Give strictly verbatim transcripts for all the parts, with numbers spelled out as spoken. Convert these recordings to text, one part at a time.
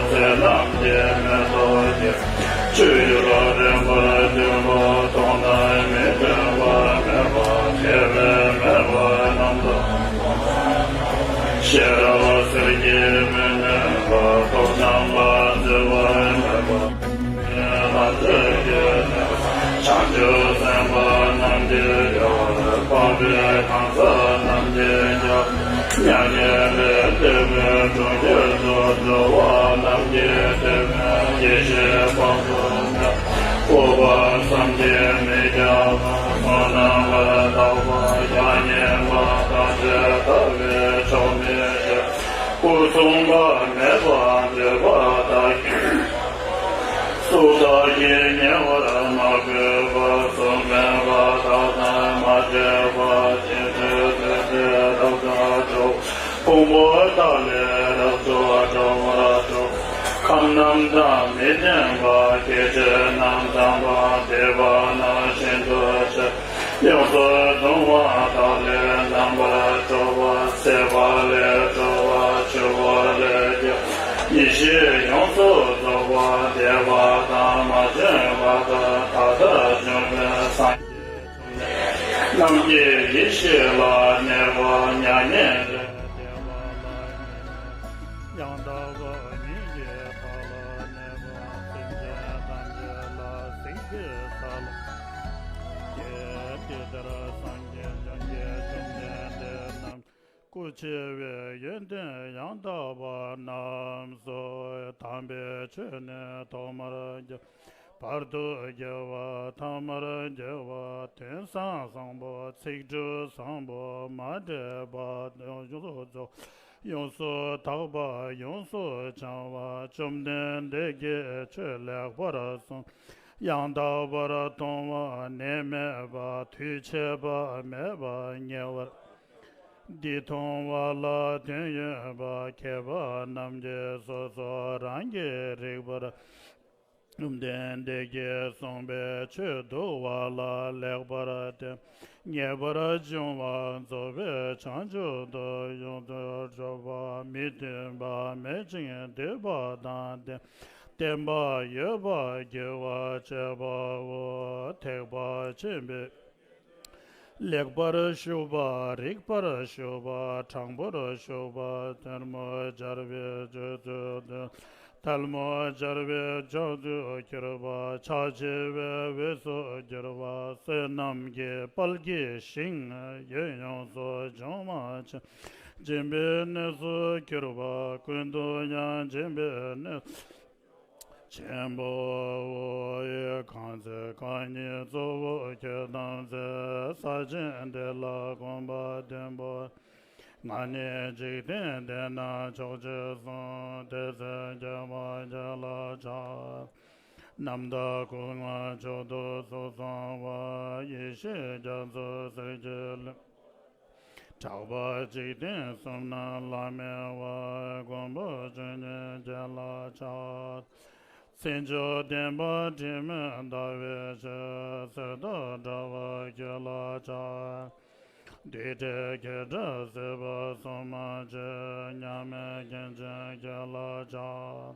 ཚེ་རྣམས་ཀྱི་མེ་ཏོག་གི། ཆུ་ཡུར་རིང་པོར་གྱུར་པ་མཐོང་ན། མི་མཐུན་པ་མེད་པ་དགེ་བའི་མོས་པ་རྣམ་དག། ཤེས་རབ་གསེར་གྱི་མིག་ནུས་པ། ཐོབ་རྣམ་པར་བརྩེ་བ་མེད་པ། ལམ་འབྲས་ཀྱི་བྱང་ཆུབ་སེམས་དཔའ་རྣམས་ཀྱི་རྒྱལ་བ། འཕགས་པའི་གང་ཟག་རྣམས་ཀྱི་རྒྱལ་བ། མྱ་ངན་ལས་འདས་པའི་གྲོང་ཁྱེར་དུ་འགྲོ་བ་རྣམས་ཀྱི་དོན་ཡེ་ཤེས་དཔག་ཏུ་མེད། སྤོབས་པ་བསམ་གྱིས་མི་ཁྱབ་པ། བསོད་ནམས་ལ་དག་པ། ཡང་ཉེས་པ་ཐམས་ཅད་ཐར་བའི་ཕྱོགས་མི་ཤེས། སྐུ་གསུམ་པ་མེད་པར་འདོད་པ་དག་གིས། སུ་དག་གིས་ཉེ་བར་མ་གོས་པ། སུ་མེད་པ་དག་དང་མ་འདྲེས་པ། སྐྱེ་འགྲོའི་དོན་དེ་རབ་ཏུ་སྒྲོགས། ཕུང་པོ་དག་ལས་རབ་ཏུ་སྒྲོལ་བར་ཤོག། ཁམས་རྣམས་དང་མི་ལྡན་པ། སྐྱེ་མཆེད་རྣམས་དང་པ། འདས་པ་རྣམས་ཤིན་ཏུ་ཆེ། ཡོངས་སུ་གདུང་བ་དག་ལས་རྣམ་པར་གྲོལ་བ། སྲེད་པ་ལས་གྲོལ་བ། འཆི་བ་ལས་སྐྱོབ་པ། ཡེ་ཤེས་ཡོངས་སུ་རྫོགས་པ། འདས་པ་དང་མ་བྱོན་པ་དང་། ད་ལྟ་བྱོན་པའི་སངས་རྒྱས་བཅོམ་ལྡན་རྣམས་ཀྱི་ཡེ་ཤེས་ལ་གནས་པ། མྱ་ངན་ལས་འདས་པ་ལ་ཡང་དག་པ་མིག་གི་མཐའ་ལ་གནས་པ། སེམས་ཅན་ཐམས་ཅད་ལ་གཟིགས་པའི་ས་ལ་སྐྱེས། དེ་ལྟར་སངས་རྒྱས་བཅོམ་གྱི་བཅོམ་ལྡན་འདས་རྣམས། སྐུ་ཆེ་བའི་ཡོན་ཏན་ཡང་དག་པ་རྣམས་སོ། དམ་པའི་ཆོས་ནི་ཐོག་མར་རྒྱལ། བར་དུ་རྒྱལ་བ་ཐ་མར་རྒྱལ་བ། དོན་བཟང་བཟང་པོ་ཚིག་འབྲུ་བཟང་པོ་མ་འདྲེས་པ། ཡོངས་སུ་རྫོགས། ཡོངས་སུ་དག་པ་ཡོངས་སུ་བྱང་བ། བཅོམ་ལྡན་འདས་ཀྱིས་ཆོས་ལེགས་པར་གསུངས། ཡང་དག་པར་མཐོང་བ་ནད་མེད་པ། དུས་ཆད་པ་མེད་པ་ཉེ་བར། འདི་མཐོང་བ་ལ་དོན་ཡོད་པ། མཁས་པ་རྣམས་ཀྱིས་སོ་སོ་རང་གིས་རིག་པར། བཅོམ་ལྡན་འདས་ཀྱིས་གསུངས་པའི་ཆོས་འདུལ་བ་ལ་ལེགས་པར་བརྟེན། ངེས་པར་འབྱུང་བ་རྫོགས་པའི་བྱང་ཆུབ་ཏུ་ཡོངས་སུ་གྲོལ་བ། མི་མཐུན་པ་མེད་ཅིང་འདུས་པ་དང་ལྡན། བརྟན་པ་ཡོད་པ་རྒྱུ་བ་བཅས་པའོ། ཐེག་པ་ཆེན་པོའི་ལེགས་པར་ཞུགས་པ། རིགས་པར་ཞུགས་པ། དྲང་པོར་ཞུགས་པ། ཐལ་མོ་སྦྱར་བའི་སྤྱོད་ཚུལ་སྟོན། ཐལ་མོ་སྦྱར་བའི་མཆོག་ཏུ་གྱུར་པ། ཕྱག་བྱེ་བའི་དབུས་སུ་གྱུར་པ། བསོད་ནམས་ཀྱི་དཔལ་གྱི་ཞིང་། ཡུལ་ཡོངས་སུ་འབྱུང་བ་ཆེན་པོ། སྦྱིན་པའི་གནས་སུ་གྱུར་པ། ཀུན་ཏུ་ཡང་སྦྱིན་པའི་གནས་ཆེན་པོའོ། གང་ཚེ་རྐང་གཉིས་གཙོ་བོ་ཁྱོད་བལྟམས་ཚེ། ས་ཆེན་འདི་ལ་གོམ་པ་བདུན་པོ། ང་ནི་འཇིག་རྟེན་འདི་ན་མཆོག་ཅེས་གསུངས། དེ་ཚེ་ཁྱེད་མ་ཁྱེད་ལ་ཕྱག། རྣམ་དག་སྐུ་མངའ་མཆོག་ཏུ་གསོལ་གསུངས་པ། ཡེ་ཤེས་རྒྱ་མཚོ་གསེར་གྱི་གླིང་། གྲགས་པ་འཇིག་རྟེན་གསུམ་ན་བླ་མེད་པ། མགོན་པོ་ཆོས་ཉིད་ཁྱེད་ལ་ཕྱག། མཚན་མཆོག་ལྡན་པ་དྲི་མེད་ཟླ་བའི་ཕྱོགས། གསེར་མདོག་འདྲ་བ་ཁྱེད་ལ་ཕྱག། རྡུལ་བྲལ་ཁྱེད་འདྲ་སྲིད་པ་གསུམ་མ་མཆིས། མཉམ་མེད་མཁན་ཆེན་ཁྱེད་ལ་ཕྱག།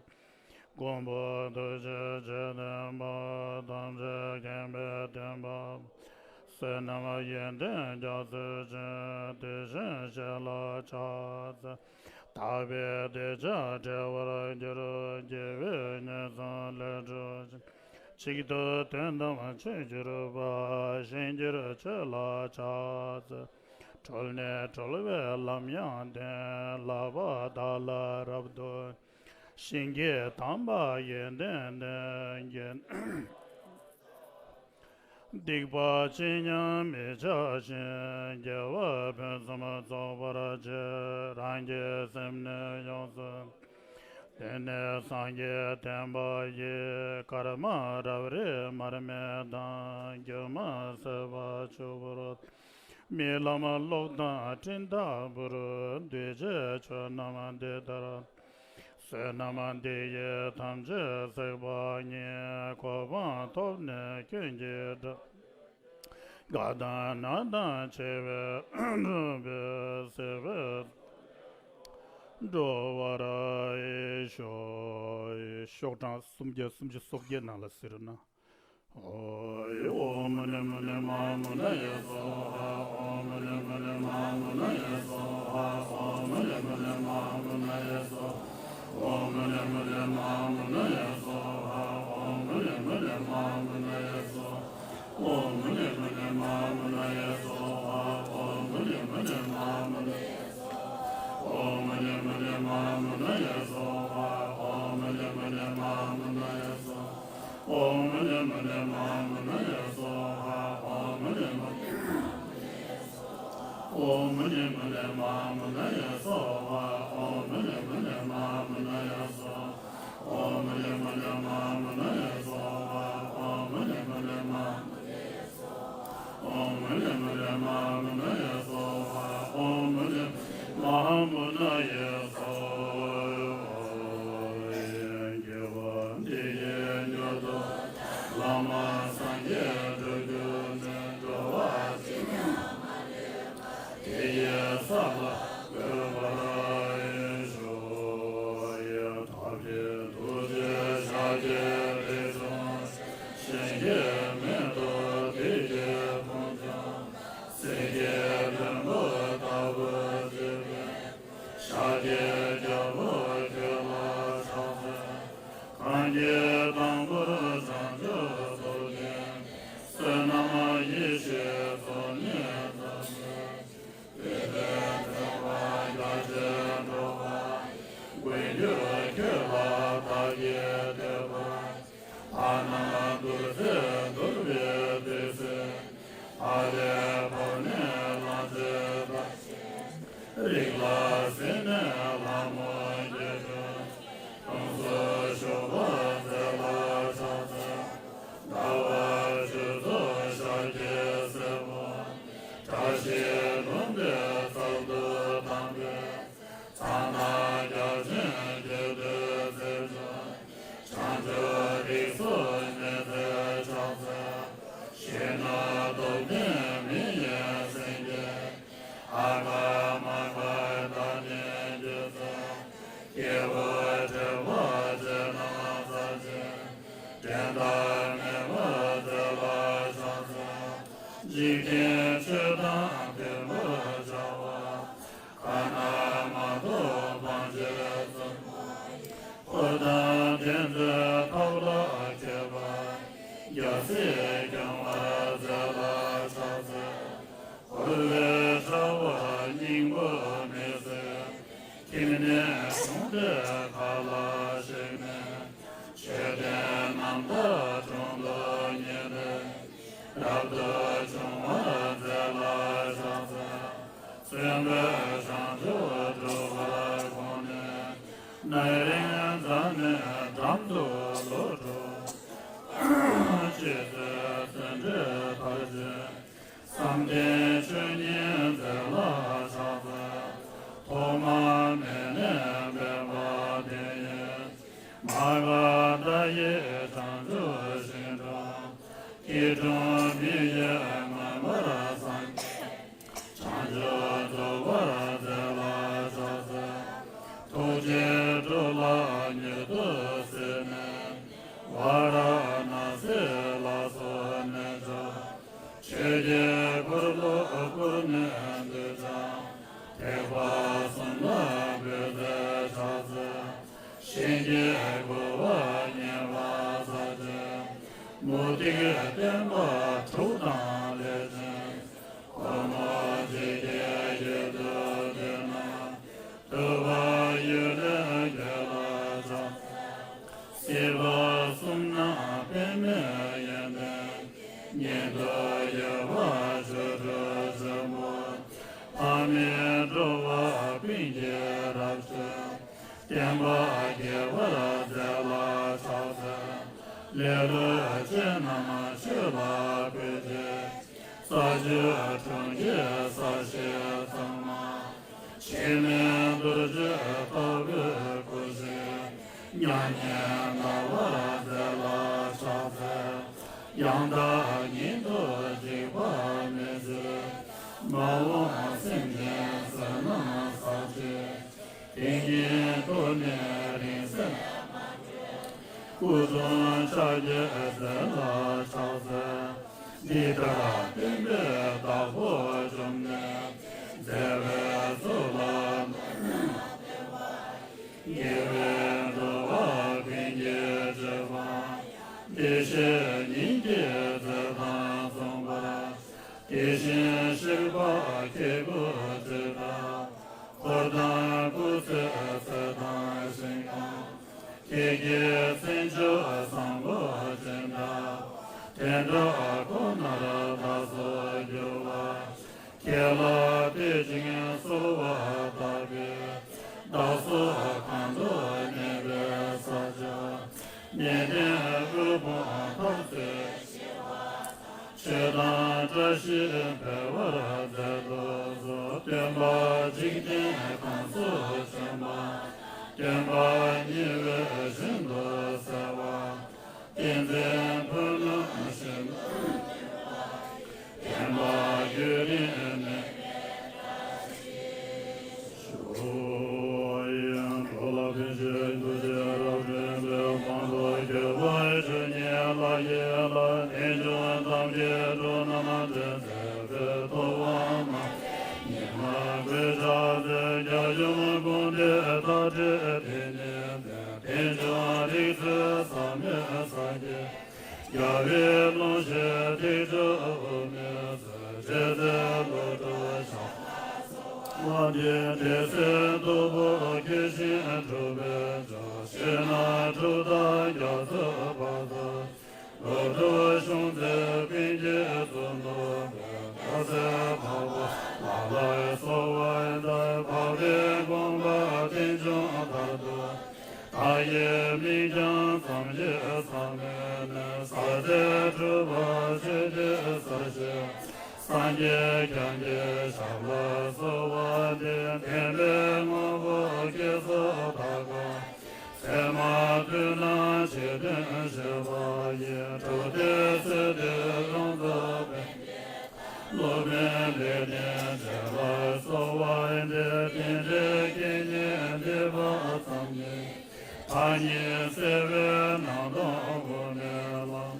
མགོན་པོ་ཐུགས་རྗེ་ཆེ་ལྡན་པ། ཐམས་ཅད་མཁྱེན་པའི་བསྟན་པ། བསོད་ནམས་ཡོན་ཏན་རྒྱ་མཚོའི་ཆུ། དེ་བཞིན་གཤེགས་ལ་ཕྱག་འཚལ། དག་པའི་གདུལ་བྱ་བསྒྲལ་བར་འགྱུར། དགེ་བའི་གནས་སམ་ལས་གྲུབ་ཅིང་། གཅིག་ཏུ་དོན་དམ་ཆོས་གྱུར་པ། གཞན་གྱུར་ཆོས་ལ་ཕྱག་འཚལ། གྲོལ་ནས་གྲོལ་བའི་ལམ་ཡང་བསྟན། ལག་པ་དག་ལ་རབ་ཏུ། ཞིང་གི་དམ་པ་ཡོན་ཏན་ལྡན། དགེ་སྡིག་པ་ཅི་ཡང་མི་བྱ་ཞིང་། དགེ་བ་ཕུན་སུམ་ཚོགས་པར་བྱེད། རང་གི་སེམས་ནི་ཡོངས་སུ། དེ་ནས་སངས་རྒྱས་བསྟན་པ་ཡི། སྐར་མ་རབ་རིབ་མར་མེ་དང་། སྒྱུ་མ་ཟད་པ་ཆུ་བུར། རྨི་ལམ་གློག་དང་སྤྲིན་ལྟ་བུར། འདུས་བྱས་ཆོས་རྣམས་འདི་ལྟར། བསོད་ནམས་འདི་ཡིས་ཐམས་ཅད་གཟིགས་པ་ཉིད། གོ་འཕང་ཐོབ་ནས་ཀུན་གྱི་དགྲ། རྒ་དང་ན་དང་འཆི་བས་གྲོལ་བའི། སྲིད་པའི་འགྲོ་བར་ཤོག། ཤོག་གྲངས་སུམ་བརྒྱ་སུམ་ཅུ་སོ་བརྒྱད་ནང་ལ་གཟིགས་རོགས་གནང་། ཨོ་མུ་ནེ་མུ་ནེ་མ་མུ་ན་ཡེ་སྭཱ་ཧཱ། ཨོ་མུ་ནེ་མུ་ནེ་མ་མུ་ན་ཡེ་སྭཱ་ཧཱ། ཨོ་མུ་ནེ་མུ་ནེ་མ་མུ་ན་ཡེ་སྭཱ་ཧཱ། ཨོ་མུ་ནེ་མུ་ནེ་མ་མུ་ན་ཡེ་སྭཱ་ཧཱ། ཨོ་མུ་ནེ་མུ་ནེ་མ་མུ་ན་ཡེ་སྭཱ་ཧཱ། ཨོ་མུ་ནེ་མུ་ནེ་མ་མུ་ན་ཡེ་སྭཱ་ཧཱ། ཨོ་མུ་ནེ་མུ་ནེ་མ་མུ་ན་ཡེ་སྭཱ་ཧཱ། ཨོ་མུ་ནེ་མུ་ནེ་མ་མུ་ན་ཡེ་སྭཱ་ཧཱ། ཨོ་མུ་ནེ་མུ་ནེ་མ་མུ་ན་ཡེ་སྭཱ་ཧཱ། ཨོ་མུ་ནེ་མུ་ནེ་མ་མུ་ན་ཡེ་སྭཱ་ཧཱ། ཨོ་མུ་ནེ་མུ་ནེ་ཨོ་མུ་ནེ་མུ་ནེ་མ་མུ་ན་ཡེ་སྭཱ་ཧཱ། ཨོ་མུ་ནེ་མུ་ནེ་མ་མུ་ན་ཡེ་སྭཱ་ཧཱ། ཨོ་མུ་ནེ་མུ་ནེ་མ་མུ་ན་ཡེ་སྭཱ་ཧཱ། ཨོ་མུ་ནེ་མུ་ནེ་མ་ཨོ་མུ་ནེ་མུ་ནེ་མ་མུ་ན་ཡེ་སྭཱ་ཧཱ། ཨོ་མུ་ནེ་མ་མུ་ན་ཡེ་སྭཱ་ཧཱ། དགེ་བ་འདི་ཡིས་མྱུར་དུ་བླ་མ་སངས་རྒྱས་འགྲུབ་གྱུར་ནས། འགྲོ་བ་ཇི་སྙེད་དེ་ཡི་ས་ལ་འགོད་པར་ཤོག། ཡ་ཐབས་ཀྱི་ཐུགས་རྗེ་ཤཱཀྱའི་རིགས་སུ་གཞན་གྱིས་མེད་དོ། དེ་ཡི་ཕུང་ཁྱུང་གསེར་གྱི་ལྷུན་པོ་ལྟ་བུར་བརྗིད་པའི་ཤཱཀྱའི་རྒྱལ་པོ་ཁྱོད་ལ་ཕྱག་འཚལ། གང་གིས་དང་པོར་བྱང་ཆུབ་ཐོབ་ཀྱང་། བསོད་ནམས་ཡེ་ཤེས་ཚོགས་གཉིས་ཐོབ་པའི་ཕྱིར། དེ་ལྟར་མཛད་པ་རྒྱ་ཆེར་འགྲོ་བ་ཡི། མགོན་ཁྱོད་ཁྱོད་ལ་བདག་གིས་བསྟོད་པར་བགྱི། ལྷ་རྣམས་ཐུགས་རྗེས་འདུལ་བའི་དུས་སུ། ཧ་ལས་བབས་ནས་ལྷ་མཛེས་ལྟར། རིགས་ལ་གཟིགས་ནས་ལྷ་མོ་ཁྱེད་ཀྱི། དྲུང་དུ་བཞུགས་པར་མཛད་ལ་ཕྱག་འཚལ། ཟླ་བ་བཅུ་ཚོགས་ཞགས་ཀྱི་སྲས་པོ། བཀྲ་ཤིས་ལྷུན་པོའི་ཚལ་དུ་དམ་པའི། གཙང་དང་རྒྱ་ཆེན་ཁྱེད་དུ་རྩེ་གཅིག། བྱང་ཆུབ་རིགས་སུ་མྱུར་མཛད་ཕྱག་འཚལ། གཞོན་ནུ་སྟོབས་ལྡན་མི་ཡི་སེང་གེ། ཨ་ཀ་མ་ཀ་དང་ནི་སྒྱུ་རྩལ། སྐྱེས་བུ་བགྲེས་པོ་བཅས་རྣམས་ཚར་གཅིག། འགྲན་ཟླ་མེད་པར་མཛད་ལ་ཕྱག་འཚལ། འཇིག་རྟེན་ཆོས་དང་མཐུན་པར་བྱ་བ། གང་ན་མ་གཏོགས་སྤང་བྱའི་བཙུན་མོ་ཡི། འཁོར་དང་ལྡན་མཛད་ཐབས་ལ་མཁས་པ། རྒྱལ་སྲིད་སྐྱོང་བར་མཛད་ལ་ཕྱག་འཚལ། འཁོར་བའི་དྲ་བ་སྙིང་པོ་མི་བཟད། ཁྱིམ་ནས་བྱུང་སྟེ་མཁའ་ལ་གཤེགས་ནས། མཆོད་རྟེན་རྣམ་དག་དྲུང་དུ་ཉེ་སྟེ། རབ་ཏུ་བྱུང་བར་མཛད་ལ་ཕྱག་འཚལ། བཙུན་པས་བྱང་ཆུབ་སྒྲུབ་པར་དགོངས་ནས། ནད་རིམས་རྩ་ནས་འགྲམ་དུ་ལོག་འགྲོ། ཅི་སྟེ་བརྩོན་འགྲུས་མཐར་ཕྱིན། བསམ་གཏན་ཆོས་ཉིད་མཛད་ལ་ཕྱག་འཚལ། ཐོག་མ་མེད་ནས་འབད་པ་དེ་ཡིས། མ་ག་དྷ་ཡི་བྱང་ཆུབ་ཤིང་དྲུང་། སྐྱིལ་ཀྲུང་མི་ཡི་མངོན་པར་སངས་རྒྱས། བྱང་ཆུབ་རྫོགས་པར་མཛད་ལ་ཕྱག་འཚལ། ཐུགས་རྗེས་སྒྲུབ་ལ་མྱུར་དུ་གཟིགས་ནས། ཝཱ་ར་ཎཱ་སི་ལ་སོགས་གནས་མཆོག་ཆོས་ཀྱི་འཁོར་ལོ་བསྐོར་ནས་འདུ་བྱ། ཐེག་པ་གསུམ་ལ་འབད་མཛད་ཕྱག་འཚལ། ཞིང་གི་གོ་བ་ཉེ་བར་མཛད་ཅིང་། མུ་སྟེགས་བསྟན་པ་དྲུག་དང་ལས་ཅན། ཕོ་མོ་འཇིག་རྟེན་ཡུལ་དུ་འདུས་ན། ཐུབ་པ་ཡུལ་ལས་འགལ་ལ་ཕྱག་འཚལ། སྲིད་པ་གསུམ་ན་པདྨའི་ཡོན་ཏན། ཉིད་དུ་ཡོད་པ་ཆོ་འཕྲུལ་ཆེན་པོ། ལྷ་མིའི་འགྲོ་བ་ཀུན་གྱི་རབ་མཆོག་བསྟན་པ་རྒྱས་པར་མཛད་ལ་ཕྱག་འཚལ། ལེ་ལོ་ཅན་རྣམས་ཆོས་ལ་འཕོས་ཏེ། ས་བཅུ་དྲུང་གི་ས་གཞི་ཚང་མ། འཆི་མེད་རྡོ་རྗེ་ལྟ་བུའི་སྐུ་ཞིང་། མྱ་ངན་འདའ་བར་མཛད་ལ་ཕྱག་འཚལ། ཡང་དག་ཉིད་དུ་འཇིགས་པ་མེད་ཕྱིར། མ་འོངས་སེམས་ཅན་བསོད་ནམས་བསགས་ཕྱིར། དེང་གི་ཐོག་ནས་རིང་བསྲེལ་མ་གྱུར། སྐུ་གསུང་ཕྱག་རྒྱའི་རྩེ་ལ་ཕྱག་འཚལ། འདི་ལྟར་བསྟན་པའི་བདག་པོ་བཅོམ་ལྡན་མཛད་པའི་གཙུག་ལག་རྣམ་པར་གསལ་བ། དགེ་བའི་འགྲོ་བ་ཀུན་གྱི་སྤྱོད་པ། བདེ་གཤེགས་ཉིད་ཀྱི་མཛད་དང་མཚུངས་པར། དེ་བཞིན་གཤེགས་པ་ཁྱེད་སྐུ་སྤྲུལ་པ། འཁོར་དང་སྐུ་ཚེའི་ཚད་དང་ཞིང་ཁམས། ཁྱེད་ཀྱི་མཚན་མཆོག་བཟང་པོ་ཅི་འདྲ། དེ་འདྲ་ཁོ་ནར་བདག་སོགས་འགྱུར་བར་བགྱི། ཁྱེད་ལ་བསྟོད་ཅིང་གསོལ་བ་བཏབ་པས། བདག་སོགས་གང་དུ་གནས་པའི་ས་ཕྱོགས། གནས་བརྟན་དབུལ་ཕོངས་འཐབ་རྩོད། ཆོས་དང་བཀྲ་ཤིས་འཕེལ་བར་མཛད་དུ་གསོལ། སྟོན་པ་འཇིག་རྟེན་གང་སུ་བྱོན་པ། སྟོན་པ་ཉེ་བའི་ཞིང་དུ་གསལ་བ། བསྟན་འཛིན་ཕུ་ནུ་ཞིང་དུ་སྟོན་པ། བསྟན་པ་རྒྱུད་རིང་གནས་པའི་བཀྲ་ཤིས་ཤོག། འགྲོ་ལ་ཕན་ཕྱིར་འདུ་བྱེད་རབ་བརྟན་པའི་དབང་དུ་གྱུར་པའི་ཆོས་ཉིད་ལྷ་ཡི་ལྷ། རྟེན་འབྱུང་ཐམས་ཅད་འགྲོ་རྣམས་འདྲེན་མཛད་པའི་ཐུབ་དབང་མ། ཉི་མ་གོས་ཆག་མཛད་རྒྱ་གཞུང་དགོངས་འགྲེལ་མཐའ་བྲལ་དེ་ཉིད་ལྡན། རྟེན་འབྱུང་རིག་རྩལ་ཟག་མེད་ས་སྐྱེས། རྒྱལ་བའི་ལུང་བཞི་ཐེག་མཆོག་དབུ་མའི་ཚུལ། འབྲེལ་ཚད་བློ་གྲོས་ཕྱག་ལ་གསོལ་བ་འདེབས། དེ་སྲིད་སྟུག་པོ་ཁྱོད་བཞིན་འཁྲུགས་པའི་མཆོག། ཕྱི་ནང་འཁྲུག་མཐའ་རྒྱ་མཚོའི་བར་དུ། བློ་གྲོས་ཤོང་ཚད་ཀུན་གྱི་གཙུག་ཏོར་འབེབས། རྟགས་གསལ་འཕགས་པ་ལག་ལ་གསོལ་བ་འདེབས། འཕགས་པའི་དགོངས་པ་རྟེན་འབྱུང་མཐར་ཐུག། མཐའ་ཡས་མིག་རྒྱང་ཙམ་ཞིག་ཟག་མེད་ནས། ཟག་བཅས་འཁྲུལ་པ་ཆོས་ཀྱི་ས་གཞི། སངས་རྒྱས་ཀྱང་གི་ཞབས་ལ་གསོལ་བ་འདེབས། བདེན་པའི་དངོས་པོ་སྐྱེ་སོགས་དག་པ། ཚད་མ་ཐུན་རྣམས་ཆོས་སྟོན་བྱེད་པ་ཡི། གྲུབ་སྡེ་ཚུལ་ཁྲིམས་ཡོངས་རྫོགས་ཕན། སློབ་དཔོན་ལེགས་ལྡན་འབྱེད་ལ་གསོལ་བ་འདེབས། རྟེན་འབྲེལ་རྐྱེན་ངན་འདྲེས་པ་ཙམ་ཡིན། མཐའ་གཉིས་བསལ་བའི་སྣང་སྟོང་དབུ་མའི་ལམ།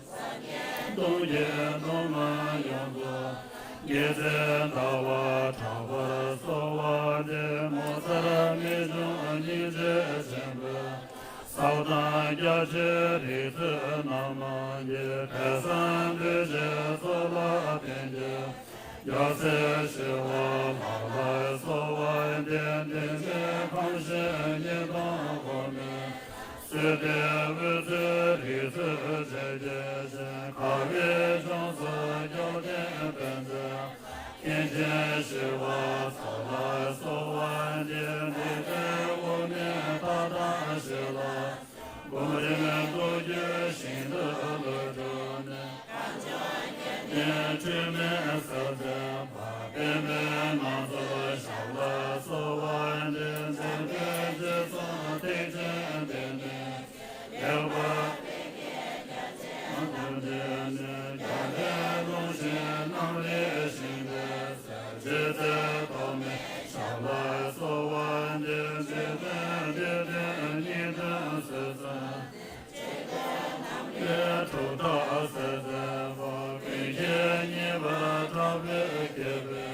སྟོང་གི་སྟོང་མ་ཡོངས་རྫོགས། དགེ་མཚན་ཟླ་བ་གྲགས་པར་གསོལ་བ་འདེབས། ངོ་མཚར་རྨད་བྱུང་སྙིང་རྗེ་ཆེན་པོའི། ཟབ་དང་རྒྱ་ཆེའི་རིག་རྩལ་རྣམ་མང་གིས། དད་གསུམ་གདུལ་བྱའི་ཚོགས་ལ་བརྟེན་གྱུར། རྒྱལ་སྲས་ཞི་བ་ལྷ་ལ་གསོལ་བ་འདེབས། འདུས་མའི་ཁམས་བཞི་ཉིད་སྟོང་དབུ་མའི། བསོད་བདེ་འོད་ཚོའི་རིག་རྩལ་འབྱེད་བགྱིས་ཤིང་། དགའ་བའི་ལྗོངས་སུ་རྒྱལ་བསྟན་པའི་མཛད། མཁན་ཆེན་ཞི་བ་འཚོ་ལ་གསོལ་བ་འདེབས། འདུས་པའི་དབུ་མའི་མཐའ་དག་ཞི་ལ། སྒོམ་རིམ་མདོ་རྒྱུད་ཤིན་ཏུ་བློ་གྲོས་ནས། གངས་ལྗོངས་རྒྱལ་བསྟན་འཁྲུལ་མེད་གསལ་མཛད་པ། པདྨའི་ངང་ཚུལ་ཞབས་ལ་གསོལ་བ་འདེབས། མཛད་པའི་རྗེས་སུ་ཐེག་ཆེན་དེ་ནས། ལེགས་པར་ཕྲིན་ལས་རྒྱ་ཆེན་ཐམས་ཅད་ནས། རྒྱལ་བའི་ལུང་བཞིན་རྣམ་རིག་ཤིང་རྟའི་ཚལ། རྗེ་བཙུན་ཐོགས་མེད་ཞབས་ལ་གསོལ་བ་འདེབས། འཇིག་རྟེན་འདས་དོན་གཉིས་དོན་སུ་བརྩམས། ཆོས་དོན་རྣམ་འདྲེན་གྲུབ་རྟགས་གསལ་མཛད་པ། ཀུན་མཁྱེན་གཉིས་པར་གྲགས་པའི་སྐྱེས་བུ།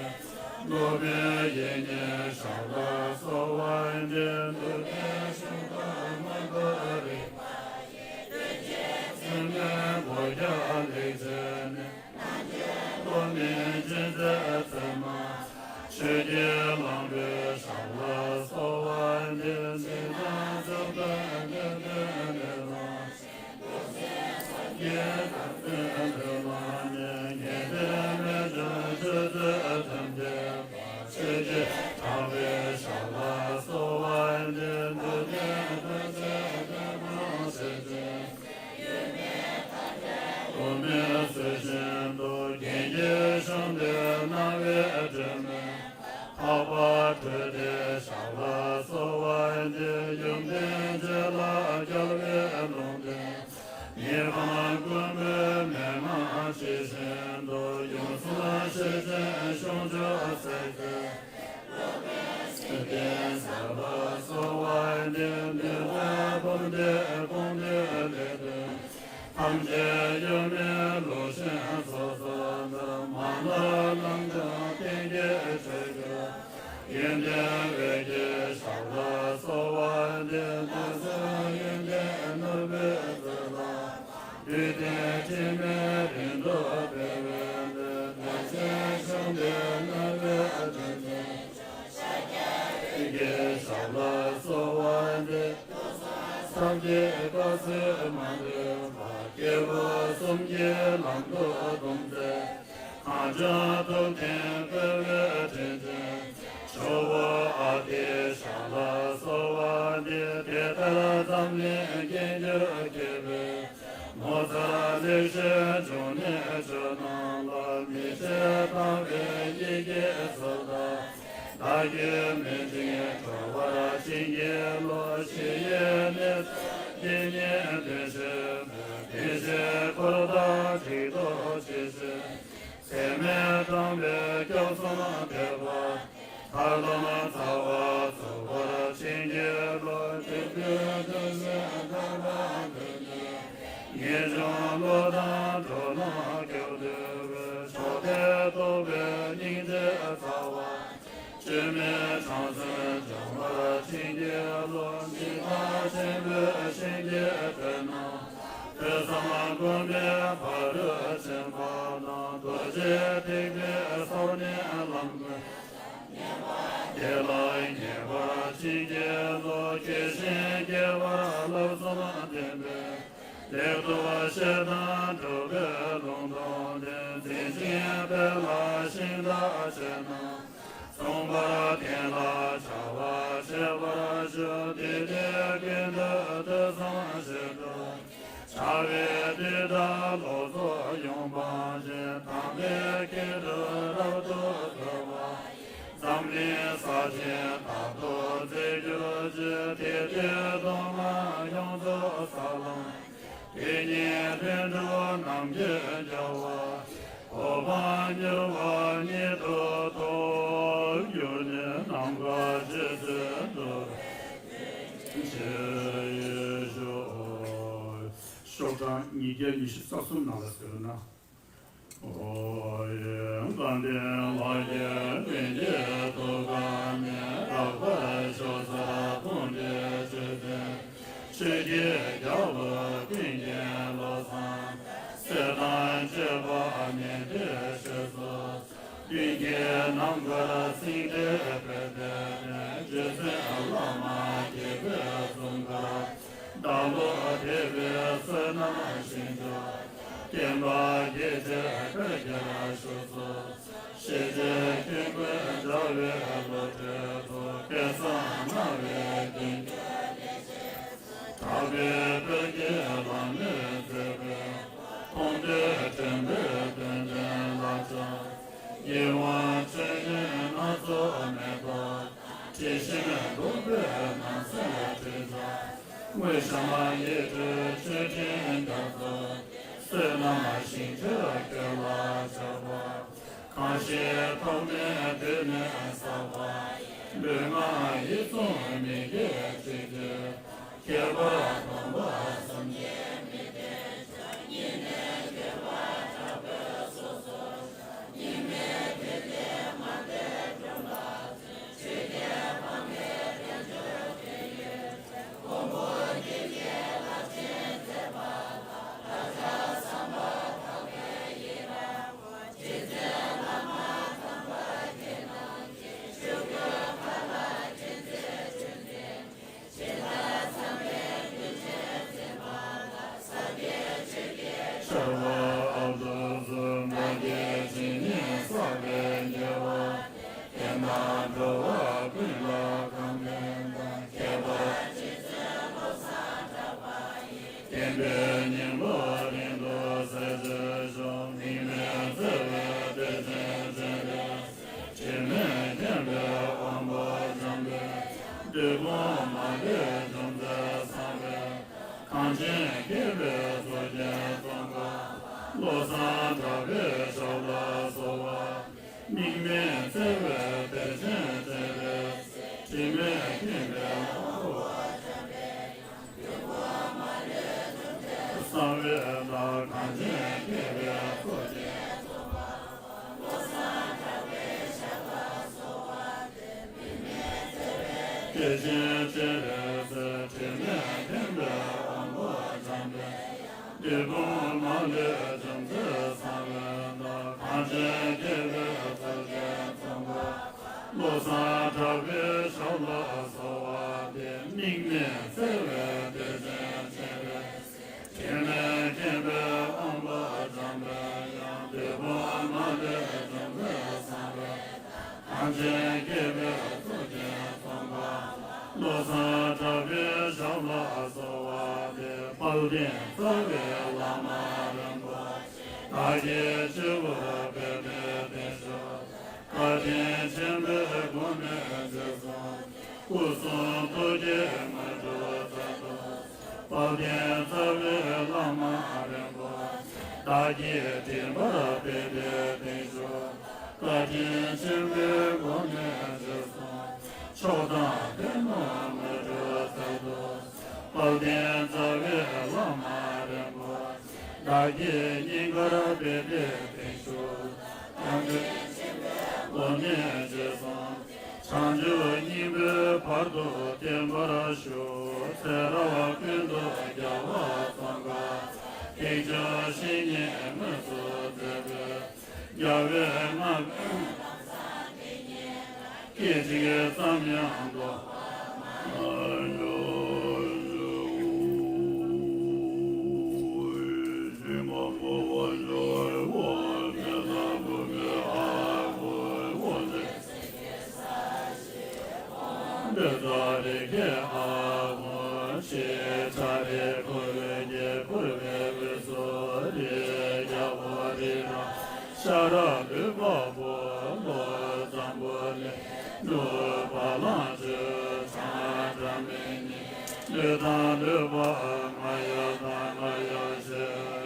སློབ་དཔོན་ཡེ་ཉིད་ཞབས་ལ་གསོལ་བ་འདེབས། འདུལ་བའི་གཞུང་དང་མངོན་པར་རིག་པ་ཡི། དོན་ཆེན་ཚད་མའི་སྒོ་བརྒྱ་ལེགས་བྱས་ནས། སློབ་མའི་སྦྱིན་སྲེག་ཚད་མ། ཆོས་ཀྱི་གླང་པོའི་ཞབས་ལ་གསོལ་བ་འདེབས། འཇིགས་དང་འཇིགས་པའི་ལས་དོན་ལས་ལ། རྒྱལ་ཁམས་ཀུན་ལ་གནས། ངེས་དོན་མི་འབྱུང་ཆོས་ཚུལ་ཐམས་ཅད་པ། ཆོས་ཀྱི་གྲགས་པའི་ཞབས་ དགོངས་འདུས་ལས་བཏོན། ཐམས་ཅད་གཡོ་མེད་ལུགས་བཞིན་ཚོགས་བསགས་མཐར། མ་ལུས་ལམ་འཇོམས་གཏན་གྱི་ཆོས་ཀྱི། ཡོན་ཏན་འོད་ཀྱི་ཞབས་ལ་གསོལ་བ་འདེབས། ནགས་ཚལ་ཡོན་ཏན་ནོར་བུའི་རྩེ་ལ། བདུད་འདུལ་དྲི་མེད་རིམ་གྲོ་སྤེལ་བའི་མཐུས། བདེ་ཆེན་འབྱུང་ལྡན་སྣང་བའི་རིག་འཛིན་མཆོག། ཤཱཀྱ་ཐུབ་ཀྱི་ཞབས་ལ་གསོལ་བ་འདེབས། ཐུགས་བསམ་ཐབས་ཀྱིས་དཀའ་ཚེགས་མ་ལུས་པ། སྐྱེས་བུ་གསུམ་གྱི་ལམ་དུ་འདོམས་མཛད། གངས་ལྗོངས་ཐུབ་བསྟན་སྤེལ་བའི་དྲིན་ཅན། ཇོ་བོ་ཨ་ཏིའི་ཞབས་ལ་གསོལ་བ་འདེབས། དེ་ལྟར་འཛམ་གླིང་མཁྱེན་གྱུར་མཁས་པའི། ངོ་མཚར་ལེགས་བཤད་འབྱུང་གནས་ཆོས་རྣམས་ལ། མི་ཕྱེད་དམ་པའི་ཡི་གེ་གསལ་དག། བདག་གིས་མི་འཕྲེང་གྲོལ་བར་བྱིན་གྱིས་རློབས། ཞི་གཡེང་ནད་མཚོན་སྡིག་ཉེས་དོན་ཤེས་པའི། བདེ་གཤེགས་འཁོར་དང་གཅིག་ཏུ་མཆིས་ཤིང་། ཚད་མེད་དམ་པའི་སྐྱབས་སུ་མཆིས་པ། ཐར་ལམ་རྩ་བ་ཚུགས་པར་བྱིན་གྱིས་རློབས། དེ་དུས་དོན་གསལ་ཐར་པ་དོན་ཐོབ། ངེས་འབྱུང་བློ་དང་འགྲོ་ལམ་སྐྱོབ་འདོད་པའི། མཆོག་ཐེག་རྟོགས་པའི་སྙིང་རྗེའི་རྩ་བ། བཅོས་མིན་བྲམ་ཟེ་འཇོམས་པར་བྱིན་གྱིས་རློབས། འཇིགས་བྲལ་ཆེན་པོའི་ཞིང་གི་དོན་རྣམས། ཐོས་བསམ་སྒོམ་པའི་ཕ་རོལ་ཕྱིན་པ་དང་། རྡོ་རྗེ་ཐེག་པའི་ས་བོན་ལམ་ཀུན། དེ་ལ་ངེས་པར་བྱིན་གྱིས་རློབས། དགེ་ཞིང་རྒྱས་པར་བསླབ་གསུམ་སྟོན་པའི། ལེགས་ཐོབ་བཤད་དང་སྒྲུབ་པའི་ལུང་དང་ལྡན། མཛད་ཅིང་སྤེལ་ལ་ཤིང་རྟ་ཆེ་རྣམས། མཚུངས་པར་བསྟན་ལ་བྱ་བ་བྱེད་པར་ཤོག། དེ་དུས་ཀུན་ཏུ་ཐོས་བསམ་བཞི་སྒྲུབ། བྱ་བའི་དུས་མཐར་ལོག་རྟོག་ཡོངས་སྤངས་ཤིང་། དམ་པའི་ཁྱད་འཕགས་རབ་ཏུ་ཐོབ་པ། འཛམ་གླིང་ས་ཆེན་དག་ཏུ་མཛེས་གྱུར་ཅིག། དེ་དུས་སྟོན་པ་ཡོངས་རྫོགས་ས་ལམ། དེ་ཉིད་ལྷུན་གྲུབ་ནམ་མཁའི་རྒྱལ་བ། གོ་འཕང་མྱུར་བ་ཉིད་དུ་ཐོབ། གྱུར་ནས་ནམ་མཁའ་ཇི་སྲིད་འགྲོ་བའི་ཕྱིར་ཤོག། ཤོག་གྲངས་ཉིས་བརྒྱ་ཉི་ཤུ་རྩ་གསུམ་ནང་ལ་ཟེར་ན། ཨོ་ཡེ་དགའ་ལྡན་ལྷ་བརྒྱའི་ལྷུན་གྱིས་ཐུགས་ཀར་གནས། རབ་དཀར་ཕྱོགས་བཅུར་འཕུར་འདོད་ཆོས་ཀྱི། ཆོས་ཀྱི་རྒྱལ་པོ་ཀུན་མཁྱེན་བློ་བཟང་། སྲས་དང་བཅས་པ་ནན་ཏན་ཞེས་སོགས། ཀུན་མཁྱེན་རྣམ་དཀར་སེང་ལྡེང་དཔལ་ལྡན་ནས། རྗེ་བཙུན་བླ་མ་དགྱེས་པའི་འཛུམ་དཀར། བདག་བློ་འདས་པའི་བསོད་ནམས་ཞིང་མཆོག། བསྟན་པ་རྒྱས་བྱེད་དཔལ་གྱི་ར་ཤོད་སོགས། ཤེས་བྱའི་ཁྱོན་ཀུན་བཀྲ་བའི་བློ་གྲོས་སུ། དཔལ་བཟང་སྣང་བའི་མདུན་གྱི་ལེགས་བཤད། གྲགས་པའི་དཔལ་གྱི་ལམ་ལས་མཛད་པའི། མཐོང་ཐོས་དྲན་པའི་དོན་ལྡན་ལ་སྦྱངས། ཡིད་འོང་ཆོས་ཉན་སྣ་ཚོགས་མེ་ཏོག་དང་། དྲི་ཞིམ་བདུག་སྤོས་སྣང་གསལ་དྲི་བྱ། དངོས་བཤམས་ཡིད་སྤྲུལ་མཆོད་སྤྲིན་རྒྱ་མཚོ་སྟེ། བསོད་ནམས་ཞིང་མཆོག་ཁྱོད་ལ་ཕྱག་འཚལ་ལོ། གང་ཞིག་ཐོགས་མེད་དུས་ནས་བསགས་པ་ཡི། ལུས་ངག་ཡིད་གསུམ་མི་དགེ་བཅུ་སྤྱོད་པ། ཁྱད་པར་སྡོམ་པ་གསུམ་གྱིས་མི་བསྟེན་ཀྱང་། ཉེས་གནས་ཁྱད་པར་དྲག་པོས་སོ་སོར་བྱང་། གཉིས་མེད་དུས་གཅིག་མ་བསྟེན་སྒྲོམ་ལ་བཙུན། ཆོས་ཀྱི་ཕ་མའི་དལ་འབྱོར་དོན་ཡོད་ཅིང་། མགོན་པོ་དགྱེས་པའི་བླ་ཆེན་མཛད་པ་ལ། བསླབ་བྱ་བསམ་པ་དག་པས་ཡི་རང་ངོ་། རྗེ་བཙུན་བླ་མ་དམ་པ་ཁྱེད་རྣམས་ཀྱིས། ཆོས་སྐུའི་ཁ་ལ་མཁྱེན་བརྩེ་ཆོས་འཛིན་གྱིས། ཇི་ལྟར་བསམ་པའི་རྒྱུད་ཆེན་འཛིན་པ་དང་། ཟབ་རྒྱས་ཆོས་ཀྱི་ཆར་པ་ཨ་ཏུ་ཟུར། མ་སྐྱེས་ཇི་སྙེད་བསགས་པའི་དགེ་བ་དེ། བསྟན་དང་འགྲོ་བ་ཀུན་ལ་གང་ཕན་དང་། ཁྱད་པར་རྗེ་བཙུན་བློ་བཟང་གྲགས་པ་ཡི། བསྟན་པའི་སྙིང་པོ་རིང་དུ་གསལ་བྱེད་ཤོག། དམིགས་མེད་བརྩེ་བའི་གཏེར་ཆེན་སྤྱན་རས་གཟིགས། དྲི་མེད་མཁྱེན་པའི་དབང་པོ་འཇམ་དཔལ། བདུད་དཔུང་མ་ལུས་འཇོམས་མཛད་བསམ་འཕེལ། གངས་ཅན་སྐྱེས་པའི་གཙུག་རྒྱན་ཙོང་ཁ་པ། བློ་བཟང་གྲགས་པའི་ཞབས་ལ་གསོལ་བ། དམིགས་མེད་བརྩེ་བའི་གཏེར་ཆེན་སྤྱན་རས་གཟིགས། དྲི་མེད་མཁྱེན་པའི་དབང་པོ་འཇམ་དཔལ་དབྱངས། བདུད་དཔུང་མ་ གསང་བའི་བདག་གངས་ཅན་སྐྱེས་པའི་གཙུག་རྒྱན་ཚོགས་པ། བློ་བཟང་གྲགས་པའི་ཞབས་ལ་གསོལ་བ་འདེབས། བི་མའི་རྩེ་བའི་བདེ་ཆེན་སྤྱན་རས་གཟིགས། དྲི་མེད་མཁྱེན་པའི་དབང་པོ་འཇམ་པའི་དབྱངས། འབྲས་སྤུངས་མ་ལུས་བྱང་རྩེར་གསང་བའི་བདག་གངས་ཅན་སྐྱེས་པའི་གཙུག་རྒྱན་ཚོགས་པ། བློ་བཟང་གྲགས་པའི་ཞབས་ལ་གསོལ་བ་འདེབས། དམིགས་མེད་བརྩེ་བའི་བདེ་ཆེན་སྤྱན་རས་གཟིགས། དྲི་མེད་མཁྱེན་པའི་དབང་པོ་འཇམ་པའི་དབྱངས། འབྲས་སྤུངས་མ་ལུས་བྱང་རྩེར་གསང་བའི་བདག་གངས་ཅན་སྐྱེས་པའི་གཙུག་རྒྱན་ཚོགས་པ། བློ་བཟང་གྲགས་པའི་ཞབས་ལ་གསོལ་བ་འདེབས། དཔལ་ལྡན་རྩ་བའི་བླ་མ་རིན་པོ་ཆེ། བདག་གིས་སྤྱི་བོར་བོས་པའི་བརྟན་བཞུགས། བཀའ་དྲིན་ཆེན་པོའི་སྒོ་ནས་རྗེས་སུ། སྐུ་གསུང་ཐུགས་ཀྱི་དངོས་གྲུབ་སྩལ་དུ། དཔལ་ལྡན་རྩ་བའི་བླ་མ་རིན་པོ་ཆེ། བདག་གིས་མགྲིན་པར་བོས་པའི་བརྟན་བཞུགས། བཀའ་དྲིན་ཆེན་པོའི་སྒོ་ནས་རྗེས་སུ། མཆོག་དང་ཕན་བདེའི་དངོས་གྲུབ་སྩལ་དུ། དཔལ་ལྡན་རྩ་བའི་བླ་མ་རིན་པོ་ཆེ། བདག་གིས་སྙིང་གར་བོས་པའི་བརྟན་བཞུགས། བཀའ་དྲིན་ཆེན་པོའི་སྒོ་ནས་རྗེས་སུ། བྱང་ཆུབ་སྙིང་པོའི་བར་དུ་བརྟན་པར་བཞུགས། ཚེ་རབས་ཀུན་ཏུ་རྒྱལ་བ་ཙོང་ཁ་པ། ཐེག་མཆོག་བཤེས་གཉེན་དངོས་སུ་མཛད་པའི། རྒྱལ་བའི་བསྔགས་པའི་ལམ་བཟང་དེ་ཉིད་ལ། སྐད་ཅིག་ཙམ་ཡང་ལྡོག་པ་མ་ཡིན། འདི་ལྟར་རིགས་ཀྱི་ཨ་ཧོ་ཆེ། ཁྲ་རེ་ཁོ་བོས་ཀྱེ་ཁུར་བའི་བུ་སོ་རི། རྒྱལ་པོ་རི་རབ་ཤ་ར་ལུས་པ་པོ། ལོ་འཛམ་བུ་གླིང་ནུབ་བ་ལང་སྤྱོད། གྲངས་སྒྲ་མི་སྙན་ལུས་དང་ལུས་པ། ང་ཡབ་དང་ང་ཡབ་ཆེ།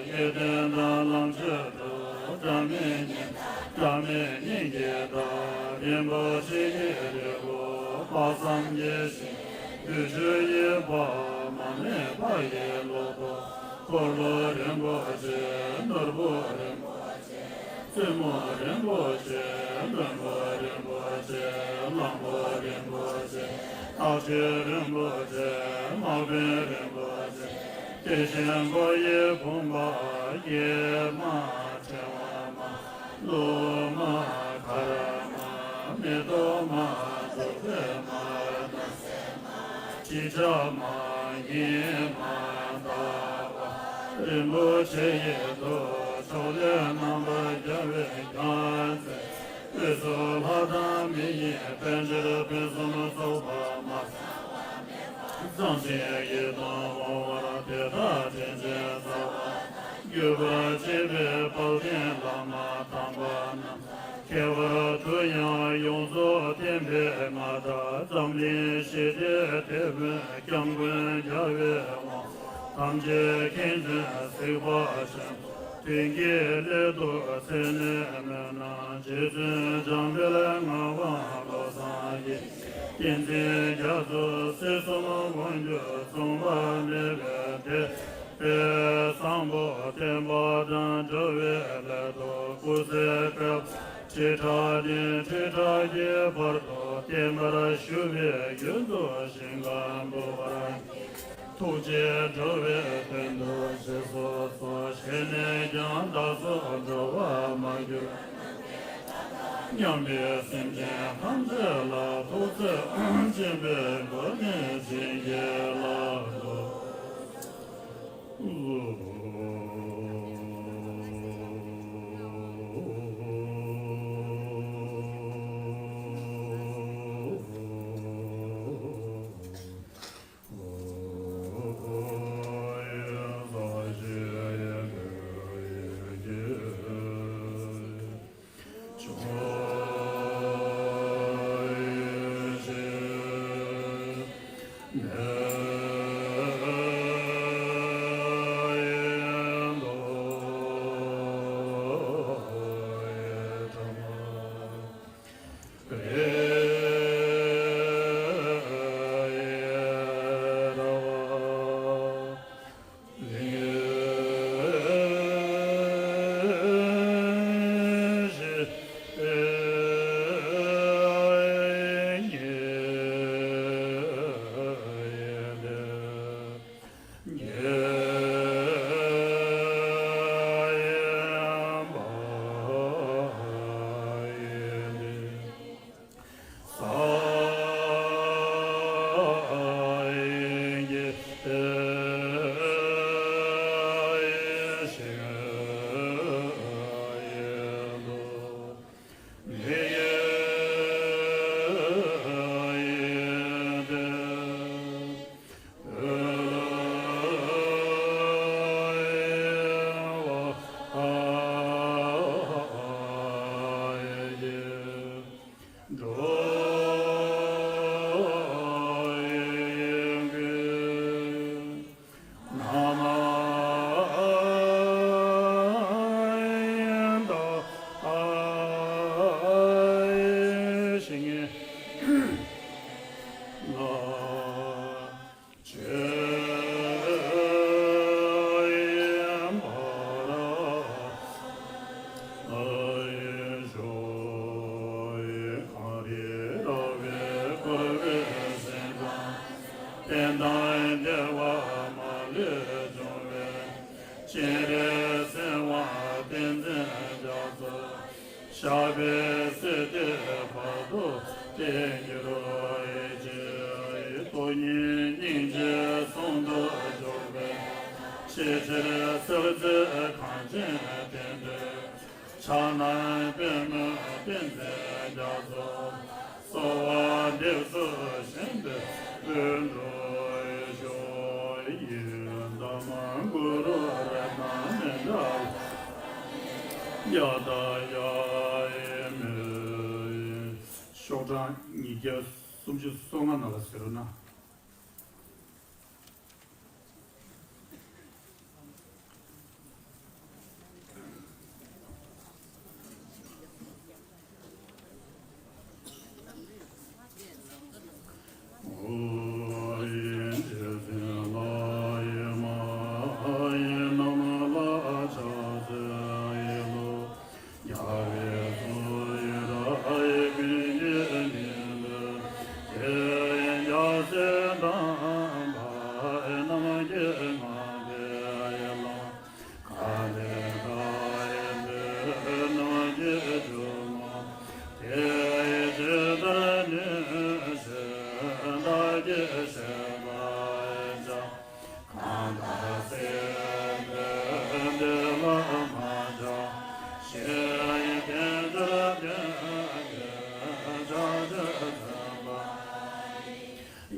ཡིད་བརྟན་དང་ལོངས་སྤྱོད་དྲུག་སྒྲ་མི་སྙན་དང་སྒྲ་མི་སྙན་གྱི་བདག་རིན་པོ་ཆེ་ཡི་རིལ་བུ། དཔག་བསམ་གྱི་ཞིང་བདུད་ཆོས་ཡི་བ། མ་རྨོས་ཕ་ཡི་ལོ་ཏོག་འཁོར་ལོ་རིན་པོ་ཆེ། ནོར་བུ་རིན་པོ་ཆེ། བཙུན་མོ་རིན་པོ་ཆེ། བློན་པོ་རིན་པོ་ཆེ། གླང་པོ་རིན་པོ་ཆེ། སྟག་ཆོས་རིན་པོ་ཆེ། དམག་དཔོན་རིན་པོ་ཆེ། དེ་བཞིན་མགོ་ཡི་བུམ་པ། སྐྱེས་མ། ཕྲེང་བ་མ། ལུགས་མ། གར་མ། མེ་ཏོག་མ། བདུག་སྤོས་མ། སྣང་གསལ་མ། དྲི་ཆབ་མ། ཉི་མ། ཟླ་བ་རིན་པོ་ཆེ་ཡི་མཐུ། ཕྱོགས་ལས་རྣམ་པར་རྒྱལ་བའི་རྒྱལ་མཚན། དབུས་སུ་ལྷ་དང་མི་ཡི་པཎ་ཆེན་ཕུན་སུམ་ཚོགས་པ་མ། གཙང་ཞིང་ཡིད་དུ་འོང་བར་དེ་དག་དྲིན་ཅན་རྩ་བ་དང་། བརྒྱུད་པར་བཅས་པའི་དཔལ་ལྡན་བླ་མ་དམ་པ་རྣམས། ཁྱད་པར་དུ་ཡང་ཡོངས་རྫོགས་བསྟན་པའི་མངའ་བདག་འཛམ་གླིང་ཞི་བདེའི་དེད་དཔོན་སྐྱབས་མགོན་རྒྱལ་བའི་དབང་པོ་ཐམས་ཅད་མཁྱེན་ཅིང་གཟིགས་པ་ཆེན་པོ། མདུན་གྱི་སླད་དུ་མཚན་ནས་སྨོན་ལམ། རྗེ་བཙུན་འཇམ་དཔལ་ངག་དབང་བློ་བཟང་ཡེ་ཤེས། བསྟན་འཛིན་རྒྱ་མཚོ། སྲིད་གསུམ་དབང་སྒྱུར་མཚུངས་པ་མེད་པའི་དེད་དཔོན་བཟང་པོ། བསྟན་པ་དང་འགྲོ་བའི་སླད་དུ་སྐུ་ཚེ་བསྐལ་པ་ཁྲི་ཕྲག་བདུན་ཁྲི་ཕྲག་བརྒྱའི་བར་དུ་བརྟན་པར་བཞུགས་པའི་རྒྱུན་དུ་ཞིང་ཁམས་བུ་བར། ཐུགས་རྗེས་འགྲོ་བའི་དོན་དུ་རྗེས་སུ་གསོལ། ཞལ་ནས་ཀྱང་བདག་སོགས་འགྲོ་བ་མར་གྱུར་ནམ་མཁའི་མཐའ་དག་མཉམ་པའི་སེམས་ཅན་ཐམས་ཅད་ལ་ཐུགས་བརྩེ་ཆེན་པོའི་སྒོ་ནས་བྱིན་གྱིས་བརླབ་ཏུ། སྦྱོང་བའི་སྤྱན་རས་གཟིགས་དབང་བསྟན་འཛིན་རྒྱ་མཚོ། ཞབས་པད་སྲིད་མཐའི་བར་དུ་བརྟན་གྱུར་ཅིག། སྟོང་ཉིད་སྙིང་རྗེ་ཟུང་དུ་འཇུག་པའི། ཆེས་ཆེར་གསལ་མཛད་གངས་ཅན་བསྟན་འགྲོའི་ཕྱག་ན་པདྨོ་བསྟན་འཛིན་རྒྱ་མཚོ། གསོལ་བ་འདེབས་སོ་བཞེངས་པའི་དཔོན་དུ་གཤེགས། ཡི་དམ་གུ་རུ་རཏྣ་མི་ཏྲ་ཡ་ད་ཡ་ཨེ་མེ། ཤོག་གྲངས་ཉིས་བརྒྱ་སུམ་ཅུ་སོ་ལྔ་ནང་ལ་ཟེར་རོ་ན།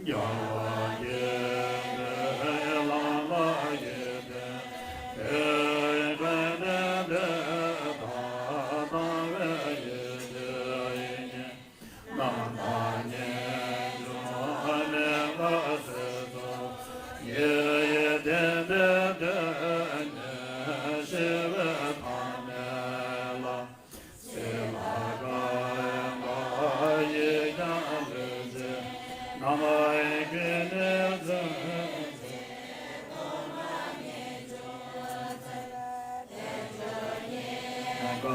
རྒྱལ་བ་དགྱེས་པའི་བླ་མ་དགྱེས་པའི་དེ་ཀུན་ལྡན་དེ་དག་དང་བའི་ཡེ་ཤེས་ཉིད། རྣམ་དག་ངེས་འབྱུང་མེད་པ་སྲིད་མཚོ་ཡི། ཡེ་དེ་འདི་དེ་ནི་ཤེས་པའི་ཐ་མལ་ལ། སྲིད་པ་གང་ག་ཡི་ཀྱང་ལུས་ཅན་རྣམས་ཀུན་ནས་བརྫུན་ཚེ་སྟོང་པ་ཉིད་བྱུང་ཚེ། དེ་ཚོ་ཉིད་ག་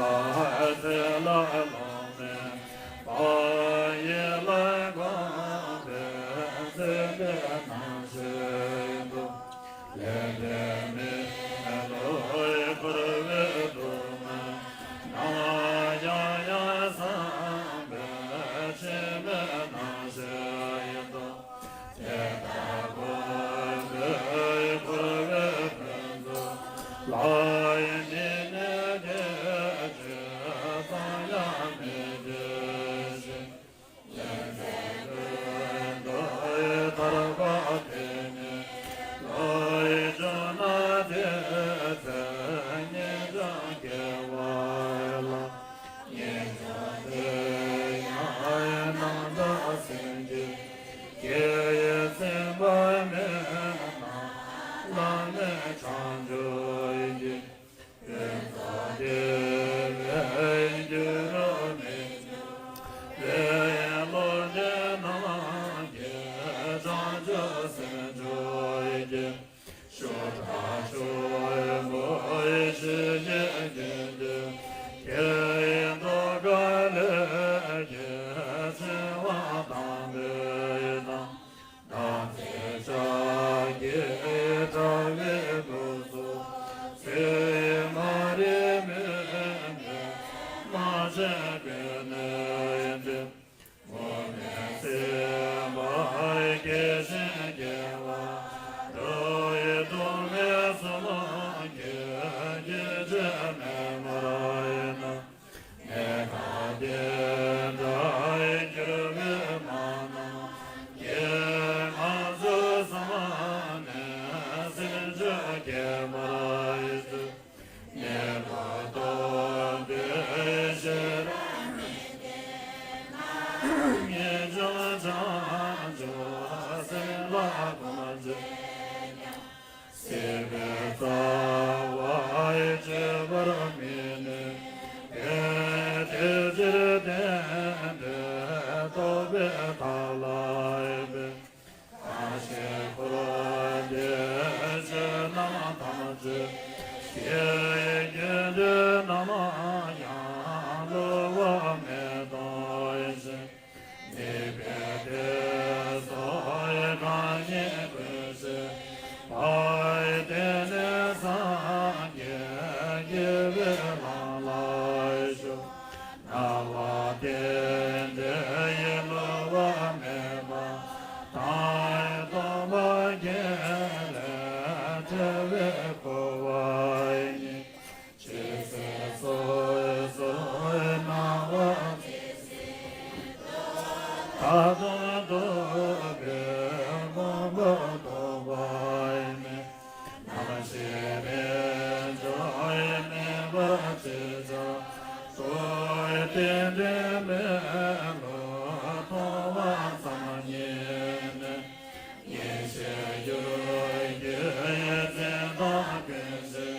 ཚེ་ལ་ལོང་མེད་པ་ཡི་ལ་གོམས་པའི་ཚེ་འདི་ནང་བཞིན་དུ། ལས་འབྲས་མེད་ལུས་འཁོར་བའི་སྡུག་བསྔལ་ནང་ཡང་ཡང་བསམ་པའི་ཕྱིར་མེད་ནང་བཞིན་དུ། དེ་ལྟར་གོམས་པས་འཁོར་བའི་ཕུན་ཚོགས་ལ་ཡི་ནི་ནི་དེ་ཅི་ཙམ་ཡང་མི་བྱེད་ཅིང་། ཉིན་མཚན་ཀུན་ཏུ་ཐར་པ་དེ་ཉིད་ལ་ཡི་བྱུང་ན་དེ་ཚེ་ངེས་འབྱུང་སྐྱེ་བ་ལ། ངེས་འབྱུང་དེ་ཡང་རྣམ་དག་སེམས་ཀྱི་སྐྱེ་བའི་སེམས་པ་མེད་ན་བླ་མེད་བྱང་ཆུབ་ཀྱི། ཕུན་ཚོགས་བདེ་བའི་རྒྱུ་རུ་མི་འགྱུར་བའི་བློ་ལྡན་རྣམས་ཀྱིས་བྱང་ཆུབ་སེམས་མཆོག་གི་ཤུགས་དྲག་ཆུ་བོའི་ཞུ་རྒྱུན་གྱི་སྐྱེ་བའི་རྡོ་ཁ་ལས་ཀྱི་ཚེ་དབང་དང་པོའི་དང་། དམ་ཚིག་ཕྱག་རྒྱའི་དྲ་བའི་སྐུ་གཟུགས་ཚེ་མ་རིག་མུན་པའི་རྨ་བྱའི་གོས་ནས་འདྲེན། མུ་མེད་སེམས་དཔའི་སྐྱེ་ཞིང་སྐྱེ་བ་འགྲོ་བའི་སྡུག་བསྔལ་གསུམ་གྱི་སྐྱེ་མཆེད་མེད་པར་ཡིན་ནོ། ནད་དང་བདེ་འབྲས་འགྱུར་བའི་མ་ནོར་སྐྱེ་མང་ཚུལ་གསུམ་ནས་སེམས་ཅན་སྐྱེ་བར་བྱེད། ནད་ལུགས་སྟོབས་ལྡན་ཤེས་རབ་མི་ལྡན་ན། ངེས་འབྱུང་བྱང་ཆུབ་སེམས་ལ་གོམས་བྱས་ཀྱང་། སྲིད་པའི་རྩ་བ་གཅོད་པར་མི་ནུས་པས། དེ་ཕྱིར་རྟེན་འབྲེལ་རྟོགས་པའི་ཐབས་ལ་འབད། གང་ཞིག་འཁོར་འདས་ཆོས་རྣམས་ཐམས་ཅད་ཀྱི། རྒྱུ་འབྲས་རྣམས་ཡང་བསླུ་བ་མེད་རྟོགས་ཤིང་། ནུས་པས་དེ་སོགས་གང་ཉིད་ཀུན་ཤེས་པ། བའི་ལམ་ལ་ཞུགས། སྨྲ་བ་དེ་འདྲའི་བསླུ་བ་མེད་པ་དང་། སྟོང་པ་རྒྱན་ལས་བྲལ་བའི་གོ་བ་ཉིད། ཇི་སྲིད་སོ་སོའི་སྣང་བ་ད་དུང་རྟོགས་པའི་དགོངས་པ་རྟོགས་པ་མེད། རྣམ་ཤེས་རེས་འཇོག་མེད་པར་ཇི་བཞིན་དུ། རྟེན་འབྲེལ་མེད་ལུགས་མཐོང་བ་ཙམ་ཉིད་ནི། ཡེ་ཤེས་རྒྱུད་ཀྱི་འཛིན་སྟངས་ཀུན་གཞི་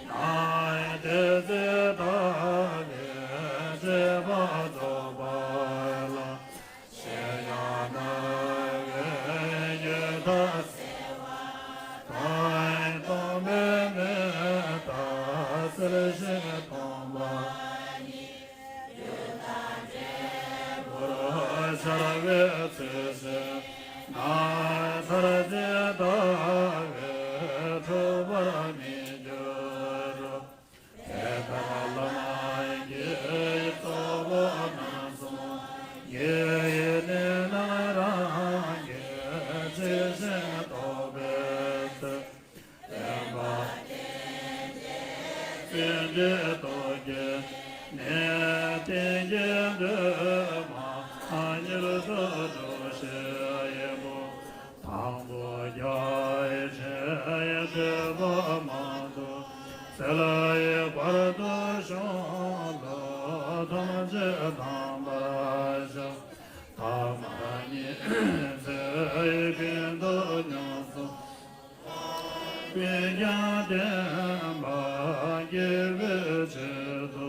ན། དེ་ཚེ་ལྟ་བའི་སྤྱོད་པ་རྫོགས་པ་ལ། གཞན་ཡང་རྣ་བའི་ཡུལ་དག་གསལ་བ་དང་། སྟོང་པའི་མེ་ལྟར་གསལ་ཞིང་སྟོང་པ་ཉིད། རྒྱུ་དང་འབྲས་བུར་འཆར་བའི་ཚུལ་བཞིན་ན། མཐར་ཕྱིན་ལྟ་བས་འཁྲུལ་པར་མི་འགྱུར་རོ། དེ་ལྟར་བླ་མ་དགེ་བའི་གཙོ་བོ་རྣམ་གསུམ་གྱི་ཡེ་ནས་ནི་རང་གིས་ཇི་བཞིན་རྟོགས་པའི་ཚུལ། བསྟན་པ་རྟེན་འབྲེལ་བརྩོན་འགྲུས་རྟོག་གེ་ནས། རྟེན་གྱི་འདུན་མ་མྱུར་དུ་འགྲུབ་ཕྱིར་ཡིན་པོ། དང་པོ་རྒྱ་ཆེན་ཐོས་པ་མང་དུ་གསལ་བའི་བར་དུ་གཞུང་ལུགས་ཐམས་ཅད་དམ་པར་བཞག་ཐ་མ་ཉི་ཚེ་ཀུན་ཏུ་ཉམས་སུ་བླང་བའི་ཀྱང་བསྟན་པ་རྒྱས་པའི་ཆེད་དུ།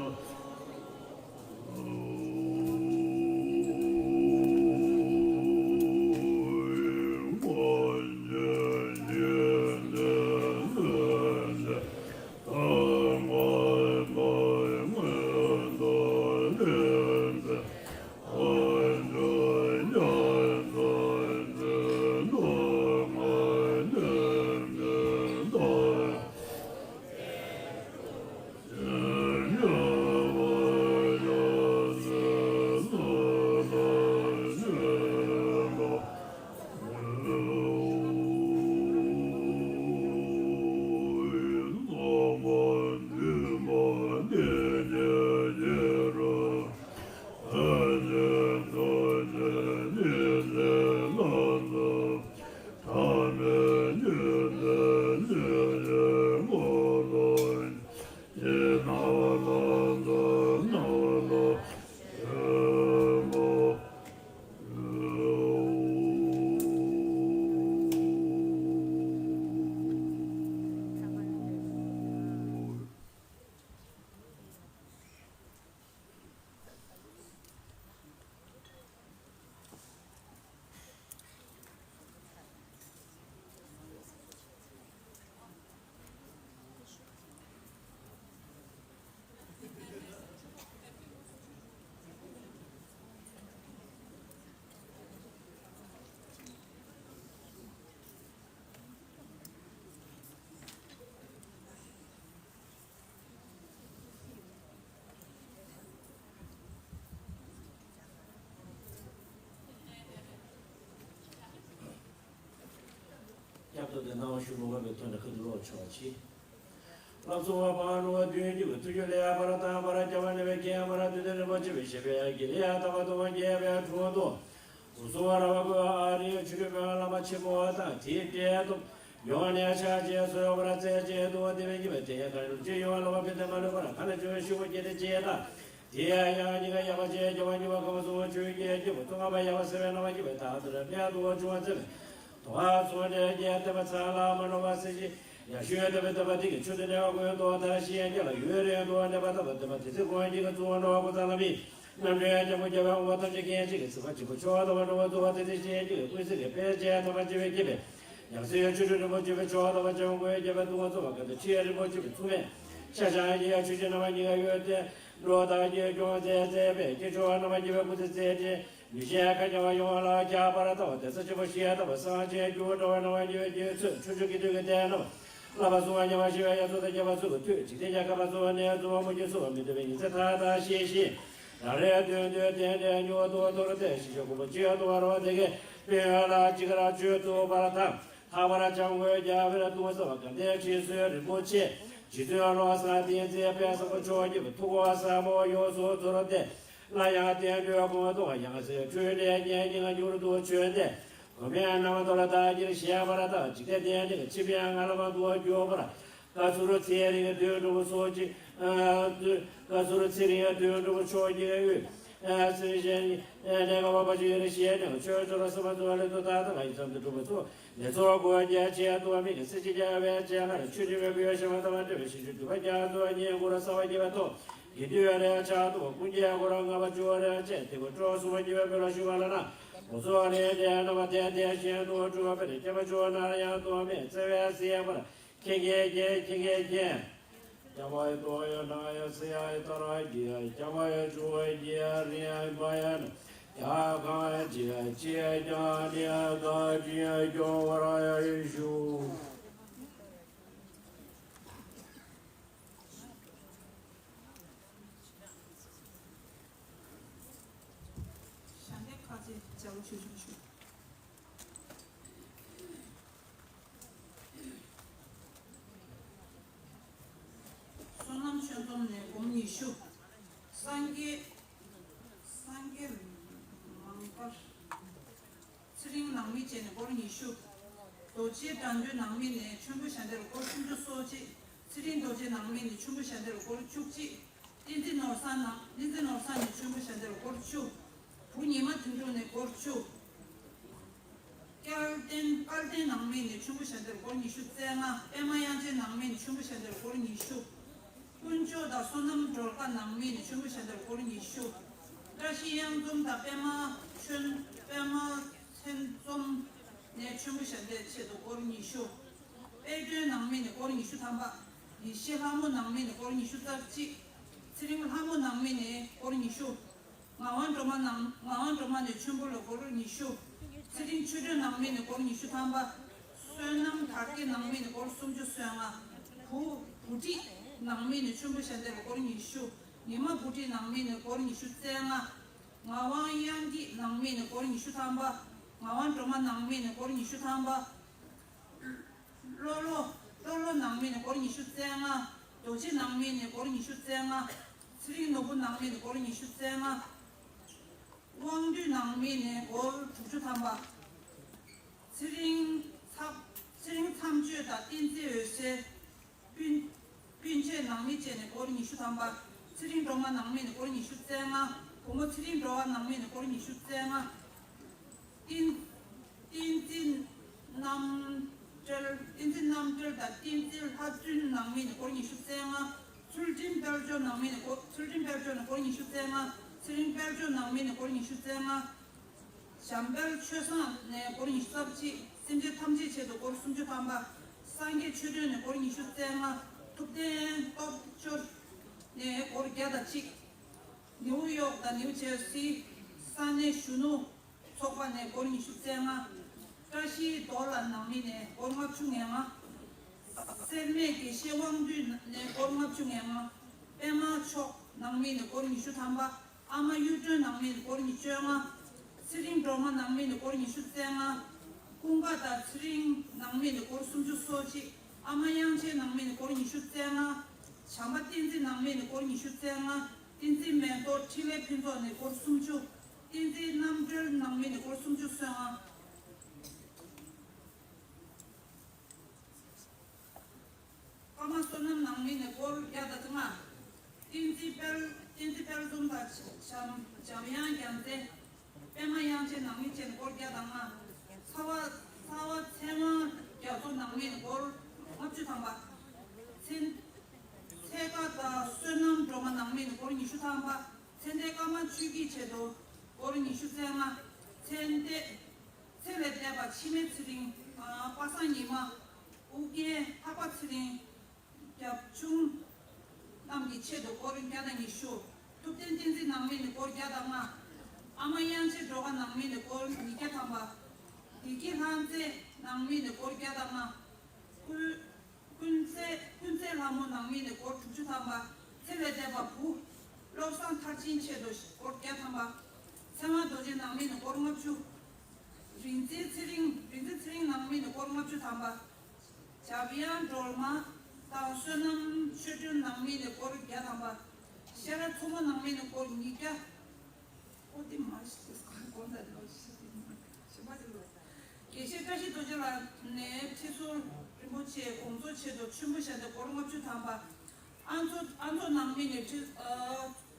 སྐྱབས་ཐོབ་དེ་གནང་བ་ཞུ་མི་དགོས་པའི་ཐོག་ནས་ཁ་ཐུག་ལོག་ཆོག་ཅིག་བསླབ་གསུམ་པ་པ་ནུ་བ་བདུན་གྱི་བུ་ཐུགས་རྒྱུད་ལས་ཡ་པར་དང་པར་སྐྱབས་པ་ནས་པའི་རྒན་པར་དུས་དེ་རིན་པོ་ཆེ་བའི་ཞེ་པའི་ཡ་གི་ལས་ཡ་ཏ་བ་དུ་བ་རྒྱས་པའི་དྲུང་དུ། སོ་བ་ར་བ་གོ་ཨ་རི་ཆོས་སྒྲོན་མོའི་བླ་མ་ཆེན་མོ་དང་དེའི་འབྲེལ་དུ་ཡོང་ནས་ཕྱག་རྗེས་སུ་ཡོང་བར་རྩེ་གཅིག་ཏུ་དེ་བས་ཉིན་པའི་དེ་ཡང་གང་རུང་ཅི་ཡོང་བ་ལ་བ་ཕན་བདེ་མ་ལུས་པར་གང་ལ་བྱུང་བའི་ཤུགས་པ་སྐྱེད་དེ་ཅེས་དང་། དེ་ཡང་ཡང་ཉིན་ག་ཡག་པ་ཅན་རྒྱལ་བ་ཉི་མ་གང་བ་སོང་བ་ཆོས་རྒྱལ་སྐྱེས་བུ་ཚོ་ང་བ་ཡག་པ་ཟེར་བའི་རྣམ་པ་ཉིད་པའི་དག་ཏུ་རབ་གནས་དུ་བ་བྱུང་བ་ཚེ་བའི་དོ་བ་ཚོ་འདྲའི་རྒྱལ་བསྟན་པ་ཚང་ལ་མ་ནོར་བ་སྲིད་ཞི་ཡ་ཤུལ་དུ་བའི་དོ་བ་དེ་གི་ཆུ་དུ་གནས་བ་ཀུན་ཏོ་དར་ཞིང་རྒྱ་ལ་ཡུན་རིང་དུ་གནས་པ་ལྟ་བུ་བསྟན་པ་དེ་ཚེ་ཀུན་གྱི་ག་ཚུ་བ་ནོར་བ་ཀུ་ཚ་ལ་མི། རྣམ་འདྲེན་རྒྱལ་པོ་རྒྱལ་བའི་དབང་པོ་ཐམས་ཅད་མཁྱེན་ཅིང་གི་ཚིག་པ་གཅིག་པུ་མཆོག་ལྟ་བུ་འགྲོ་བ་རྫོགས་པ་དེ་དེ་ཤེས་ཀྱི་ཀུན་གསལ་གྱི་དཔལ་ཆེན་ཐ་མ་ཅི་བས་སྐྱེས་པའི་ཡང་སྲིད་ཡང་ཆོས་སྲིད་རིན་པོ་ཆེ་བའི་མཆོག་ལྟ་བུ་ཆེན་པོ་ཀུན་རྒྱལ་བའི་གདུང་བ་རྫོགས་པ་ཀ་ཏུ་ཆེ་རིན་པོ་ཆེ་བའི་མཚུངས་མེད་ཤ་ཞང་ཡི་ཡ་ཆོས་ཀྱི་རྣམ་པ་ཉི་ཁ་ཡོད་དེ་འགྲོ་དང་ཉེ་སྐྱོང་མཛད་མཛད་པའི་སྐྱེས་མཆོག་རྣམ་པ་ཉི་བའི་སྐུ་ཚེ་མཛད་དེ་ལུས་ཅན་ཁ་ཉེ་བ་ཡོང་བ་ལ་ཁྱབ་པར་ལྟ་བ་དེ་ས་ཆེན་པོ་ཤེས་ལྟ་བུ་སངས་རྒྱས་རྒྱུ་འགྲོ་བ་རྣམ་པ་ཉི་བའི་རྒྱུད་ཚོད་ཆུ་ཆུ་ཀི་དུས་ཀྱི་གཏན་རྣམས། བསླབ་པ་སྲུང་བ་ཉམས་པ་ཞི་བའི་དབྱར་མཚོ་དང་ཁྱད་པར་ཚུལ་དུ་ཐོས། འཇིག་རྟེན་གྱི་ཁམས་པ་སྲུང་བ་ནད་སྲུང་བ་མུ་གེ་སྲུང་བ་མི་འདོད་པའི་ཉེན་ཚད་མཐའ་དག་ཞི་ཞིང་། རང་རེའི་དོན་དུ་རྟེན་འབྲེལ་མྱུར་བ་རྟོགས་པར་ཐུབ་པ་སྟེ། ཞི་ཞིང་མགོན་པོ་ཇི་ཡང་སྟོང་པར་རོལ་པ་དེ་ཀའི་དཔལ་ཡོན་ལ་ཅི་དགར་མཆོད་ཐུབ་པར་དང་། ལྷག་པར་འཇམ་མགོན་རྒྱལ་བའི་གདུང་སེམས་དགའ་ལྡན་འཁྲིད་གསོལ་རིན་པོ་ཆེ། རྗེ་བཙུན་བློ་བཟང་བསྟན་འཛིན་དཔལ་བཟང་པོ་མཆོག་གི་ཐུགས་དགོངས་ཟབ་མོ་ཡོངས་སུ་རྫོགས་ཏེ། སླར་ཡང་བསྟན་འགྲོའི་ཀུན་སློང་ཡང་སྲིད་འཁྲུལ་བྲལ་ཉེར་གཉིས་མྱུར་དུ་བྱོན་ཏེ། གོང་མའི་རྣམ་ཐར་བདག་གིར་བཞེས་པ་དང་། འཇིག་རྟེན་གཏན་བདེ་ཆེན་པོའི་ངང་ལམ་དུ་འགྱུར་བར། བཀའ་ཟུར་ཚེ་རིང་དོན་གྲུབ་མཆོག་གི་ཨ་བཀའ་ཟུར་ཚེ་རིང་དོན་གྲུབ་མཆོག་གི་དབུས་ཨ་སེམས་ཅན་ཨ་གནས་སྐབས་པ་ཆོས་ཡོན་ཞེས་ནས་ཆོས་སྤྱོད་སེམས་པ་ཚོ་ལས་དོ་ད་དང་ཡིད་ཙམ་དུ་གྲུབ་པ་ཚོ་ལས་ཚོགས་སྒོ་བརྒྱད་ཆེ་དུ་མིག་གི་སྲིད་ཞི་རྒྱལ་བའི་སྤྱན་སྔར་ཆོས་ཁྲིམས་མོས་གུས་ཞི་བ་དང་བ་འདྲ་བའི་ཞི་ཞུ་འདུས་པ་རྒྱ་མཚོ་བསྙེན་བཀུར་གསང་བ་རྒྱས་པའི་ཐོག་དགེ་འདུན་རེ་ཆགས་དུ་ཀུན་མཁྱེན་སྐོར་ལྔ་པ་བཅུ་རེ་བཅས་དེ་ཀོ་ཁྲོ་གསུམ་པ་གཉིས་པའི་བོད་ལ་ཞུ་བ་ལ་ན། ལོ་ཚོགས་ལས་འབྲས་རྣམ་པ་དེ་དེ་བཞིན་དུ་གྲུབ་པར་སྐྱབས་མཆོག་ནར་ཡང་དུ་མེད་བརྩེ་བས་གཟིགས་པར་ཁྱེད་ཀྱིས་མཁྱེན་ཁྱེད་ཀྱིས་མཁྱེན། སྐྱབས་མཆོག་ཡོད་ན་ཡང་སེ་ཡ་ཡི་ཏ་ར་གི་ཡ་སྐྱབས་མཆོག་ཡོད་ཆུ་བོ་གི་ཡ་རི་ཡ་མ་ཡ་ན་ཡ་གང་ཡ་ཅི་ཡ་ཅི་ཡ་ཀྱང་ནི་ཡ་ག་ཅི་ཡ་སྐྱོང་བར་ཡ་ཡི་ཞུ། ཞལ་འདེབས་ཁ་ཚིག་ལྗགས་ལུ་ཞུ་ཞུ་ཞུ། བསོད་ནམས་ཆོས་འཛོམས་ནས་སྒོམ་ཉི་ཤུ། སངས་རྒྱས་སངས་རྒྱས་མང་པར། ཚེ་རིང་ནང་མི་བཅས་ནས་སྒོར་ཉི་ཤུ། རྡོ་རྗེ་དགྲ་འདུལ་ནང་མི་ནས་ཆོམ་པོ་ཞལ་འདེབས་སྒོར་སུམ་ཅུ་སོ་གཅིག། ཚེ་རིང་རྡོ་རྗེ་ནང་མི་ནས་ཆོམ་པོ་ཞལ་འདེབས་སྒོར་བཅུ་གཅིག། བསྟན་འཛིན་ནོར་བཟང་ནང་བསྟན་འཛིན་ནོར་བཟང་ནས་ཆོམ་པོ་ཞལ་འདེབས་སྒོར་བཅུ། བུ་ཉི་མ་དོན་གྲུབ་ནས་སྒོར་བཅུ། སྐལ་ལྡན་སྐལ་ལྡན་ནང་མི་ནས་ཆོམ་པོ་ཞལ་འདེབས་སྒོར་ཉི་ཤུ་རྩ་ལྔ། པད་མ་དབྱངས་ཅན་ནང་མི་ནས་ཆོམ་པོ་ཞལ་འདེབས་སྒོར་ཉི་ཤུ། དཀོན་མཆོག་དང་བསོད་ནམས་སྒྲོལ་དཀར་ནང་མི་ནས་ཆོམ་པོ་ཞལ་འདེབས་སྒོར་ཉི་ཤུ། བཀྲ་ཤིས་གཡང་འཛོམས་དང་པད་མ་ཆོན་པད་མ་མཚན་འཛོམས་ནས་ཆོམ་པོ་ཞལ་འདེབས་ཆེད་དུ་སྒོར་ཉི་ཤུ། དཔལ་སྒྲོན་ནང་མི་ནས་སྒོར་ཉི་ཤུ་ཐམ་པ། ཡེ་ཤེས་ལྷ་མོ་ནང་མི་ནས་སྒོར་ཉི་ཤུ་རྩ་གཅིག། ཚེ་རིང་ལྷ་མོ་ནང་མི་ནས་སྒོར་ཉི་ཤུ། ངག་དབང་སྒྲོལ་མ་ནང་ངག་དབང་སྒྲོལ་མ་ནས་ཆོམ་པོ་ལ་སྒོར་ཉི་ཤུ། ཚེ་རིང་ཆོས་སྒྲོན་ནང་མི་ནས་སྒོར་ཉི་ཤུ་ཐམ་པ། བསོད་ནམས་དར་རྒྱས་ནང་མི་ནས་སྒོར་སུམ་ཅུ་སོ་ལྔ། བུ་བུ་ཁྲིད་ནང་མི་ནས་ཆོམ་པོ་ཞལ་འདེབས་ལ་སྒོར་ཉི་ཤུ། ཉི་མ་བུ་ཁྲིད་ནང་མི་ནས་སྒོར་ཉི་ཤུ་རྩ་ལྔ། ངག་དབང་གཡང་སྐྱིད་ནང་མི་ནས་སྒོར་ཉི་ཤུ་ཐམ་པ། ངག་དབང་སྒྲོལ་མ་ནང་མི་ནས་སྒོར་ཉི་ཤུ་ཐམ་པ། ལོ་ལོ། ལོ་ལོ་ནང་མི་ནས་སྒོར་ཉི་ཤུ་རྩ་ལྔ། རྡོ་རྗེ་ནང་མི་ནས་སྒོར་ཉི་ཤུ་རྩ་ལྔ། ཚེ་རིང་ནོར་བུ་ནང་མི་ནས་སྒོར་ཉི་ཤུ་རྩ་ལྔ། དབང་འདུས་ནང་མི་ནས་སྒོར་དྲུག་ཅུ་ཐམ་པ། ཚེ་རིང་ཚབ། ཚེ་རིང་མཚམས་གཅོད་དང་བསྟན་འཛིན་འོད་ཟེར། སྤུན་སྤུན་མཆེད་ནང་མི་བཅས་ནས་སྒོར་ཉི་ཤུ་ཐམ་པ། ཚེ་རིང་སྒྲོལ་མ་ནང་མི་ནས་སྒོར་ཉི་ཤུ་རྩ་ལྔ། བུ་མོ་ཚེ་རིང་འགྲོ་བ་ནང་མི་ནས་སྒོར་ཉི་ཤུ་རྩ་ལྔ། བསྟན་བསྟན་འཛིན་རྣམ་གྲོལ། བསྟན་འཛིན་རྣམ་གྲོལ་དང་བསྟན་འཛིན་ལྷ་བཙུན་ནང་མི་ནས་སྒོར་ཉི་ཤུ་རྩ་ལྔ། ཚུལ་ཁྲིམས་དཔལ་འབྱོར་ནང་མི་ནས་སྒོར་ཚུལ་ཁྲིམས་དཔལ་འབྱོར་ནས་སྒོར་ཉི་ཤུ་རྩ་ལྔ། ཚེ་རིང་དཔལ་འབྱོར་ནང་མི་ནས་སྒོར་ཉི་ཤུ་རྩ་ལྔ། འཇམ་དཔལ་ཆོས་བཟང་ནས་སྒོར་ཉི་ཤུ་རྩ་གཅིག། སེམས་ཅན་ཐམས་ཅད་ཆེད་དུ་སྒོར་སུམ་ཅུ་ཐམ་པ། སངས་རྒྱས་ཆོས་སྒྲོན་ནས་སྒོར་ཉི་ཤུ་རྩ་ལྔ། ཐུབ་བསྟན་སྟོབས་འབྱོར་ནས་སྒོར་བརྒྱ་དང་གཅིག། ནིའུ་ཡོག་དང་ནིའུ་ཇེར་སི་ས་གནས་གཞོན་ནུ་ཚོགས་པ་ནས་སྒོར་ཉི་ཤུ་རྩ་ལྔ། བཀྲ་ཤིས་རྡོ་ལ་ནང་མི་ནས་སྒོར་ལྔ་བཅུ་ང་ལྔ། སེར་སྨད་དགེ་བཤེས་དབང་འདུས་ནས་སྒོར་ལྔ་བཅུ་ང་ལྔ། པད་མ་མཆོག་ནང་མི་ནས་སྒོར་ཉི་ཤུ་ཐམ་པ། ཨ་མ་གཡུ་སྒྲོན་ནང་མི་ནས་སྒོར་ཉི་ཤུ་བཅོ་ལྔ། ཚེ་རིང་སྒྲོལ་མ་ནང་མི་ནས་སྒོར་ཉི་ཤུ་རྩ་ལྔ། ཀུན་དགའ་དང་ཚེ་རིང་ནང་མི་ནས་སྒོར་སུམ་ཅུ་སོ་གཅིག། ཨ་མ་དབྱངས་ཅན་ནང་མི་ནས་སྒོར་ཉི་ཤུ་རྩ་ལྔ། བྱམས་པ་བསྟན་འཛིན་ནང་མི་ནས་སྒོར་ཉི་ཤུ་རྩ་ལྔ། བསྟན་འཛིན་མེ་ཏོག་འཕྲིན་ལས་ཕུན་ཚོགས་ནས་སྒོར་སུམ་ཅུ། བསྟན་འཛིན་རྣམ་གྲོལ་ནང་མི་ནས་སྒོར་སུམ་ཅུ་སོ་ལྔ། ཀརྨ་བསོད་ནམས་ནང་མི་ནས་སྒོར་བརྒྱ་དང་ལྔ། བསྟན་འཛིན་དཔལ་བསྟན་འཛིན་དཔལ་འཛོམས་དང་འཇམ་འཇམ་དབྱངས་རྒྱལ་མཚན། པད་མ་དབྱངས་ཅན་ནང་མི་བཅས་ནས་སྒོར་བརྒྱ་དང་ལྔ། ཚ་བ་ཚ་བ་ཚེ་དབང་རྒྱ་མཚོ་ནང་མི་ནས་སྒོར་ལྔ་བཅུ་ཐམ་པ། ཚེ་ཚེ་དགའ་དང་བསོད་ནམས་སྒྲོལ་མ་ནང་མི་ནས་སྒོར་ཉི་ཤུ་ཐམ་པ། ཚེ་འདས་ཀརྨ་ཆོས་སྐྱིད་ཆེད་དུ་སྒོར་ཉི་ཤུ་རྩ་ལྔ། ཚེ་འདས་ཚེ་ལས་འདས་པ་འཆི་མེད་ཚེ་རིང་། ཨ་པ་སངས་ཉི་མ། ཨུ་རྒྱན་འཕགས་པ་ཚེ་རིང་། རྒྱབ་ཆུང་རྣམས་ཀྱི་ཆེད་དུ་སྒོར་བརྒྱ་དང་ཉི་ཤུ། ཐུབ་བསྟན་བསྟན་འཛིན་ནང་མི་ནས་སྒོར་བརྒྱ་དང་ལྔ། ཨ་མ་དབྱངས་ཅན་སྒྲོལ་དཀར་ནང་མི་ནས་སྒོར་ཉིས་བརྒྱ་ཐམ་པ། བདེ་སྐྱིད་ལྷ་མཛེས་ནང་མི་ནས་སྒོར་བརྒྱ་དང་ལྔ། ཀུན། ནང་མི་ནས་སྒོར་དྲུག་ཅུ་ཐམ་པ། ཚེ་ལས་འདས་པ་བུ། བློ་བཟང་མཐར་ཕྱིན་ཆེད་དུ་སྒོར་བརྒྱ་ཐམ་པ། ཚེ་དབང་རྡོ་རྗེ་ནང་མི་ནས་སྒོར་ལྔ་བཅུ། རིག་འཛིན་ཚེ་རིང་། རིག་འཛིན་ཚེ་རིང་ནང་མི་ནས་སྒོར་ལྔ་བཅུ་ཐམ་པ། འཇམ་དབྱངས་སྒྲོལ་མ་དང་བསོད་ནམས་ཆོས་སྒྲོན་ནང་མི་ནས་སྒོར་བརྒྱ་ཐམ་པ། ཤེས་རབ་མཚོ་མོ་ནང་མི་ནས་སྒོར་ཉིས་བརྒྱ། ཨོ་དེ་མ་ཤི་དེ་སྐོར་གོང་ད་ལོ་ཤི་དེ་མ་ཤི་མ་དེ་ལོ། དགེ་བཤེས་བཀྲ་ཤིས་རྡོ་རྗེ་ལགས་ནས་ཁྲི་ཟུར་རིན་པོ་ཆེ་དགོངས་རྫོགས་ཆེད་དུ་མཆོད་འབུལ་ཞལ་འདེབས་སྒོར་ལྔ་བཅུ་ཐམ་པ། ཨ་མཚོ། ཨ་མཚོ་ནང་མི་ནས་ཁྲི་ཨ་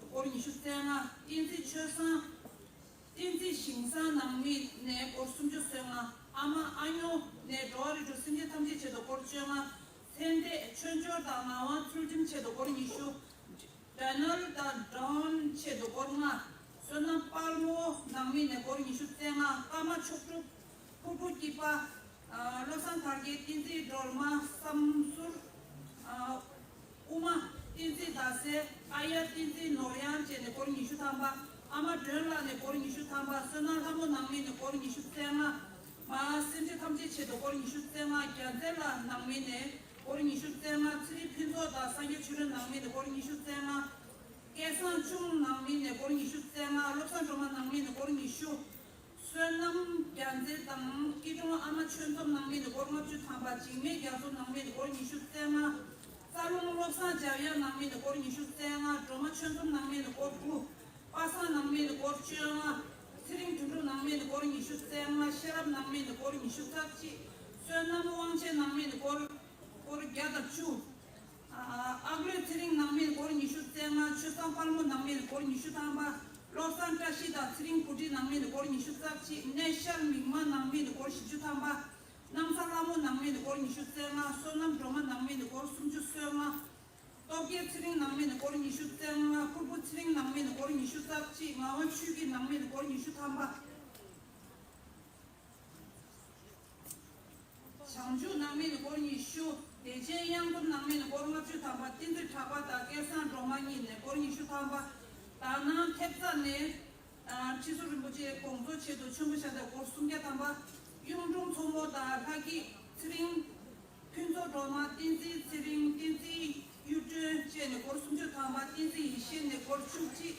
སྒོར་ཉི་ཤུ་རྩ་ལྔ། བསྟན་འཛིན་ཆོས་བཟང་། བསྟན་འཛིན་ཞིང་བཟང་ནང་མི་ནས་སྒོར་སུམ་ཅུ་སོ་ལྔ། ཨ་མ་ཨ་ཉོ་ནས་འགྲོ་བ་རིགས་དྲུག་སེམས་ཅན་ཐམས་ཅད་ཆེད་དུ་སྒོར་བཅོ་ལྔ། ཚེ་འདས་ཆོས་འབྱོར་དང་ངག་དབང་ཚུལ་ཁྲིམས་ཆེད་དུ་སྒོར་ཉི་ཤུ། ཌོ་ནལ་དང་ཌོན་ཆེད་དུ་སྒོར་ལྔ། བསོད་ནམས་དཔལ་མོ་ནང་མི་ནས་སྒོར་ཉི་ཤུ་རྩ་ལྔ། ཀརྨ་མཆོག་གྲུབ། ཕུར་བུ་སྐྱིད་པ། ཨ་བློ་བཟང་དར་རྒྱས། བསྟན་འཛིན་སྒྲོལ་མ། བསམ་ཟུར། ཨ་དབུ་མ། བསྟན་འཛིན་ཟླ་གསལ། ཨ་ཡ་བསྟན་འཛིན་ནོར་གཡང་བཅས་ནས་སྒོར་ཉི་ཤུ་ཐམ་པ། ཨ་མ་སྒྲོན་ལགས་ནས་སྒོར་ཉི་ཤུ་ཐམ་པ། བསོད་ནམས་ལྷ་མོ་ནང་མི་ནས་སྒོར་ཉི་ཤུ་རྩ་ལྔ། མ་སེམས་ཅན་ཐམས་ཅད་ཆེད་དུ་སྒོར་ཉི་ཤུ་རྩ་ལྔ། རྒྱལ་མཚན་ལགས་ནང་མི་ནས་སྒོར་ཉི་ཤུ་རྩ་ལྔ། ཚེ་རིང་ཕུན་ཚོགས་དང་སངས་རྒྱས་ཆོས་སྒྲོན་ནང་མི་ནས་སྒོར་ཉི་ཤུ་རྩ་ལྔ། སྐལ་བཟང་ཆུང་ནང་མི་ནས་སྒོར་ཉི་ཤུ་རྩ་ལྔ། བློ་བཟང་སྒྲོལ་མ་ནང་མི་ནས་སྒོར་ཉི་ཤུ། བསོད་ནམས་རྒྱལ་མཚན་དང་སྐྱིད་གྲོང་ཨ་མ་ཆོས་འཛོམས་ནང་མི་ནས་སྒོར་ལྔ་བཅུ་ཐམ་པ། འཇིགས་མེད་རྒྱ་མཚོ་ནང་མི་ནས་སྒོར་ཉི་ཤུ་རྩ་ལྔ། རྩ་རླུང་བློ་བཟང་འཇམ་དབྱངས་ནང་མི་ནས་སྒོར་ཉི་ཤུ་རྩ་ལྔ། སྒྲོལ་མ་ཆོས་འཛོམས་ནང་མི་ནས་སྒོར་དགུ། པ་སངས་ནང་མི་ནས་སྒོར་བཅོ་ལྔ། ཚེ་རིང་དོན་གྲུབ་ནང་མི་ནས་སྒོར་ཉི་ཤུ་རྩ་ལྔ། ཤེས་རབ་ནང་མི་ནས་སྒོར་ཉི་ཤུ་རྩ་གཅིག། བསོད་ནམས་དབང་ཆེན་ནང་མི་ནས་སྒོར་སྒོར་བརྒྱ་དང་བཅུ། ཨ་ཨག་ལོས་ཚེ་རིང་ནང་མི་ནས་སྒོར་ཉི་ཤུ་རྩ་ལྔ། ཆོས་བཟང་དཔལ་མོ་ནང་མི་ནས་སྒོར་ཉི་ཤུ་ཐམ་པ། བློ་བཟང་བཀྲ་ཤིས་དང་ཚེ་རིང་བུ་ཁྲིད་ནང་མི་ནས་སྒོར་ཉི་ཤུ་རྩ་གཅིག། གནས་ཤར་མིག་དམར་ནང་མི་ནས་སྒོར་བཞི་བཅུ་ཐམ་པ། སྣང་ས་ལྷ་མོ་ནང་མི་ནས་སྒོར་ཉི་ཤུ་རྩ་ལྔ། བསོད་ནམས་སྒྲོལ་མ་ནང་མི་ནས་སྒོར་སུམ་ཅུ་སོ་ལྔ། སྟོབས་རྒྱལ་ཚེ་རིང་ནང་མི་ནས་སྒོར་ཉི་ཤུ་རྩ་ལྔ། ཕུར་བུ་ཚེ་རིང་ནང་མི་ནས་སྒོར་ཉི་ཤུ་རྩ་གཅིག། ངག་དབང་ཆོས་སྐྱིད་ནང་མི་ནས་སྒོར་ཉི་ཤུ་ཐམ་པ། བྱང་ཆུབ་ནང་མི་ནས་སྒོར་ཉི་ཤུ། བདེ་ཆེན་གཡང་འཛོམས་ནང་མི་ནས་སྒོར་ལྔ་བཅུ་ཐམ་པ། བསྟན་འཛིན་གྲགས་པ་དང་སྐལ་བཟང་སྒྲོལ་མ་གཉིས་ནས་སྒོར་ཉི་ཤུ་ཐམ་པ། དག་སྣང་ཐེབས་རྩ་ནས། ཨ་ཁྲི་ཟུར་རིན་པོ་ཆེ་དགོངས་རྫོགས་ཆེད་དུ་མཆོད་འབུལ་ཞལ་འདེབས་སྒོར་སུམ་བརྒྱ་ཐམ་པ། གཡུང་དྲུང་མཚོ་མོ་དང་ལྷ་སྐྱིད་ཚེ་རིང་། ཕུན་ཚོགས་སྒྲོལ་མ། བསྟན་འཛིན་ཚེ་རིང་། བསྟན་འཛིན་གཡུ་སྒྲོན་བཅས་ནས་སྒོར་སུམ་ཅུ་ཐམ་པ། བསྟན་འཛིན་ཡེ་ཤེས་ནས་སྒོར་བཅུ་གཅིག།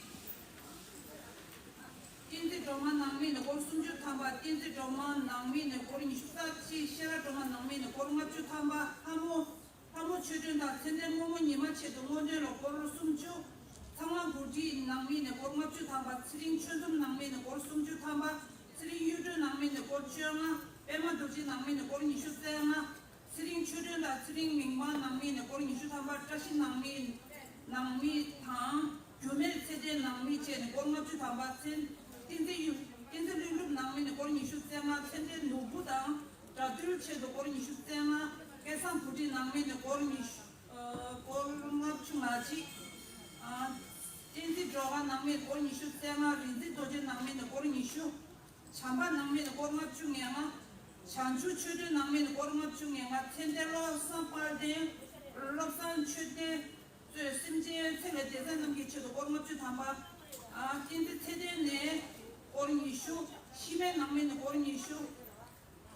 བསྟན་འཛིན་སྒྲོལ་མ་ནང་མི་ནས་སྒོར་སུམ་ཅུ་ཐམ་པ། བསྟན་འཛིན་སྒྲོལ་མ་ནང་མི་ནས་སྒོར་ཉི་ཤུ་རྩ་གཅིག། ཤེས་རབ་སྒྲོལ་མ་ནང་མི་ནས་སྒོར་ལྔ་བཅུ་ཐམ་པ། ལྷ་མོ། ལྷ་མོ་ཆོས་སྒྲོན་དང་ཚེ་འདས་རྨོ་མོ་ཉི་མ་ཆེད་དུ་སྔོན་ཐོན་ལ་སྒོར་སུམ་ཅུ། ཚངས་དབང་བུ་ཁྲིད་ནང་མི་ནས་སྒོར་ལྔ་བཅུ་ཐམ་པ། ཚེ་རིང་ཆོས་འཛོམས་ནང་མི་ནས་སྒོར་སུམ་ཅུ་ཐམ་པ། ཚེ་རིང་གཡུ་སྒྲོན་ནང་མི་ནས་སྒོར་བཅོ་ལྔ། པད་མ་རྡོ་རྗེ་ནང་མི་ནས་སྒོར་ཉི་ཤུ་རྩ་ལྔ། ཚེ་རིང་ཆོས་སྒྲོན་དང་ཚེ་རིང་མིག་དམར་ནང་མི་ནས་སྒོར་ཉི་ཤུ་ཐམ་པ། བཀྲ་ཤིས་ནང་མི། ནང་མི་དང་། རྒྱུ་མེད་ཚེ་བརྟན་ནང་མི་བཅས་ནས་སྒོར་ལྔ་བཅུ་ཐམ་པ། ཚེ། བསྟན་འཛིན་གཡུ། བསྟན་འཛིན་ཀླུ་སྒྲུབ་ནང་མི་ནས་སྒོར་ཉི་ཤུ་རྩ་ལྔ། ཚེ་འདས་ནོར་བུ་དང་དགྲ་འདུལ་ཆེད་དུ་སྒོར་ཉི་ཤུ་རྩ་ལྔ། སྐལ་བཟང་བུ་ཁྲིད་ནང་མི་ནས་སྒོར་ཉི་ཤུ། ཨ་སྒོར་ལྔ་བཅུ་ང་གཅིག། ཨ་བསྟན་འཛིན་སྒྲོལ་དཀར་ནང་མི་སྒོར་ཉི་ཤུ་རྩ་ལྔ། རིག་འཛིན་རྡོ་རྗེ་ནང་མི་ནས་སྒོར་ཉི་ཤུ། བྱམས་པ་ནང་མི་ནས་སྒོར་ལྔ་བཅུ་ང་ལྔ། བྱང་ཆུབ་ཆོས་སྒྲོན་ནང་མི་ནས་སྒོར་ལྔ་བཅུ་ང་ལྔ། ཚེ་འདས་བློ་བཟང་དཔལ་ལྡན། བློ་བཟང་ཆོས་ལྡན། གཙོས་སེམས་ཅན་ཚེ་ལས་འདས་ཚད་རྣམས་ཀྱི་ཆེད་དུ་སྒོར་ལྔ་བཅུ་ཐམ་པ། ཨ་བསྟན་འཛིན་ཚེ་བརྟན་ནས་སྒོར་ཉི་ཤུ། འཆི་མེད་ནང་མི་ནས་སྒོར་ཉི་ཤུ།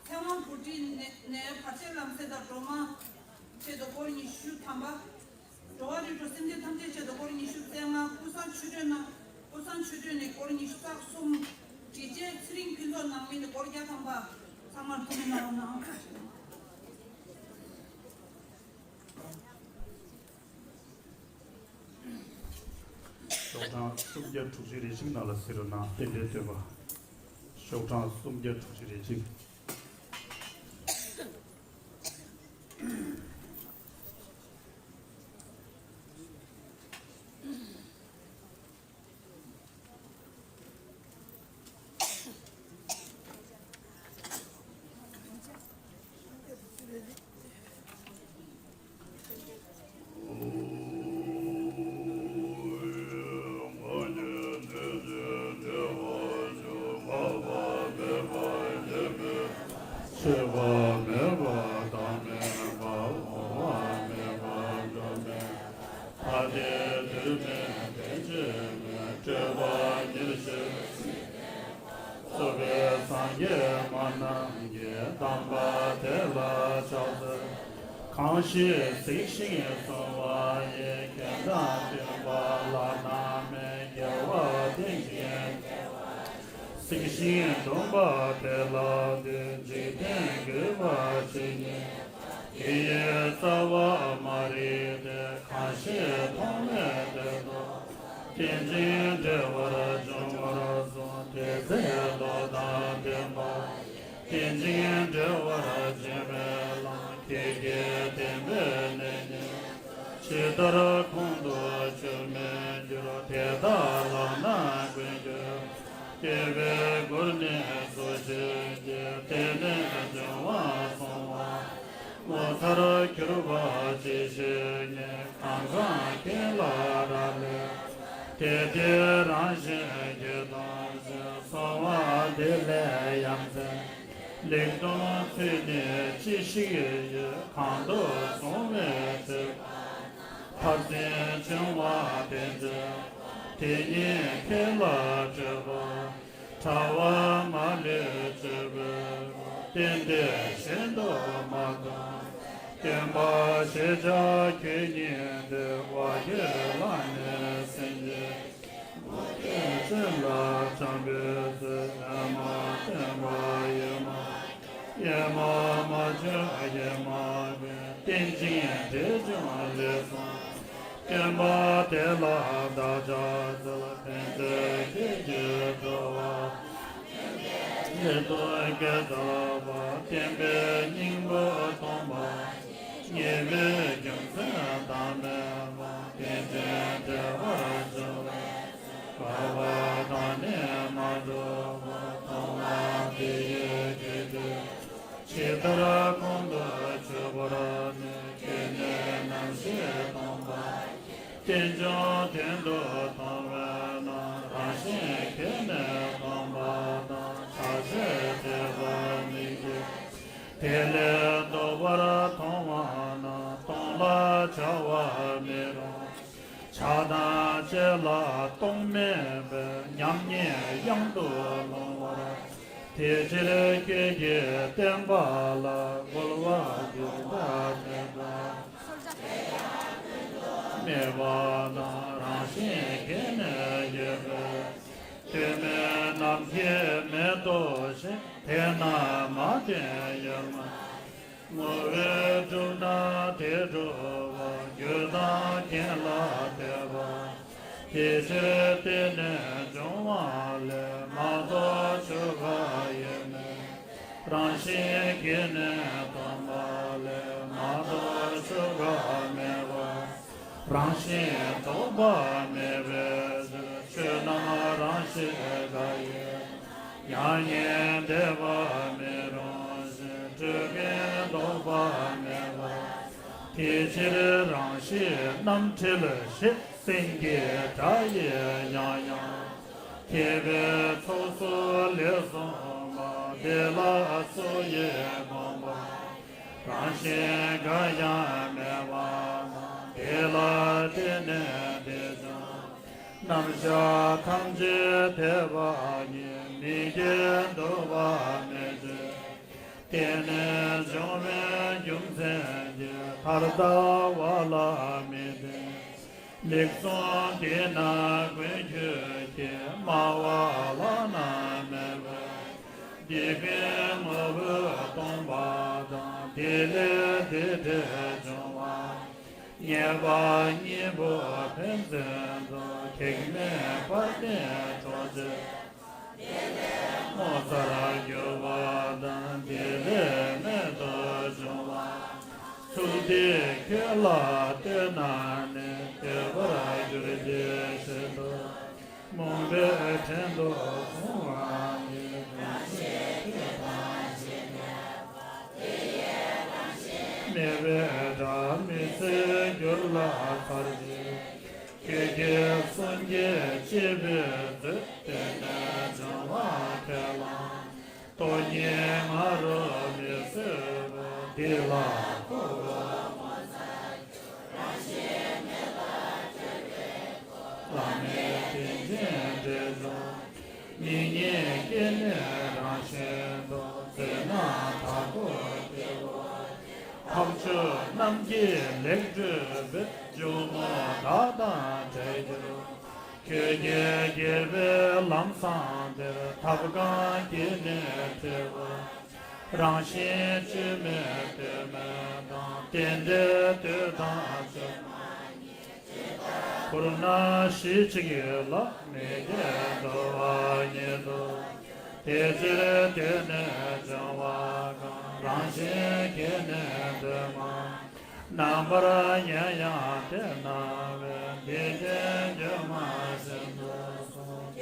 ཚེ་དབང་བུ་ཁྲིད་ནས་ནས་བར་ཆད་ལམ་སེལ་དང་སྒྲོལ་མ་ཆེད་དུ་སྒོར་ཉི་ཤུ་ཐམ་པ། འགྲོ་བ་རིགས་དྲུག་སེམས་ཅན་ཐམས་ཅད་ཆེད་དུ་སྒོར་ཉི་ཤུ་རྩ་ལྔ། ཀུན་བཟང་ཆོས་སྒྲོན་ནང་། ཀུན་བཟང་ཆོས་སྒྲོན་ནས་སྒོར་ཉི་ཤུ་རྩ་གསུམ། དྲིན་ཅན་ཚེ་རིང་ཕུན་ཚོགས་ནང་མི་ནས་སྒོར་བརྒྱ་ཐམ་པ། ཚང་མར་ཐུགས་སྨོན་གནང་རོགས་གནང་། ཤོག་གྲངས་སུམ་བརྒྱ་དྲུག་ཅུ་རེ་གཅིག་ནང་ལ་གཟིགས་རོགས་གནང་། རྟེན་འབྲེལ་བསྟོད་པ། ཤོག་གྲངས་སུམ་བརྒྱ་དྲུག་ཅུ་རེ་གཅིག། ཆད་པ་མེད་པ་བདག་མེད་པ། འོང་བ་མེད་པ་འགྲོ་མེད། ཐ་དད་དུས་མེད་དེ་ཅི་སྨོས། སྤྲོས་པ་ཉེར་ཞི་ཚིག་བདེན་པ། རྫོགས་པའི་སངས་རྒྱས་མ་རྣམས་ཀྱིས། དམ་པ་དེ་ལ་ཕྱག་འཚལ་ལོ། གང་ཞིག་གཟིགས་ཤིང་བསྲུང་བ་ཡིས། རྒྱན་དང་བསྟན་པ་བླ་ན་མེད། རྒྱལ་བ་དེ་བཞིན་གཟིགས་ཤིང་སྡོམ་པ་དེ་ལ་འདུད། འཇིག་རྟེན་གུས་པ་ཇི་སྙེད་དེ་ཡི་རྩ་བ་མ་རིག་སྟེ། གང་ཞིག་མཐོང་བས་དེ་དག་རྟེན་ཅིང་འབྲེལ་བར་འབྱུང་བར་གསུངས། དེ་ཚེ་བློ་དང་ལྡན་པ་རྟེན་ཅིང་འབྲེལ་བར་འབྱུང་བའི་ལམ། ཁྱེད་ཀྱིས་བསྟན་པའི་གནས་རྙེད་ཇི་ལྟར་ཁོང་དུ་ཆུད་མི་འགྱུར། དེ་དག་ལག་ན་ཀུན་གྱུར་སྤྱོད་པའི་སྒོ་ནས་སུ་ཞིག་གིས། དེ་ནས་འབྱུང་བ་བསྲུང་བ་ངོ་མཚར་གྱུར་པ་ཇི་ཞིག་ཉིད། གང་གང་མཁྱེན་ལ་རབ་གནས་དེ་དེ་རང་བཞིན་གྱིས་སྟོང་ཞིང་། བསྲུང་བ་འདི་ལས་ཡ་མཚན་ལེགས་སྟོང་ཚུལ་ནི་ཅི་ཞིག་ཡོད། གང་དུ་བསྲུང་བའི་ཚེ་འཕགས་སེང་ཆུང་བ་དེ་འདྲ། དེ་ཉིད་ཁྱེད་ལ་སྤྲོད་པ། ཕྲ་བ་མ་ལུས་སྤྱོད་པའི་རྟེན་འབྲེལ་གཞན་དུ་མ་མཐོང་། སྟོན་པ་ཞེས་བྱ་ཁྱོད་ཉིད་དེ། བ་ཁྱོད་ལ་ནི་སེམས་ཅན། བུ་ཁྱོད་ཅན་ལ་བྱམས་པའི་ཚུལ། ཨེ་མ་སྟོན་པ་ཡེ་མ། ཡེ་མ་མ་བྱོན་ཡེ་མ་བོན། རྟེན་ཅིང་འབྲེལ་བྱུང་ལས་བྱུང་། སྟོན་པ་དེ་ལ་བདག་ཕྱག་འཚལ། ཕན་མཛད་ཁྱེད་ཀྱིས་འགྲོ་བ་ཡོངས་སུ་སྐྱོབ་པ། བསྟན་པའི་སྙིང་པོ་སྟོང་པ། ཉེས་པའི་རྒྱུ་མཚན་བདག་མེད་པ། རྟེན་ཅིང་འབྲེལ་བར་འབྱུང་བའི་དགའ་བ་དང་ནི་མ་འགྲོགས་པ། མཐོང་བ་དེ་ཡི་དགེ་སྡིག་ཇི་ལྟར་ཁོང་དུ་ཆུད་པར་ནུས། ཁྱེད་ནི་རྣམ་ཤེས་སྟོང་པ། རྟེན་འབྱུང་དོན་དུ་མཐོང་བས་ན། རང་བཞིན་གྱིས་ནི་སྟོང་པ་དང་། ཆགས་ཞེན་དྲེགས་པ་མིག་གིས་དེ་ལས་ལྡོག་པར་མཐོང་བ་ན། སྟོང་ལ་བྱ་བ་མི་རུང་། ཆགས་སྡང་བཅས་ལ་སྟོང་མེད་པས། མཉམ་ཉིད་གཡང་དུ་ལྷུང་བར། དེ་ཕྱིར་ཁྱེད་ཀྱིས་བསྟན་པ་ལ། རྒོལ་བ་འགྱུར་བ་དེ་འདྲ་མེད་པ་དང་། རང་བཞིན་གྱིས་ནི་ཡོད་པའི། དོན་མེད་ནམ་མཁའི་མེ་ཏོག་བཞིན། དེ་རྣམས་མ་བརྟེན་ཡོད་མ། ངོ་བོས་གྲུབ་ན་དེ་གྲུབ་པ། རྒྱུ་དང་རྐྱེན་ལ་ལྟོས་པ། དེ་ཕྱིར་དེ་ནི་འབྱུང་བ་ལས། མ་གཏོགས་ཆོས་འགའ་ཡོད་མེད། རང་བཞིན་གྱིས་ནི་སྟོང་པ་ལས། མ་གཏོགས་ཆོས་འགའ་མེད་པ། རང་བཞིན་ལྡོག་པ་མེད་པའི་ཕྱིར། ཆོས་རྣམས་རང་བཞིན་འགའ་ཡོད། མྱ་ངན་འདས་པ་མི་རུང་ཞིང་། སྤྲོས་ངན་ལྡོག་པ་མེད་པ། དེ་ཕྱིར་རང་བཞིན་རྣམ་འཁྲུལ་ཞེས། སེང་གེའི་སྒྲ་ཡིས་ཡང་ཡང་། དེ་བས་ཚོགས་སུ་ལེགས་གསུངས་པ། དེ་ལ་སུ་ཡིས་དགོངས་པ། རང་བཞིན་འགའ་ཡང་མེད་པ་དང་། དེ་ལ་བརྟེན་ནས་དེ་བྱུང་། རྣམ་གཞག་ཐམས་ཅད་འཐད་པ་ཉིད། མིག་གིས་མཐོང་བ་མེད་ཅིང་། དེ་ནས་འབྱུང་བའི་རྒྱུ་མཚན་གྱིས། མཐར་ལྟ་བ་ལ་མི་བརྟེན། ལེགས་གསུངས་འདི་རྣམས་ཀུན་ཁྱོད་ཀྱིས། སྨྲ་བ་བླ་ན་མེད་པས། འདི་ཀུན་ངོ་བོས་སྟོང་པ་དང་། དེ་ལས་དེ་འབྲས་བྱུང་བ། ངེས་པ་གཉིས་པོ་ཕན་ཚུན་དུ། གེགས་མེད་པར་ནི་གྲོགས་བྱེད། ངོ་མཚར་གྱུར་པ་དང་། དེ་ལས་རྨད་དུ་བྱུང་བ། ཚུལ་འདི་ཁྱོད་ལ་སྟོན་ན་ནི། འདོད་པར་གྱུར་ཅིག་ཤེས་སོ། རྨོངས་པའི་བྲན་དུ་བཟུང་བ་ཡི། རང་བཞིན་ཁྱོད་དང་གཞན་མེད་པ། དེ་ཡི་རང་བཞིན་མེད་པའི་སྒྲ། མི་ཚེ་འགྱུར་ལ་ཚར་གཅིག་ཁྱོད་ཀྱིས་གསུང་གིས་བཅད་པའི་མཛོད། དེ་ནས་འབྱུང་བ་ཁས་བླངས་སྟོང་ཉིད་ང་རོ་མི་བཟོད་པ། འདི་ལ་ཁོ་བོས་ངོ་མཚར་གྱུར། རང་བཞིན་མེད་པར་གྱུར་པའི་སྐུ། བླ་མེད་རྟེན་ཅིང་འབྲེལ་འབྱུང་། མིག་གཉིས་སྐྱེ་གནས་རང་བཞིན་དུ། བཟོད་ནམ་དྭགས་པོ་སྐྱེ་བོ་དེ། འཕགས་ ཆོས་རྣམས་ཀྱིས་ལེགས་བགྲོད་པའི། འཇུག་ངོགས་བདག་དང་བྲལ་འགྱུར། ཁྱོད་ཀྱིས་དགྱེས་པའི་ལམ་བཟང་དེར། ཐབས་གང་གིས་ནི་བྲེལ་བར། རང་བཞིན་བཅོས་མའི་གདོད་མའི་དང་། རྟེན་འབྲེལ་གདོད་དང་བཅོས་མ་ཡིན། ཁུར་ན་གཞི་གཅིག་ཡོད་ལ། མི་སྐྱེ་འགྲོ་བ་ཉིད་དུ། དེ་ཕྱིར་དེ་ནས་བྱུང་བ་གང་། རང་བཞིན་གྱིས་ནི་གདོད་མ། རྣམ་པར་ངེས་ཡང་དེ་སྣང་བས། འདི་ནི་སྒྱུ་མ་བཞིན་དུ་གསུངས།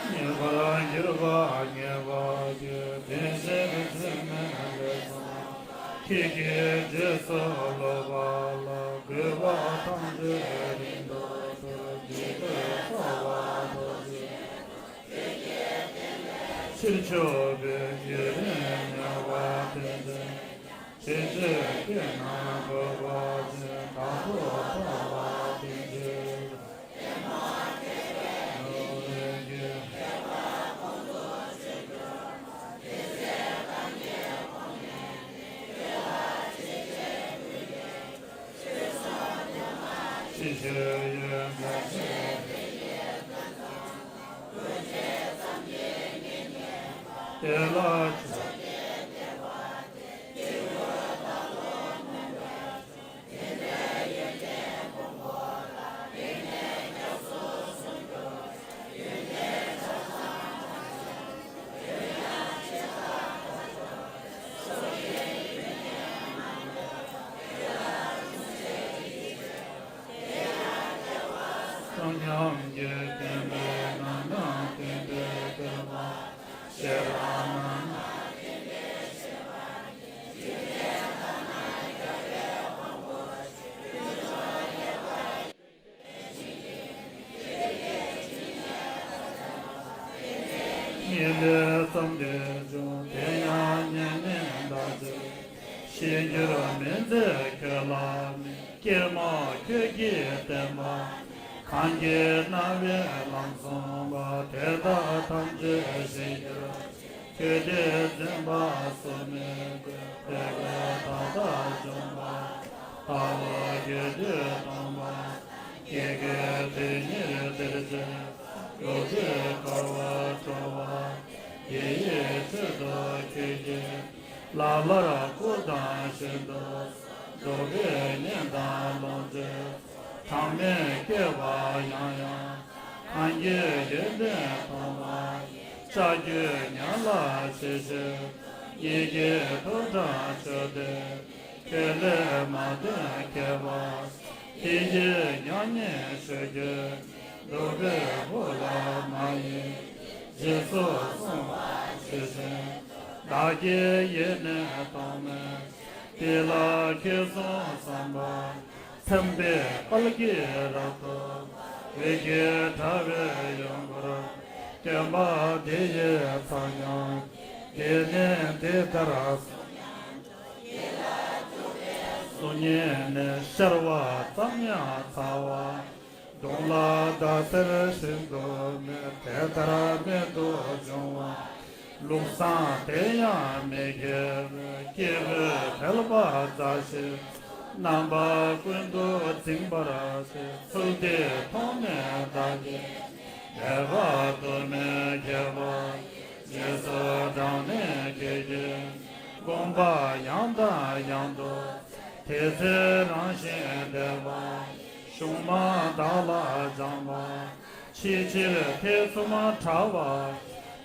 ངེས་པར་འགྱུར་བ་ངེས་པར་འགྱུར། བདེན་བཞིའི་ཚད་མས་ལེགས་བཟུང་བ། ཁྱེད་ཀྱི་རྗེས་སུ་སློབ་པ་ལ། དགོས་པ་ཐམས་ཅད་རིང་དུ་གྲོལ། འཇིག་རྟེན་རྩ་བ་རྡོ་རྗེ། ཕྱིར་ཕྱོགས་པའི་ཡུན་རིང་ཉེ་བར་དེ་འདྲའི། ཇི་སྲིད་སྐྱེས་ན་འགོག་པ་ཅན། དང་པོ་ཐར་པ་དེ་འདྲའི། ཕྱི་ཕྱིར་ཡོན་ཏན་ཆེ། དེ་ལ་སོ་སྙམ་གྱི་བསྟན་པའི་ནང་ན། བསྟན་པའི་བསྟན་པ་ཤེས་རབ་ནང་ན། ཉན་པས་བསམ་གཏན་འབྱུང་། དེ་ཡང་ཉན་མིན་བདག་གཅིག་ཤེས་འགྱུར་མི་མཛད་ཁྱོད་ལ་མེད། ཀྱེ་མ་ཁྱོད་ཀྱིས་བསྟན་པ། གང་གིས་སྣང་བས་ལམ་བཟུང་བ། དེ་དག་ཐམས་ཅད་ཤེས་འགྱུར། ཁྱོད་དེ་འཛིན་པ་སུ་མེད་པས། དེ་ལས་ད་ལྟ་བྱུང་བ། ལྟ་བ་རྒྱུད་སྡུད་སྟོང་པ། ཀྱེ་ཁྱོད་དེ་ཉིད་དེར་སྤྱད། འགྲོ་དྲུག་དཀའ་བ་སྤྲོ་བ། དེ་ཡི་ཆེད་དུ་ཁྱོད་ཀྱིས། ལ་ལར་སྐུ་དང་ཤིན་ཏུ། འགྲོ་བའི་གཉེན་དང་ལོངས་སྤྱོད། གྲངས་མེད་བསྐལ་པ་ཡང་ཡང་། གང་གི་ཡོན་ཏན་མཐོང་བ་ཡི། བྱ་རྒྱུད་ཉམས་ལ་ཤེས་ཤིང་། ཡིད་ཀྱིས་ཐུགས་དྲངས་མཆོད་དེ། ཁྱོད་ལས་མ་འདོན་མཁས་པ། དེ་ཡི་མྱ་ངན་ཆོས་ཀྱི། འདུན་པས་བོར་བ་མ་ཡིན། རྗེས་སུ་བཟུང་བ་ཇི་བཞིན། བདག་གི་ཡིད་ནི་གཏོང་མེད། དེ་ལ་ཁྱོད་གསུང་བསམ་པ། མཚན་དཔེའི་དཔལ་གྱིས་རབ་ཏུ། འོད་ཀྱི་དྲ་བས་ཡོངས་བསྐོར། སྟོན་པ་དེ་ཡི་ཚངས་དབྱངས་ཀྱིས། དེ་ནས་འདི་ལྟར་གསུངས། གསུང་ཉིད་ནི་ཤར་བ་ཙམ་ཡང་ཚ་བ། གདོང་ལ་ཟླ་ཟེར་ཤིན་ཏུ་མེད། དེ་ལྟར་རྨད་དུ་བྱུང་བ། ལུགས་བཟང་དེ་ཡང་མི་དགེ་བའི། སྐྱེས་བུ་ཕལ་པ་མཛའ་བཤེས། རྣམ་པ་ཀུན་ཏུ་འཛིན་པར་བྱེད། ཚུལ་འདི་མཐོང་ནས་བདག་གིས། དད་པ་དུ་མས་མཁས་པ། རྗེས་སུ་འབྲངས་ནས་ཁྱེད་ཀྱིས། དགོངས་པ་ཡང་དང་ཡང་དུ། དེ་ཚེ་རང་བཞིན་བདེ་བ། གཞུང་མ་བདག་ལ་སྦྱངས་པ། ཕྱི་ཕྱིར་ཐེ་ཚོམ་བྲལ་བ།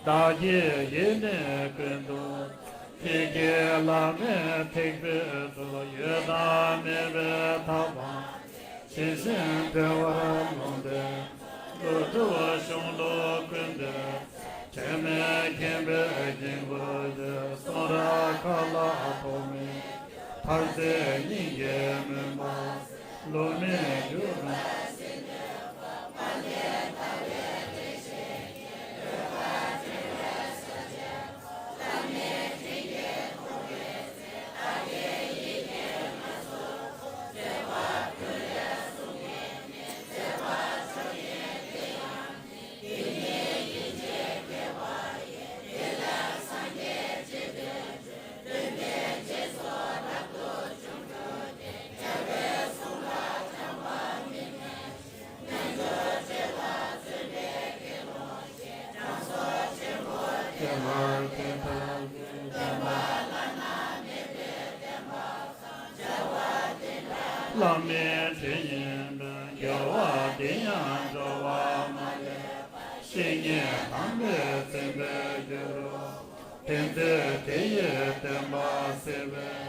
བདག་གི་ཡིད་ནི་ཀུན་ཏུ། ཕྱི་དཀྱིལ་བླ་མེད་ཐེག་པའི་ཚུལ། ཡོད་དང་མེད་པའི་ཐབས་སྤངས། ཇི་བཞིན་བདེ་བར་ལུང་བསྟན། ཀླུ་སྒྲུབ་གཞུང་ལུགས་ཀུན་བདེན། དྲན་མེད་མཁྱེན་པའི་སྙིང་པོ་ཆེ། གསུང་རབ་མཁའ་ལ་ཐོགས་མེད། ཐར་རྩེ་སྙིང་གའི་མུན་པ། ལོ་མེད་རྒྱུ་མེད། བླ་མའི་དྲིན་ཡིན་པས། དགེ་བ་འདི་ཡང་འགྲོ་བ་མ་ལུས་པ། བཤེས་གཉེན་དམ་པས་འཛིན་པའི་རྒྱུ་རུ། ཕན་མཛད་དེ་ཡི་བསྟན་པ་གསལ་བའི།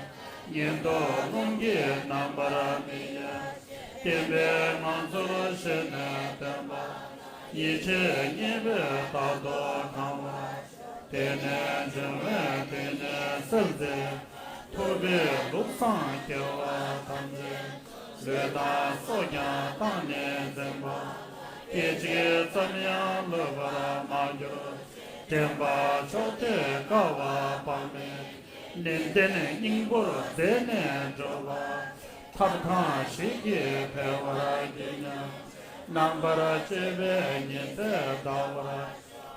ཉན་ཐོས་ཀུན་གྱི་རྣམ་པར་མི་གཡེང་། བསྟན་པའི་ངང་ཚུལ་ཤེས་ནས་བསྟན་པ། ཡིད་ཆེས་གཉིས་པས་རྟག་ཏུ་གང་བར། དེང་ནས་འབྱུང་བའི་དུས་ནས་གསལ་མཛད། ཐུབ་པའི་ལུགས་བཟང་སྐྱེ་བ་ཐམས་ཅད། ལུས་དང་སྲོག་ཀྱང་བཏང་ནས་འཛིན་པ། སྐད་ཅིག་ཙམ་ཡང་ལྷོད་པར་མ་གྱུར། དྲན་པ་མཆོག་ཐོས་དཀའ་བ་དཔག་མེད། ནན་ཏན་སྙིང་པོར་མཛད་ནས་སྒྲུབ་པ། ཐབས་གང་ཞིག་གིས་འཕེལ་བར་བགྱི་སྙམ། རྣམ་པར་དཔྱོད་པས་ཉི་ཚེ་འདའ་བར།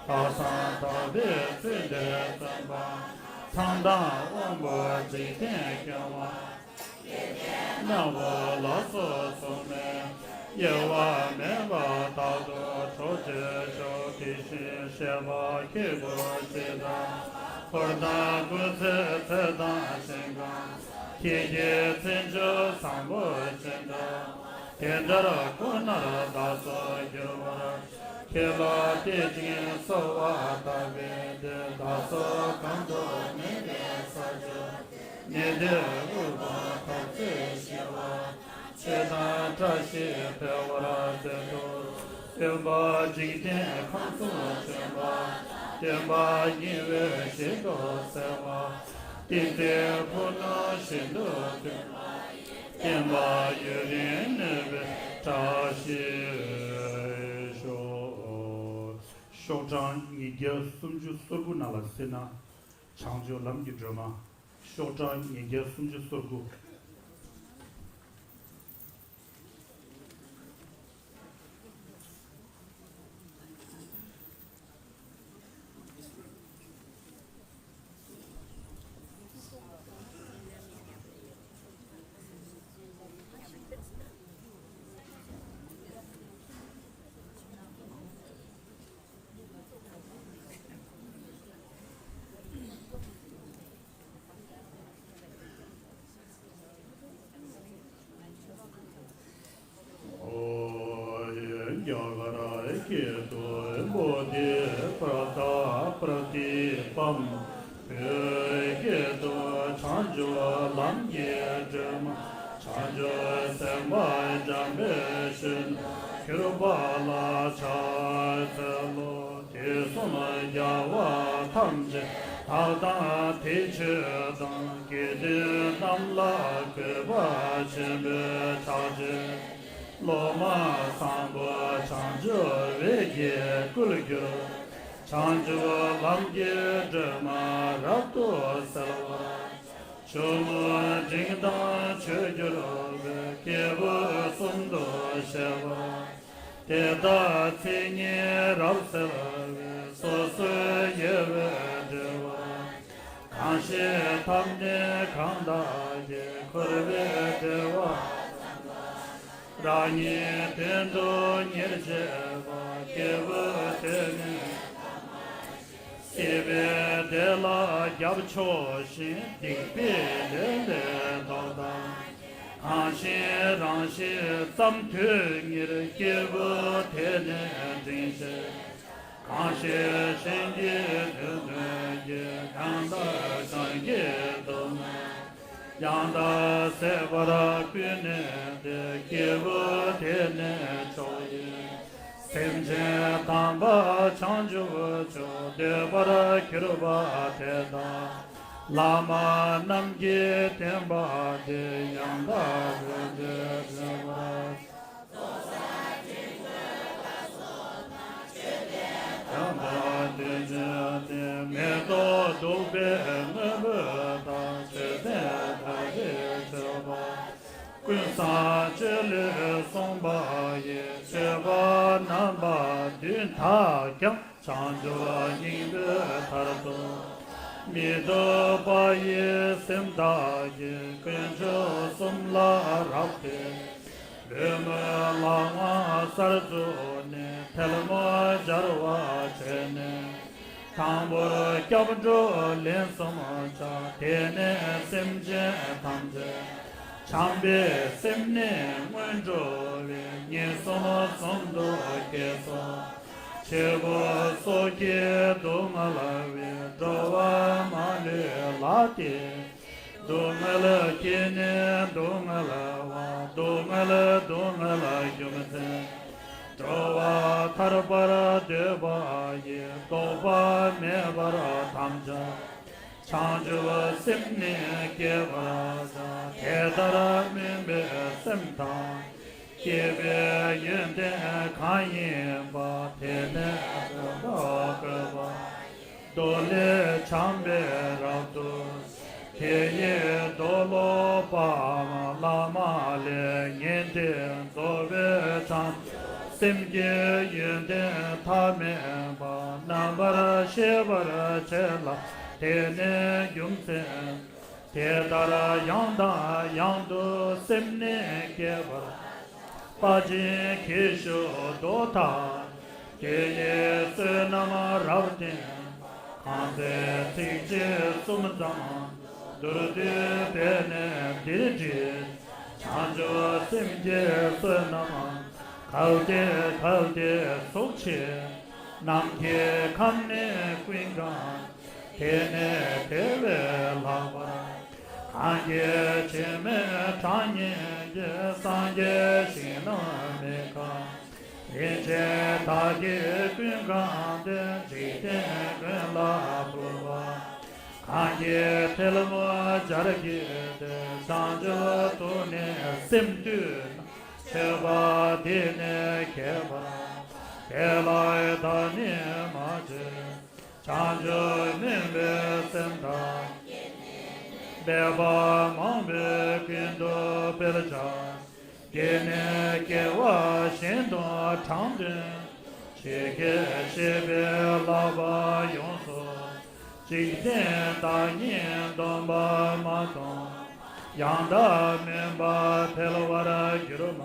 ལྷག་བསམ་དག་པས་ཚེ་འདིར་བརྩོན་པ། མཚང་དང་དབང་པོ་འཇིག་རྟེན་སྐྱོང་བ། སྣང་བ་ལ་སོགས་སོ་མའི། གཡེལ་བ་མེད་པར་རྟག་ཏུ་གྲོགས་བྱེད་ཤོག་དེ་བཞིན་གཤེགས་པ་ཁྱེད་སྐུ་ཅི་འདྲ། འཁོར་དང་སྐུ་ཚེ་ཚད་དང་ཞིང་ཁམས། ཁྱེད་ཀྱི་མཚན་མཆོག་བཟང་པོ་ཅི་འདྲ། དེ་ལྟར་ཁོ་ནར་བདག་སོགས་འགྱུར་བར། ཁྱེད་ལ་བསྟོད་ཅིང་གསོལ་བ་བཏབ་པའི་མཐུས། བདག་སོགས་གང་དུ་གནས་པའི་ས་ཕྱོགས། ནད་དེ་འུ་སྡུག་འཐབ་རྩོད་ཞི་བ། ཆོས་དང་བཀྲ་ཤིས་འཕེལ་བར་མཛད་དོ། སྟོན་པ་འཇིག་རྟེན་ཁམས་གསུམ་སྤྱོད་པ། སྟོན་པ་ཉེ་བའི་ཞི་ཁྲོ་སེལ་བ། ཏིང་འཛིན་ཕུ་ནུ་ཤིན་ཏུ་མཐུན་པ། བསྟན་པ་ཡུན་རིང་གནས་པའི་བཀྲ་ཤིས་ཤོག་ཤོག་གྲངས་ཉིས་བརྒྱ་སུམ་ཅུ་སོ་དགུ་ནང་ལ་གཟིགས་ན། བྱང་ཆུབ་ལམ་གྱི་སྒྲོན་མ། ཤོག་གྲངས་ཉིས་བརྒྱ་སུམ་ཅུ་སོ་དགུ། ཨོ། རྒྱ་གར་སྐད་དུ། བོ་དྷི་པྲ་ད་པྲ་དི་པཾ། བོད་སྐད་དུ། བྱང་ཆུབ་ལམ་གྱི་སྒྲོན་མ། བྱང་ཆུབ་སེམས་དཔའ་འཇམ་དཔལ་གཞོན་ནུར་གྱུར་པ་ལ་ཕྱག་འཚལ་ལོ། དུས་གསུམ་རྒྱལ་བ་ཐམས་ཅད་བདག་དང་དེ་ཆོས་དང་། དགེ་འདུན་རྣམས་ལ་གུས་པ་ཆེན་པོས་ཕྱག་བགྱི། སློབ་མ་བཟང་པོ་བྱང་ཆུབ་འོད་ཀྱིས་བསྐུལ་གྱུར། བྱང་ཆུབ་ལམ་གྱི་སྒྲོན་མ་རབ་ཏུ་གསལ་བར། ཆུ་བོ་འབྲིང་དང་ཆོས་སྒྱུར་བའི། སྐྱེས་བུ་གསུམ་དུ་བཤད་པ། དེ་དག་མཚན་ཉིད་རབ་གསལ་བའི། སོ་སོའི་དབྱེ་བས་འབྲེལ་བ། གང་ཞིག་ཐ་སྙད་གང་དག་གིས། འཁོར་བའི་འབྲེལ་བ་རང་ཉིད་དོན་དུ་གཉེར་བྱེད་པ། སྐྱེས་བུ་དེ་ནི་སྲིད་པའི་བདེ་ལ་རྒྱབ་ཕྱོགས་ཤིང་། སྡིག་པའི་ལས་ལས་ལྡོག་དང་། གང་ཞིག་རང་བཞིན་ཙམ་དུས་གཉེར། སྐྱེས་བུ་དེ་ནི་འབྲིང་ཤོས། གང་ཞིག་གཞན་གྱི་དོན་དུ་གྱུར། གང་དག་གཞན་གྱི་སྡུག་བསྔལ་ཡང་དག་ཟད་པར་ཀུན་ནས་བདེ། སྐྱེས་བུ་དེ་ནི་མཆོག་ཡིན། སེམས་ཅན་དམ་པ་བྱང་ཆུབ་མཆོག་འདོད་པར་གྱུར་པ་དེ་དག་བླ་མ་རྣམས་ཀྱི་བསྟན་པ་འདི་ཡང་དག་རིན་ཆེན་བྱེད་པར། བྱམས་པ་དུས་རྒྱུན་ནི་མེ་ཏོག་བདུག་པའི་དངོས་པོ་དང་། མཆོད་རྟེན་དག་གི་མཆོད་པ། ཀུན་བཟང་སྤྱོད་ལས་གསུངས་པ་ཡི། མཆོད་པ་རྣམ་པ་བདུན་དག་ཀྱང་། བྱང་ཆུབ་སྙིང་པོའི་མཐར་ཐུག་མི་ཐུབ་པ་ཡི། སེམས་དག་གིས་དཀོན་མཆོག་གསུམ་ལ་རབ་བརྟེན། ལུས་མོས་ལག་དབང་གསར་བཙུགས་ནས། ཐལ་མོ་སྦྱར་བ་བྱས་ནས། དང་པོར་སྐྱབས་འགྲོ་ལན་གསུམ་བྱ། དེ་ནས་སེམས་ཅན་ཐམས་ཅད་བྱམས་པའི་སེམས་ནི་སྔོན་འགྲོ་བའི། ཉེས་སེམས་གསུམ་དུ་སྐྱེས་སོ། ཆོས་སྐུ་སོགས་ཀྱིས་སྡུག་བསྔལ་བའི། འགྲོ་བ་མ་ལུས་ལ་དེ། སྡུག་བསྔལ་གྱི་ནི་སྡུག་བསྔལ་བ། སྡུག་བསྔལ་སྡུག་བསྔལ་རྒྱུ་མཚན། འགྲོ་བ་ཐར་པར་འདོད་པ་ཡི། ལྡོག་པ་མེད་པར་དམ་བཅའ། བྱང་ཆུབ་སེམས་ནི་བསྐྱེད་པར་བྱ། དེ་ལྟར་སྨོན་པའི་སེམས་དང་། བསྐྱེད་པའི་ཡོན་ཏན་གང་ཡིན་པ། དེ་ནས་དོན་དག་བཀོད་པ། མདོ་ལས། བྱམས་པས་རབ་ཏུ་བྱེད། དེ་ཡི་མདོ་ཀློག་པའམ་བླ་མ་ལས། ཉན་ཏེ་རྫོགས་པའི་བྱང་ཆུབ་སེམས་ཀྱི་ཡོན་ཏན་མཐའ་མེད་པ་རྣམ་པར་ཤེས་པར་བྱེད་ལ། དེ་ནས་རྒྱུ་མཚན་དེ་ལྟར་ཡང་དང་ཡང་དུ་སེམས་ནི་བསྐྱེད་པར། དཔའ་ཆེན་གྱི་ཤུགས་རྡོ་ཐག། དེ་ཡི་བསོད་ནམས་རབ་བརྟན་པ། གང་ཚེ་ཚིགས་བཅད་གསུམ་ཙམ། མདོར་བསྡུས་པས་ནི་འདིར་བྲིས། བྱང་ཆུབ་སེམས་ཀྱི་བསོད་ནམས། གལ་ཏེ་གལ་ཏེ་གཟུགས་ཆེ། ནམ་མཁའི་ཁམས་ནི་ཀུན་གང་། དེ་ནི་དེ་བས་ལྷག་པར། གང་གི་ཕྱི་མའི་གྲངས་སྙེད་ཀྱི། སངས་རྒྱས་ཞིང་རྣམས་མི་ཁྱབ། རིན་ཆེན་དག་གིས་ཀུན་གང་སྟེ། འཇིག་རྟེན་ཀུན་ལ་ཕུལ་བ། གང་གིས་ཐལ་མོ་སྦྱར་བགྱིས་ཏེ། བྱང་ཆུབ་ཏུ་ནི་སེམས་བཏུད་ན། མཆོད་པ་འདི་ནི་ཁྱད་པར་འཕགས། དེ་ལ་བདག་ནི་མ་བྱས། བྱང་ཆུབ་སྨོན་པའི་སེམས་དག། འབད་པ་མང་པོས་ཀུན་ཏུ་སྤེལ་བྱ། དེ་ནས་སྐྱེ་བ་གཞན་དུ་དྲང་དོན། ཇི་སྐད་བཤད་པའི་བསླབ་པ་ཡོངས་སུ། འཇིག་རྟེན་བདག་ཉིད་སྡོམ་པ་མ་སྡོམ། ཡང་དག་སྨོན་པ་འཕེལ་བར་འགྱུར་མ།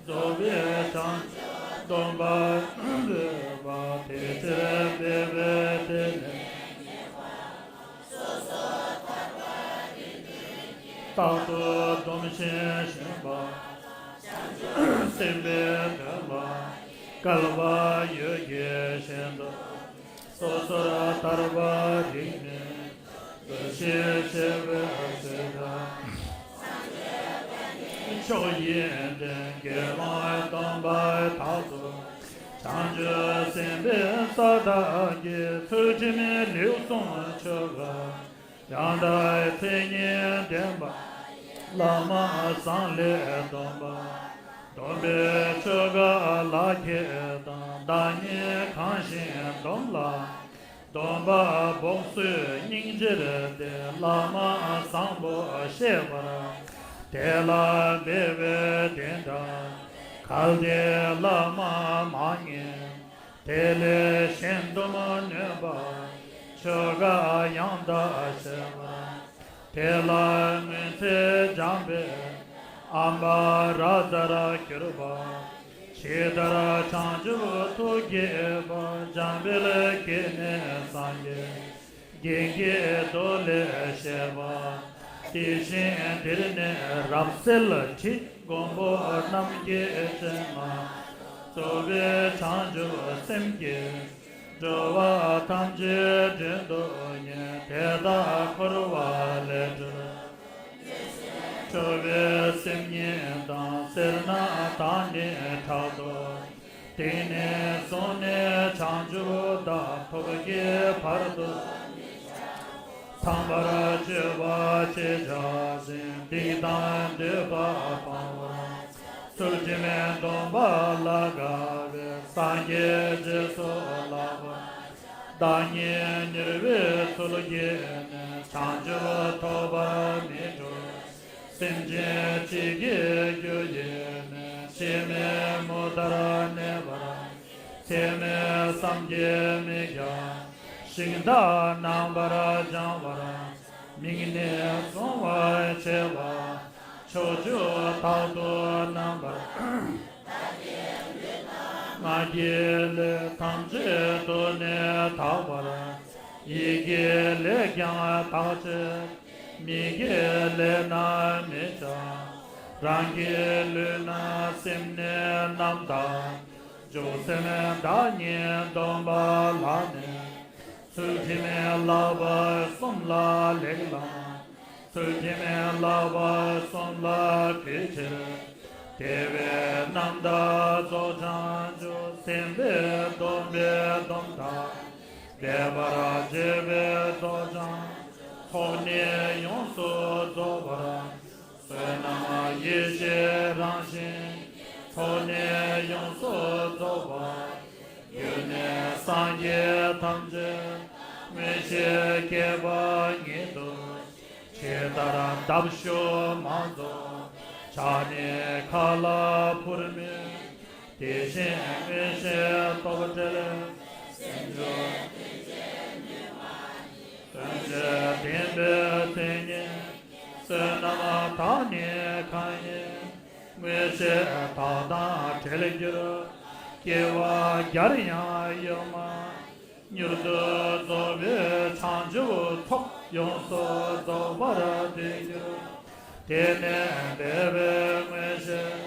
རྫོགས་པའི་བྱང་ཆུབ་སྡོམ་པ་འདོད་པ། དེ་ཕྱིར་འབད་པས་དེ་ནི། རྟག་ཏུ་སྡོམ་ཞིང་ཞེན་པ། སེམས་པའི་དོན་ལ་སྐལ་བ་ཡོད་ཀྱི་ཞིང་དུ། སོ་སོར་ཐར་པ་རིགས་ནི། འདུ་ཤེས་ཆེ་བའི་ཚེ་དང་། མཆོག་ཡོན་ཏན་དགེ་སློང་སྡོམ་པ་དག་ཏུ། བྱང་ཆུབ་སེམས་དཔའི་ས་དག་གི། ཚུལ་ཁྲིམས་ལེགས་བསྲུང་ཆོ་ག། ཡང་དག་མཚན་ཉིད་ལྡན་པ། བླ་མ་བཟང་ལས་སྡོམ་པ། སྡོམ་པའི་ཆོ་ག་ལག་ཁྱེར་དང་། བདག་ཉིད་གང་ཞིག་སྡོམ་ལ། སྡོམ་པ་འབོགས་སོས་སྙིང་རྗེར་འདོད། བླ་མ་བཟང་པོ་བཤད་པར། དེ་ལ་འབད་པས་བདེན་གྲགས། གལ་ཏེ་བླ་མ་མ་ཉན། དེ་ལས་གཞན་སྡོམ་ནུས་པ། ཆོ་ག་ཡང་དག་བྱེད་པ། དེ་ལ་སྔོན་ཚེ་སྦྱངས་པའི། ཨམ་བ་ར་ཛར་གྱུར་པ། ཇི་ལྟར་བྱང་ཆུབ་ཐུགས་བསྐྱེད་པ། འཇམ་དཔལ་གྱིས་ནི་སངས་རྒྱས། རྒྱན་གྱི་མདོ་ལས་བཤད་པ། དེ་བཞིན་འདིར་ནི་རབ་གསལ་བྲིས། མགོན་པོ་རྣམས་ཀྱི་སྤྱན་སྔར། རྫོགས་པའི་བྱང་ཆུབ་སེམས་ཀྱིས། འགྲོ་བ་ཐམས་ཅད་དོན་དུ་གཉེར། དེ་དག་འཁོར་བ་ལས་གྲོལ། འགྲོ་བའི་སེམས་ཉིད་དང་། སེར་སྣ་དག་ནི་ཕྲག་དོག། དེ་ནས་བཟུང་ནས་བྱང་ཆུབ་མཐར་ཐུག་གི་བར་དུ། ཚངས་པར་སྤྱོད་པ་ཞེས་བྱ་ཞིང་། སྡིག་དང་འདོད་པ་སྤང་བར་བྱ། ཚུལ་ཁྲིམས་སྡོམ་པ་ལ་དགའ་བའི། སངས་རྒྱས་རྗེས་སུ་བསླབ་པར་བྱ། བདག་ཉིད་མྱུར་བའི་ཚུལ་གྱིས་ནི། བྱང་ཆུབ་ཐོབ་པར་མི་འགྱུར། སེམས་ཅན་གཅིག་གི་རྒྱུ་ཡིས་ནི། ཕྱི་མའི་མུ་མཐར་གནས་པར། ཚད་མེད་བསམ་གྱིས་མི་ཁྱབ། ཞིང་དག་རྣམ་པར་སྦྱང་བར། མིག་ནི་གཟུང་བར་བྱེད་པ། ཕྱོགས་བཅུ་དག་ཏུ་རྣམ་པར། ང་རྒྱལ་ལས་ཐམས་ཅད་དུ་ནི་དག་པར། ཡིད་ཀྱི་ལས་ཀྱང་དག་བྱེད། མིག་གི་ལས་རྣམས་མི་བྱ། རང་གི་ལུས་རྣམས་སེམས་ནི་རྣམ་དག། འཇུག་སེམས་བདག་ཉིད་སྡོམ་པ་ལ་ནི། ཚུལ་ཁྲིམས་བསླབ་པ་གསུམ་ལ་ལེགས་བླངས། ཚུལ་ཁྲིམས་བསླབ་པ་གསུམ་ལ་གུས་ཕྱིར། དེ་བས་རྣམ་དག་རྫོགས་བྱང་ཆུབ། སེམས་དཔའི་སྡོམ་པས་སྡོམ་དག། འབད་པར་བྱེད་པའི་རྫོགས་བྱང་ཆུབ། ཚོགས་ནི་ཡོངས་སུ་རྫོགས་པར། བསོད་ནམས་ཡེ་ཤེས་རང་བཞིན། ཚོགས་ནི་ཡོངས་སུ་རྫོགས་པ། རྒྱུ་ནི་སངས་རྒྱས་ཐམས་ཅད། མངོན་ཤེས་བསྐྱེད་པ་ཉིད་དུ། ཇི་ལྟར་འདབ་གཤོག་མ་རྫོགས། ཆར་ནི་མཁའ་ལ་འཕུར་མི། དེ་བཞིན་མངོན་ཤེས་རྟོག་བྲལ། སེམས་མཆོག་དོན་བྱེད་བདེན་པའི་མཚན་ཉིད། བསོད་ནམས་དག་ནི་གང་ཡིན། མངོན་ཤེས་དག་དང་བྲལ་འགྱུར། སྐྱེ་བ་བརྒྱར་ཡང་ཡོད་མ། མྱུར་དུ་རྫོགས་པའི་བྱང་ཆུབ་ཚོགས། ཡོངས་སུ་རྫོགས་པར་དེ་འགྱུར། དེ་ནི་འབད་པས་མངོན་ཤེས།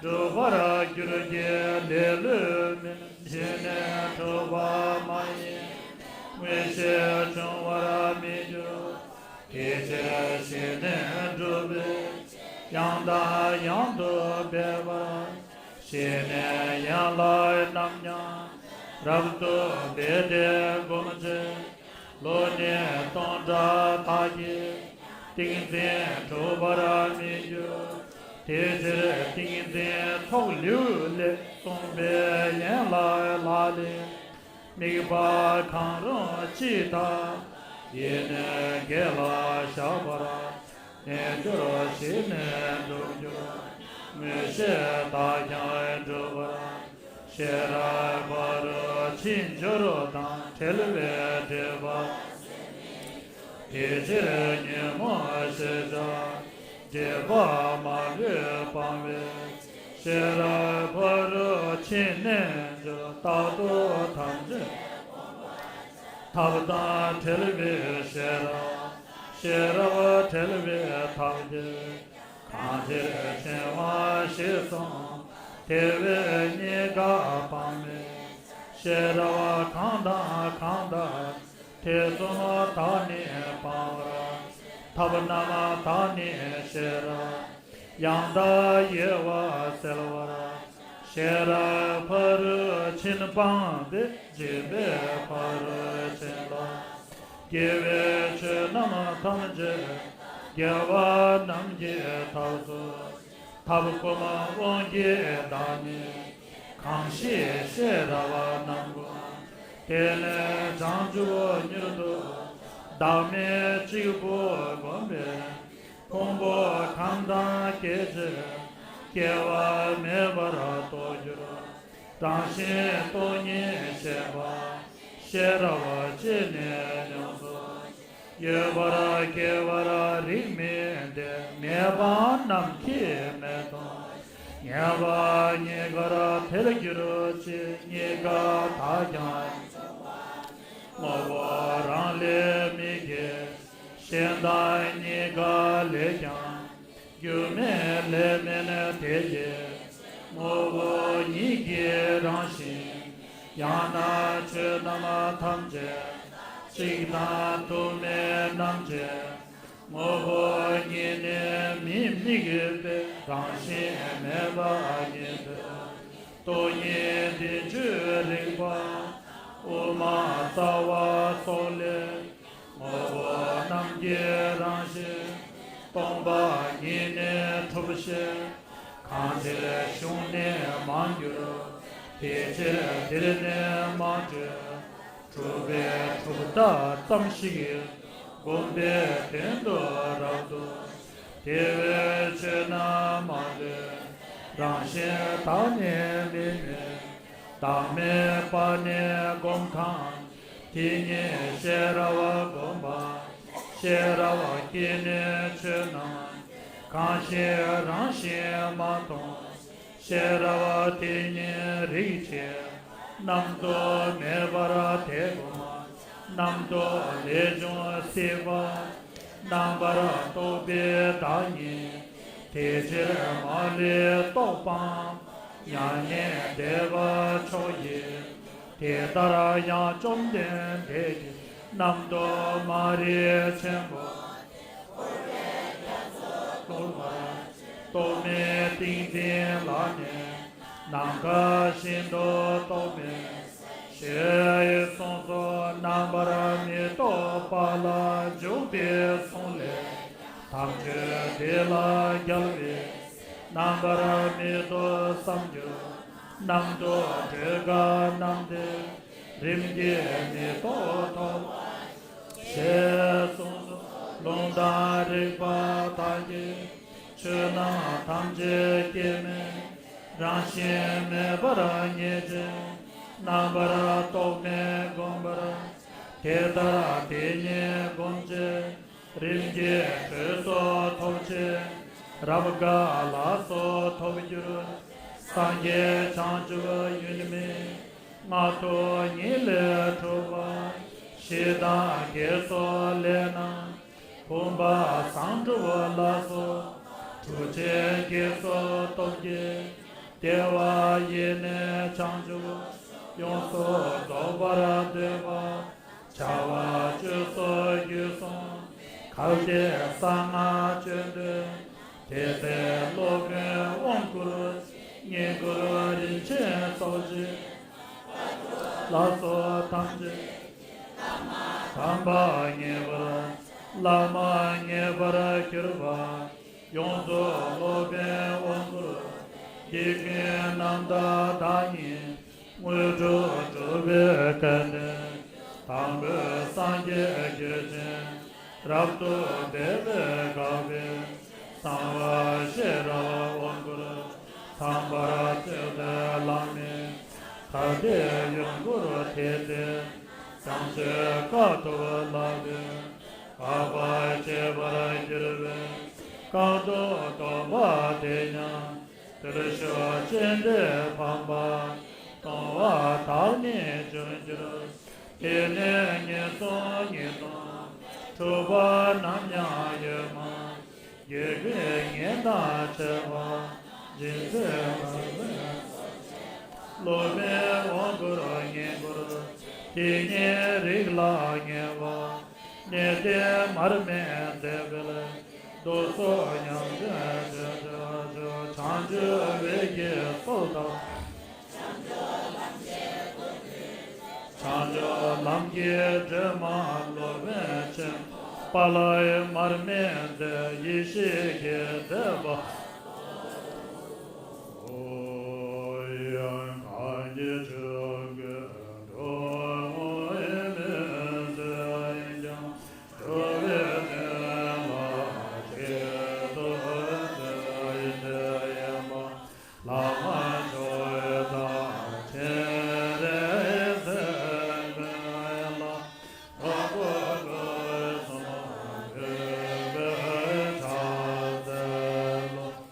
འགྲུབ་པར་འགྱུར་གྱི་ལེ་ལོས་མིན། གཞན་ནི་འགྲུབ་པ་མ་ཡིན། མངོན་ཤེས་འབྱུང་བར་མི་འགྱུར། དེ་ཕྱིར་གཞན་ནི་འགྲུབ་པའི་ཕྱིར། ཡང་དང་ཡང་དུ་འབད་པར། གཞན་ནི་ཡན་ལག་རྣམས་ཀྱང་། རབ་ཏུ་སྦས་ཏེ་བསྒོམ་ཚེ། ལོ་ནི་སྟོང་ཕྲག་དག་གིས་ཀྱང་། ཏིང་འཛིན་འགྲུབ་པར་མི་འགྱུར། དེ་ཕྱིར་ཏིང་འཛིན་ཚོགས་ལེའུ་ལས། གསུངས་པའི་ཡན་ལག་ལག་ལེན། དམིགས་པ་གང་རུང་ཅི་ལྟར། ཡིད་ནི་དགེ་ལ་བཞག་པར། རྣལ་འབྱོར་གཞན་ནི་འགྲུབ་འགྱུར། མངོན་ཤེས་དག་ཀྱང་འགྲུབ་པར། ཤེས་རབ་ཕ་རོལ་ཕྱིན་སྦྱོར་དང་། བྲལ་བའི་སྒྲིབ་པ། དེ་ཕྱིར་ཉོན་མོངས་ཞེས་བྱ། སྒྲིབ་པ་མ་ལུས་སྤང་བའི་ཕྱིར། ཤེས་རབ་ཕ་རོལ་ཕྱིན་རྣལ་འབྱོར། རྟག་ཏུ་ཐམས་ཅད་ཐབས་དང་བྲལ་བའི་ཤེས་རབ། ཤེས་རབ་བྲལ་བའི་ཐབས་ཀྱིས། གང་ཕྱིར་འཆིང་བ་ཞེས་གསུངས། དེ་བས་རྙེད་དཀའ་སྤང་མེད། ཤེས་རབ་གང་དང་གང་ལྟར། ཐེ་ཚོམ་དག་ནི་སྤང་བར། ཐབས་རྣམས་དག་ནི་ཤེས་རབ། ཡང་དག་དབྱེ་བ་གསལ་བར། ཤེས་རབ་ཕ་རོལ་ཕྱིན་སྤངས་ཏེ། འཇིགས་པའི་ཕ་རོལ་ཕྱིན་ལ། དགེ་བའི་ཆོས་རྣམས་ཐམས་ཅད། དགེ་བ་རྣམས་ཀྱི་ཐབས་སུ། ཐབས་ཁོ་ན་དབང་གིས་བདག་ཉིད། གང་ཞིག་ཤེས་རབ་རྣམ་ཀུན། དེ་ནི་བྱང་ཆུབ་མྱུར་ཐོབ། བདག་མེད་གཅིག་པུ་བསྒོམས་པས། ཕུང་པོ་གང་དང་སྐད་ཅིག་སྐྱེ་བ་མེད་པར་རྟོགས་འགྱུར། རང་བཞིན་སྟོང་ཉིད་ཤེས་པ། ཤེས་རབ་སྤྱད་ནས་ཡོངས་སུ། ཡོད་པར་སྐྱེ་བར་རིགས་མི་འདུག་མེད་པ་རྣམས་ཀྱིས་མི་མཐོང་། ངེས་པ་གཉིས་ཀར་ཐལ་འགྱུར་ཅིག་གཉིས་ཀ་དག་ཀྱང་། དངོས་པོ་རང་ལས་མི་སྐྱེ། གཞན་དག་གཉིས་ཀ་ལས་ཀྱང་། རྒྱུ་མེད་ལས་མིན་དེ་སྐྱེ། དངོས་པོ་ཉིད་ཀྱི་རང་བཞིན། ཡང་ན་ཆོས་རྣམས་ཐམས་ཅད། གཅིག་དང་དུ་མེད་རྣམ་འབྱེད། དངོས་པོ་ཉིད་ནི་མི་དམིགས་པས། རང་བཞིན་མེད་པ་ཉིད་དོ། སྟོང་ཉིད་བདུན་ཅུའི་རིག་པ། དབུ་མ་རྩ་བ་སོགས་ལས། ངོ་བོ་རྣམ་མཁྱེན་རང་བཞིན། སྟོང་པ་ཉིད་ནི་གྲུབ་ཞིང་། གང་དེའི་གཞུང་ནི་མ་འགྱུར། དེ་ཕྱིར་འདིར་ནི་མ་བྲིས། གྲུབ་པས་གྲུབ་མཐའ་ཙམ་ཞིག་བསྒོམ་པའི་དོན་དུ་རབ་ཏུ། དེ་བས་ཆོས་རྣམས་མ་ལུས་རང་བཞིན་དག་ནི་མི་གནས། བདག་མེད་པ་ནི་སྒོམ་ཁང་། དེ་ཉིད་ཤེས་རབ་སྒོམ་པ། ཤེས་རབ་ཀྱིས་ནི་ཆོས་རྣམས། གང་ཞིག་རང་བཞིན་མ་མཐོང་། ཤེས་རབ་དེ་ཉིད་རིག་བྱེད། རྣམ་རྟོག་མེད་པར་དེ་བསྒོམ། རྣམ་རྟོག་ལས་བྱུང་སྲིད་པ། རྣམ་པར་རྟོག་པའི་བདག་ཉིད། དེ་ཕྱིར་མ་ལུས་རྟོག་སྤང་། མྱ་ངན་འདས་པ་མཆོག་ཡིན། དེ་ལྟར་ཡང་བཅོམ་ལྡན་འདས་ཀྱིས། རྣམ་རྟོག་མ་རིག་ཆེན་པོ། རྟོག་པར། རྟོག་མེད་ཏིང་འཛིན་ལ་ནི། ནམ་མཁའ་བཞིན་དུ་རྟོག་མེད། ཞེས་གསུངས་སོ། རྣམ་པར་མི་རྟོག་པ་ལ་འཇུག་པའི་གསུང་ལས། དམ་ཆོས་འདི་ལ་རྒྱལ་བས། རྣམ་པར་མི་རྟོག་བསམ་གྱུར། རྣམ་རྟོག་བྲལ་དཀའ་རྣམས་ཏེ། རིམ་གྱིས་མི་རྟོག་ཐོབ། ཞེས་གསུངས་སོ། ལུང་དང་རིགས་པ་དག་གིས། ཆོས་རྣམས་ཐམས་ཅད་སྐྱེ་མེད། རང་བཞིན་མེད་པར་ངེས་ཤིང་། རྣམ་པར་རྟོག་མེད་བསྒོམ་པར། དེ་ལྟར་དེ་ཉིད་བསྒོམ་བྱས། རིམ་གྱིས་གྲོལ་སོགས་ཐོབ་ཕྱིར། རབ་དགའ་ལ་སོགས་ཐོབ་འགྱུར། སངས་རྒྱས་བྱང་ཆུབ་ཡུལ་མིན། ལྔ་ཐོག་ཉིད་ལས་གྲུབ་པ། ཞི་དང་རྒྱས་སོགས་ལས་རྣམས། བུམ་པ་བཟང་གྲུབ་ལ་སོགས། གྲུབ་ཆེན་བརྒྱད་སོགས་སྟོབས་ཀྱིས། བདེ་བ་ཡེ་ནས་བྱང་ཆུབ། ཡོངས་སུ་རྫོགས་པར་འདོད་པ། བྱ་བ་སྤྱོད་སོགས་རྒྱུད་གསུམ། གལ་ཏེ་གསང་སྔགས་སྤྱོད་འདོད། དེ་ཚེ་སློབ་དཔོན་དབང་བསྐུར། བསྙེན་བཀུར་རིན་ཆེན་ཚོགས་ཀྱིས། ལ་སོགས་ཐམས་ཅད། དམ་པ་ངེས་པར། བླ་མ་ངེས་པར་གྱུར་པ། ཡོངས་རྫོགས་སློབ་དཔོན་དབང་བསྐུར། འདི་ཀུན་རྣམ་དག་བདག་ཉིད། དངོས་གྲུབ་སྒྲུབ་པའི་སྐལ་ལྡན། དང་པོའི་སངས་རྒྱས་རྒྱུད་ཆེན། རབ་ཏུ་བཟླས་པས་དགའ་བའི། གསང་བ་ཤེས་རབ་དབང་བསྐུར། ཚངས་པར་སྤྱོད་པའི་བླ་མའི། ཐ་དད་ཡོངས་བསྐོར་དེ་སྟེ། བྱང་ཆུབ་དཀའ་ཐུབ་ལགས་པས། དགག་པ་བྱས་པར་གྱུར་པའི། རྐང་དྲུག་སྡོམ་པ་དེ་ཉམས། བརྟུལ་ཞུགས་སྤྱན་འདྲེན་ཕམ་པ། གཏོང་བ་དག་ནི་འབྱུང་འགྱུར། དེ་ནས་ངན་སོང་ཉེས་ལྟུང་། འཁྲུལ་པ་རྣམས་ཀྱང་ཡོད་མ། རྒྱུད་ཀུན་ངན་དང་བཅས་པ། སྦྱིན་སྲེག་བར་སྲེག་སོགས་བྱས། སློབ་མའི་དབང་བསྐུར་བསྙེན་བཀུར། དེ་ཉིད་རིགས་ལ་ངེས་པ། གནས་བརྟན་མར་མེ་མཛད་པའི་ལས། བདུད་སོགས་ཉམས་ཆེན་བྱེད་པར་ཤོག། བྱང་ཆུབ་འོད་ཀྱི་ཚོགས་དང་། བྱང་ཆུབ་ལམ་གྱི་སྒྲོན་མ་སློབ་དཔོན་ཆེན། དཔལ་ལྷའི་མར་མེ་མཛད། ཡེ་ཤེས་ཀྱི་མཛད་པ། ཡང་གང་གི་ཆོས་ཀུན་འགྲོ་འོང་མི་བཟད་ཀྱང་། འགྲོ་བའི་དོན་ལ་རྗེས་སུ་བརྩོན་པའི་ཡན་པ། བླ་མ་མཆོག་དང་སྤྱན་རས་གཟིགས་ཀུན་ལ། གྲོགས་པོ་སྐུ་གསུམ་འདུས་པའི་ཕྱག་འཚལ་ལོ།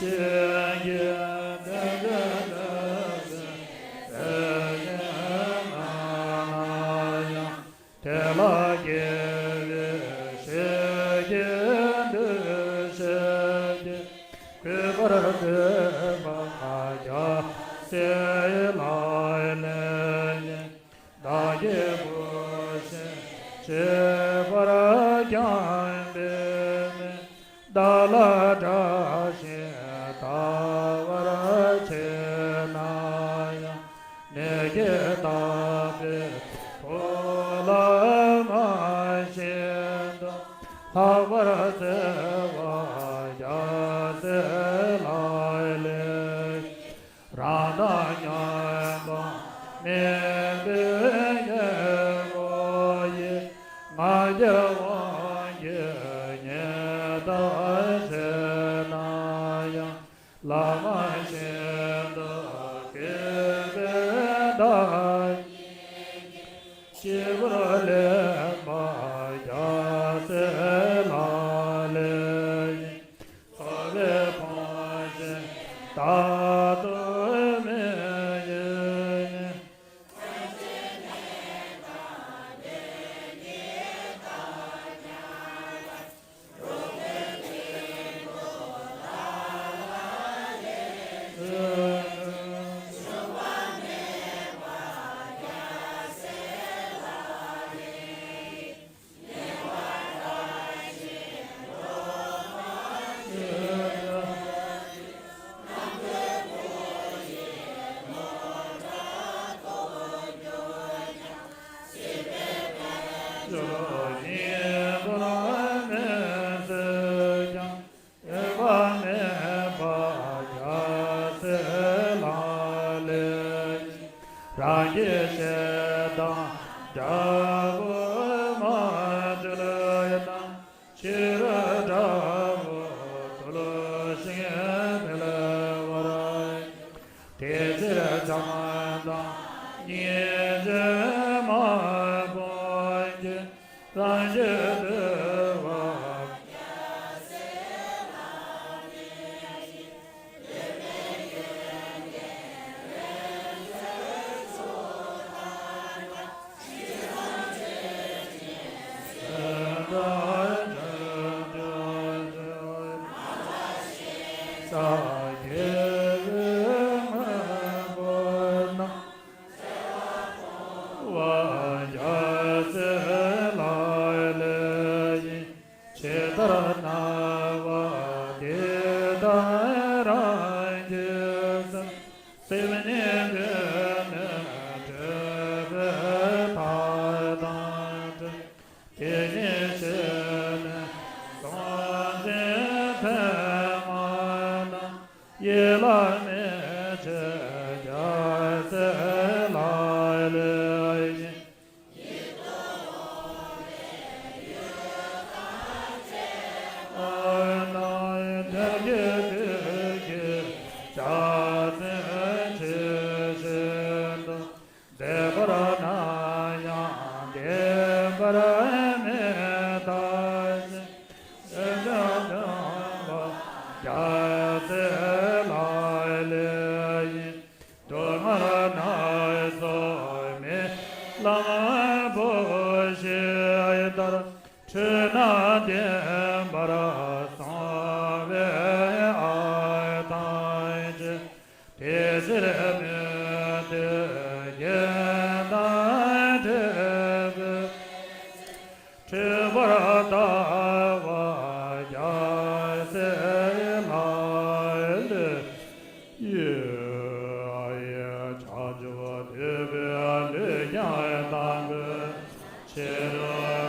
ཞིང་གི་དོན་དུ་བསྟན་པའི་དེ་ཡང་ན་ཡང་། དེ་ལ་དགེ་བའི་བཤེས་གཉེན་འདུས་བྱས་ཀྱིས། གུས་པར་བསྟོད་པ་རྒྱ་ཆེ་ལ་ལན། བདག་གི་བུ་ཆེན་བྱིས་པར་བསྐྱངས་པས་ནི། བདག་ལ་དགྲ་གཤེ་ལྟ་བར་བྱེད་ན་ཡང་། ནད་ཀྱིས་བཏབ་པའི་ཕོ་ལ་མ་ཤེས་དོ། ལྷག་པར་བརྩེ་བ་རྒྱ་ཆེ་ལ་ལས། རང་དང་མཉམ་པ་མིན་པའི་གཉེན་པོ་ཡིས། ང་རྒྱལ་དབང་གིས་ཉེས་ལྟ་བྱས་ན་ཡང་། བླ་མ་ཤིན་ཏུ་གུས་པའི་བདག་ཉིད་ཀྱིས། སྤྱི་བོར་ལེན་པ་རྒྱ་ཆེ་ལ་ལས། འཚོ་བའི་ཕོངས་ཆེན་རྟག་ཏུ་མི་གཡེལ། རང་གི་ཞལ་དང་འདྲ་བོ་མ་བྲལ་ན། ཕྱི་རོལ་དགྲ་བོ་གདུལ་ཞིང་འཕེལ་བར། དེ་ཕྱིར་བྱམས་དང་སྙིང་རྗེ་མ་སྤངས་ཀྱིས། རང་གི་འདོད་པ། ཇི་ལྟར་སྨྲ་བ་དེ་ལྟར་རང་གི་སེམས། སེམས་ཉིད་དེ་ནི་སྤྲོས་པའི་མཐའ་དང་བྲལ། དེ་ཉིད་ཤེས་ནས་སྲོག་འཛིན་ཕན་མ་ན། ཡིད་ལ་མི་བྱེད་རྒྱ་ཆེ་ལ་ལས། ཨ་ནཱ་ཡི་དོན་གྱི་དུས་ཀྱི་ཕྱག་འཚལ་ཇི་བཞིན་དུ། བདེ་བར་སྨྲ་ཡང་བདེན་པར་མི་ལྟ་ཞིང་། བདེན་བཞག་སྟོན་པ་རྒྱ་ཆེ་ལ་ལས་ཡིན། སྡུག་བསྔལ་སྣ་ཚོགས་རྨི་ལམ་བུ་བཞིན་ལྟར། འཁྲུལ་སྣང་བདེན་པར་སོང་བའི་ཨ་ཐང་ཆེ། དེ་ཕྱིར་མུ་སྟེགས་རྒྱན་དང་བྲལ་བའི་ཚེ། འཁྲུལ་པར་ལྟ་བ་རྒྱ་ཆེ་ལ་ལས་ཡིན། བྱང་ཆུབ་འདོད་པའི་ལུས་ཀྱང་དམ་པའི་ཕྱིར།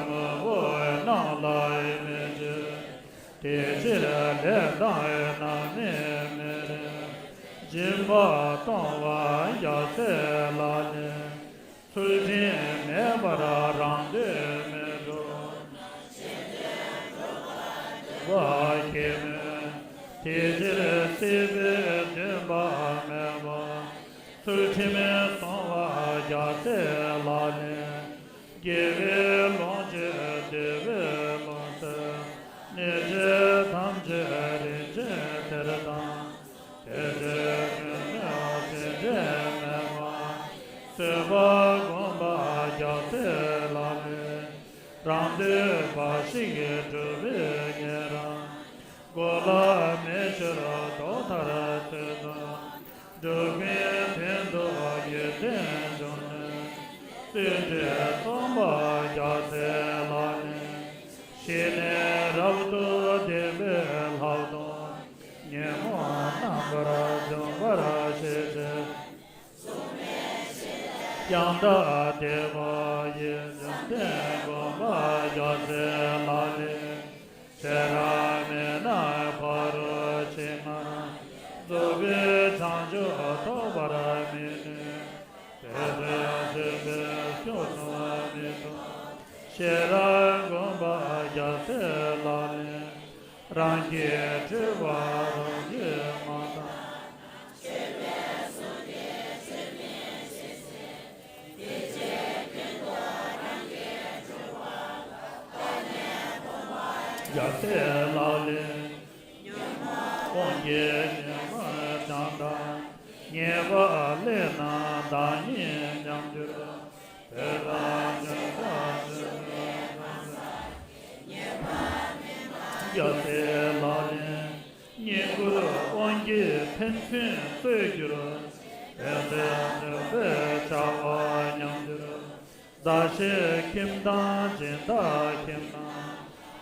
དངོས་པོ་རྣམས་ལ་མི་སྤྱོད། དེ་ཕྱིར་ལས་དང་རྣམ་སྨིན་མི་རིགས། སྦྱིན་པ་གཏོང་བ་རྒྱ་ཆེ་ལ་ནི། ཚུལ་ཁྲིམས་མེད་པར་རང་དོན་མི་འགྲུབ། བ་ཁྱད་མེད། དེ་ཕྱིར་སྲིད་པའི་འདུན་པ་མེད་པ། ཚུལ་ཁྲིམས་བསྲུང་བ་རྒྱ་ཆེ་ལ་ནི། དགེ་བའི་ལོངས་སྤྱོད་བདེ་བའི་ལོངས་སྤྱོད། གནས་བཅས་ཐམས་ཅད་རིན་ཆེན་གཏེར་དང་ རང་འདོད་འབའ་ཞིག་སྒྲུབ་པའི་ཉེ་རང་། གོ་ལ་མེ་ཤོར་རྡོ་ཐར་ཚུལ་དུ། སྒྲུབ་ཀུན་དོན་དུ་ཡོན་ཏན་འབྱུང་ནས། བརྩོན་འགྲུས་རྩོམ་པ་རྒྱལ་སྲས་ལག་ལེན། ཞི་གནས་རབ་ཏུ་ལྡན་པའི་ལྷ་གདོང་། ཉོན་མོངས་རྣམ་པར་འཇོམས་པར་བྱེད་ཅིང་། ཡང་དག་བདེ་བ་ཡི་འཇམ་དཔལ་མགོན་པོ་རྒྱལ་སྲས་ལག་ལེན། བྱེ་བྲག་མེད་ན་ཕ་རོལ་ཕྱིན་མ། རྫོགས་པའི་བྱང་ཆུབ་ཐོབ་པར་མི་ནུས། དེ་ལྟར་བརྗོད་པས་སྐྱོ་གསུམ་མི་ཐོབ། ཤེས་རབ་མགོན་པོ་རྒྱལ་སྲས་ལག་ལེན། རང་གིས་སྤྲུལ་པ་རང་རྒྱུད་མ་དག། རྒྱལ་སྲས་ལག་ལེན། དབང་གིས་ཉོན་མོངས་བྱང་དང་། ཉེས་པ་ལས་རྣམས་བདག་ཉིད་ཉམས་འགྱུར། དེ་དག་ཉོན་མོངས་ཆོས་མེད་ཁང་བཟང་། རྒྱལ་སྲས་ལག་ལེན། བསྙེན་བཀུར་དབང་གིས་ཕན་ཚུན་རྩོད་འགྱུར། དེ་ཚེ་འདོད་པའི་བྱ་བ་ཉམས་འགྱུར། མཛའ་བཤེས་ཁྱིམ་དང་སྦྱིན་བདག་ཁྱིམ་ན།